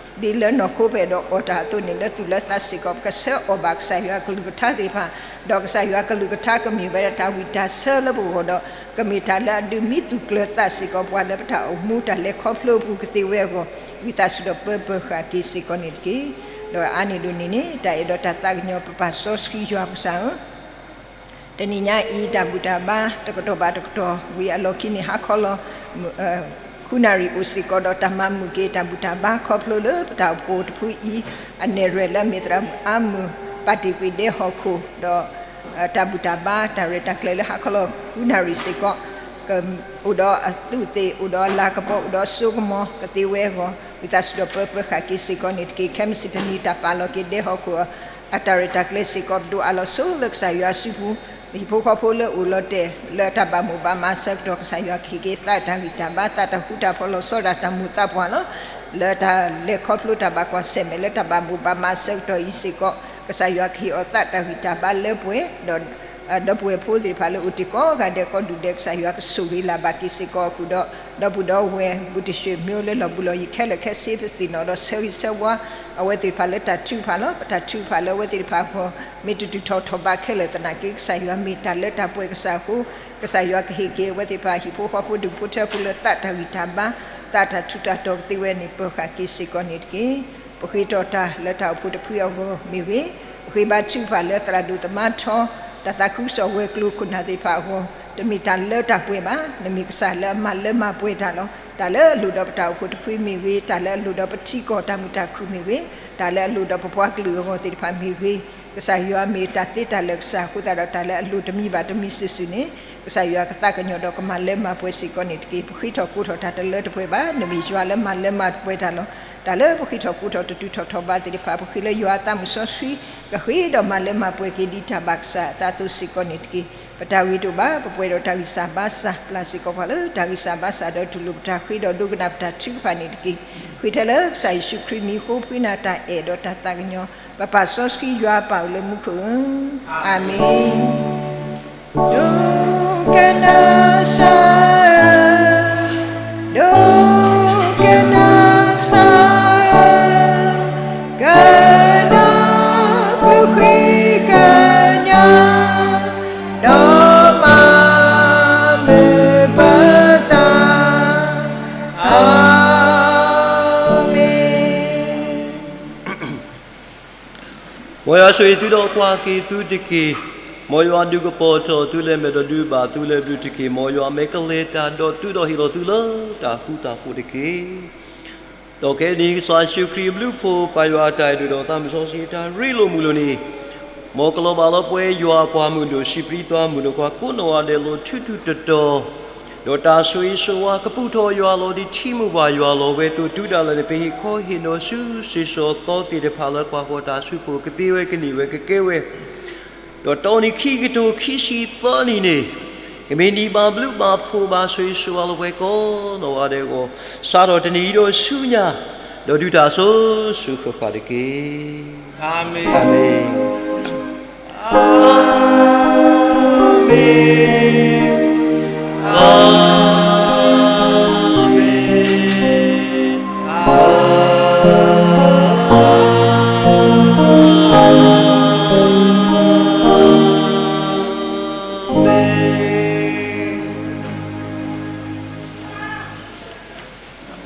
လီၤ. ဒ်လၢနီၢ်ခိပအဲၣ်ဒိးအီၣ်တၢ်အသိးန့ၣ် လၢသူၣ်လၢသးစ့ၢ်ကီး ပကဆၢအီၣ်ဘၣ်ကစၢ်ယွၤကလုၢ်ကထါသ့ၣ်တဖၣ်, ဒီးကစၢ်ယွၤကလုၢ်ကထါကမ့ၢ်ဝဲဒၣ်တၢ်ဝံၣ်တၢ်ဆၢလၢပဂီၢ်ဒီး ကမ့ၢ်တၢ်လၢအဒုးမံသူၣ်ကျၢၤသးစ့ၢ်ကီးပှၤလၢပတၢ်အိၣ်မူတၢ်လဲၤခီဖျိအပူၤကသ့ဝဲအဂီၢ်, ဝံသးစူၤဒီးပၢပၢၤဃာ်က့ၤစ့ၢ်ကီးန့ၣ်တက့ၢ်. ဒီးအါန့ၢ်ဒိၣ်န့ၣ်န့ၣ် တၢ်အဲၣ်ဒိးတၢ်သးကညီၤပပၢ်စီဆှံယွၤပကစၢ်ဧၢ, တနံၤညါအံၤ တၢ်ဘူၣ်တၢ်ဘါတကတီၢ်ဘၣ်တကတီၢ် ဝံၤအလီၢ်ခံန့ၣ် ဟါခီလီၤ, ဃုနၣ်ရံၣ်အိၣ်စ့ၢ်ကီးဒီးတၢ်မၤမုာ်က့ၤတၢ်ဘူၣ်တၢ်ဘါခီဖျိလၢပတၢ်အိၣ်ဖှိၣ်တဖုအံၤ အနဲၣ်ရွဲၣ်လၢအမ့ၢ်သရၣ်မုၣ်အါမုၢ် ပာ်တ့ၢ်ကွံာ်ဒဲဟီၣ်ခိၣ်ဒီး တၢ်ဘူၣ်တၢ်ဘါတၢ်ရဲၣ်တၢ်ကျဲၤလၢဟါခီလီၤဃုနၣ်ရံၣ်စ့ၢ်ကီး အိၣ်ဒီးအသူးအသ့ၣ် အိၣ်ဒီးအလၤကပီၤ အိၣ်ဒီးအစိကမီၤကသ့ဝဲအဂီၢ် ဝံသးစူၤဒီးပၢပၢဃာ်က့ၤစ့ၢ်ကီးန့ၣ်တက့ၢ်. ခဲမုၢ်ဆ့ၣ်တနံၤတၢ်ပာ်လီၤက့ၤဒဲဟီၣ်ခိၣ် အတၢ်ရဲၣ်တၢ်ကျဲၤစ့ၢ်ကီး ပဒိၣ်အးလီၤဆိလၢကစၢ်ယွၤအစုပူၤ ပဟံၣ်ဖိဃီဖိလၢအိၣ်လီၤတဲာ်လၢတၢ်ဘၣ်မိၣ်ဘၣ်မၤအဆၢကတီၢ် ကစၢ်ယွၤကဟ့ၣ်က့ၤသးတၢ်ဂံၢ်တၢ်ဘါ သးတၢ်ဃူတၢ်ဖိးလီၤဆီဒၣ်တၢ်မိၣ်သးပှၢ်လီၤ. လၢတၢ်လဲၤခီဖျိတၢ်ဘၣ်ကွၢ်ဆၢၣ်မဲာ်လၢတၢ်ဘၣ်မိၣ်ဘၣ်မၤအဆၢကတီၢ်အံၤစ့ၢ်ကီး ကစၢ်ယွၤကဟ့ၣ်အီၤသးတၢ်ဂံၢ်တၢ်ဘါလၢပှဲၤဒီး ဒီပုၢ်ဝဲၢ်ဖိသ့ၣ်တဖၣ်လၢအိၣ်တ့ၢ်ကိးဂၤဒဲးကိးဒူၣ်ဒဲး ကစၢ်ယွၤကဆိၣ်ဂ့ၤလၢ်ဘၣ်က့ၤစ့ၢ်ကီးအဃိဒီး ဒီပုၢ်ဒီဝဲၢ် ဘူၣ်တၡ့ၣ်မၠိလၢလီၢ်ဘူးလီၢ်ယံၤခဲလၢာ်ခဲဆ့ ပသ့ၣ်နီၣ်ဒီးဆၢဂ့ၤဆၢဝါ အဝဲသ့ၣ်တဖၣ်လၢတၢ်ထုကဖၣ်လီၤ. ပတၢ်ထုကဖၣ်လၢအဝဲသ့ၣ်တဖၣ်အဂီၢ် မ့ၢ်တတုၤထီၣ်ထီၣ်ဘးခဲလၢာ်သနာ်က့ ကစၢ်ယွၤမ့ၢ်တၢ်လၢတၢ်ပှဲၤကစၢ်အဃိ ကစၢ်ယွၤကဟ့ၣ်က့ၤအဝဲသ့ၣ်တဖၣ် ဟံၣ်ဖိဃီဖိဒူၣ်ဖိထၢဖိလၢသးတၢ်ဂံၢ်တၢ်ဘါ သးတၢ်ထူးတၢ်တီၤကသ့ဝဲန့ၣ် ပၢၤဃာ်က့ၤစ့ၢ်ကီးန့ၣ်တက့ၢ်. ပဃ့ထီၣ်တၢ်လၢတၢ်အိၣ်ဖှိၣ်တဖုအဂီၢ်မ့ၢ်ဂ့ၤ, ပဃ့ဘါထုကဖၣ်လၢသရၣ်ဒိၣ်သမါထီ တၢ်သးခုကစီၣ်ဝဲၤကျိၤခိၣ်နၢ်သ့ၣ်တဖၣ်အဂီၢ် တမ့ၢ်တၢ်လၢတၢ်ပှဲၤဘၣ်. နမ့ၢ်ကစၢ်လၢအမၤလၢမၤပှဲၤတၢ်လီၤ. တၢ်လၢအလိၣ်ဒီးပတၢ်အိၣ်ဖှိၣ်တဖုမ့ၢ်ဂ့ၤ, တၢ်လၢအလိၣ်ဒီးပထံကီၢ်တၢ်မုာ်တၢ်ခုၣ်မ့ၢ်ဂ့ၤ, တၢ်လၢအလိၣ်ဒီးပပှၤကလုာ်အဂီၢ်သ့ၣ်တဖၣ်မ့ၢ်ဂ့ၤ, ကစၢ်ယွၤမ့ၢ်တၢ်သ့တၢ်လၢာ်ကစၢ်အဃိသတးဒီး တၢ်လၢအလိၣ်တမံၤဘၣ်တမံၤစုာ်စုာ်န့ၣ် ကစၢ်ယွၤကသးကညီၤဒီးကမၤလၢမၤပှဲၤစ့ၢ်ကီးန့ၣ်တက့ၢ်. ပဃ့ထီၣ်ကိးထီၣ်တၢ်တလၢတပှဲၤဘၣ်. နမ့ၢ်ယွၤလၢမၤလၢမၤပှဲၤတၢ်လီၤ. တၢ်လၢပဃ့ထီၣ်ကိးထီၣ်တတုၤထီၣ်ထီၣ်ဘးသ့ၣ်တဖၣ် ပဃ့လၢယွၤအသးမုၢ်စီဆှံ ကဃ့ဒီးမၤလၢမၤပှဲၤက့ၤဒ်တၢ်ဘၣ်ကစၢ်အသးအသိးစ့ၢ်ကီးန့ၣ်တက့ၢ်. ပတၢ်ဂ့ၤတအိၣ်ဘၣ်, ပပှဲၤဒီးတၢ်ဂံၢ်စၢ်ဘါစၢ်, ပျၢ်စ့ၢ်ကီးပှၤလၢတၢ်ဂံၢ်စၢ်ဘါစၢ်ဒီးတူၢ်လိာ်ပတၢ်ဃ့ဒီးဒိကနၣ်ပတၢ်ထုကဖၣ်န့ၣ်တက့ၢ်. ဃ့ထဲလၢကစၢ်ယ့ၣ်ၡူးခရံာ်မံၤ ဃိဖှံနၤတၢ်အဲၣ်ဒီးတၢ်သးကညီၤ, ပပၢ်စီဆှံယွၤပၢ်အိၣ်လၢမူခိၣ်ဧၢ, အၤမ့ၣ်. ဒိကနၣ်စၢ်ဧၢ, ဒိကနၣ်စၢ်ဧၢ, ကနၣ်ပဃ့ကညး, ဒီးမၤမုာ်ပသး, အၤမ့ၣ်. မ်ယွၤဆိၣ်ဂ့ၤသုဒီးကွၢ်က့ၤသုတက့ၢ်. မ်ယွၤဒုးကပီၤထီၣ်သုလၢမဲာ်ဒီးဒုးဘၣ်သုလၢဘျုးတက့ၢ်. မ်ယွၤအမဲာ်ကလဲၤတၢ်ဒီးသုဒီးဟ့ၣ်လီၤသုလၢတၢ်ဃူတၢ်ဖိးတက့ၢ်. ဒီးခဲအံၤန့ၣ် ကစၢ်ယ့ၣ်ၡူးခရံာ်အဘျုးအဖှိၣ် ပၢ်ယွၤအတၢ်အဲၣ်ဒိၣ်ဒီးသးမုၢ်စီဆှံအတၢ်ရ့လိာ်မုာ်လိာ်န့ၣ် မ်ကလီၤဘၣ်လၢပှဲၤယွၤအပှၤမုၢ်ဒိၣ်စံးပျံၤသွါမုၢ်ဒိၣ်ခွါကိးနီၢ်ဂၤဒဲးလီၤ. ထူးထူးတီၤတီၤ ဒီးတၢ်ဆိၣ်ဂ့ၤဆိၣ်ဝါကပူၤထီၣ်ယွၤလီၤ. ဒ်ထံမိၢ်ပှၢ်ယွၤလီၤဝဲအသိး တုၤဒၣ်လဲာ်န့ၣ်ပဟ့ၣ်ခီဟ့ၣ်နီၤဆူစ့ၢ်ကီးသီသ့ၣ်တဖၣ်လၢပှၤဂီၢ်တၢ်စုပူၤ ကသ့ဝဲကန့ၢ်ဝဲကကဲဝဲ ဒီးတီနံၤခံကထိခံဆံသၢနံၤန့ၣ် ကမ့ၢ်နံၣ်ဘၣ်ဘျုးဘၣ်ဖှိၣ်ဘၣ် ဆိၣ်ဂ့ၤဆိၣ်ဝါလၢပှဲၤကိးနီၢ်ဂၤဒဲးအဂီၢ်, စးထီၣ်တနံၤအံၤဒီးဆူညါ ဒီးဒုးတၢ်အစိၤစိၤဃၣ်ဃၣ်တက့ၢ်. အၤမ့ၣ်. အၤမ့ၣ်. အၤမ့ၣ်.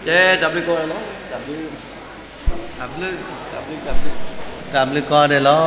ကဲ တၢ်ဘျုးကိးဂၤဒဲးလီၤ. တၢ်ဘျုး, တၢ်ဘျုး, တၢ်ဘျုး, တၢ်ဘျုးကိးဂၤဒဲးလီၤ.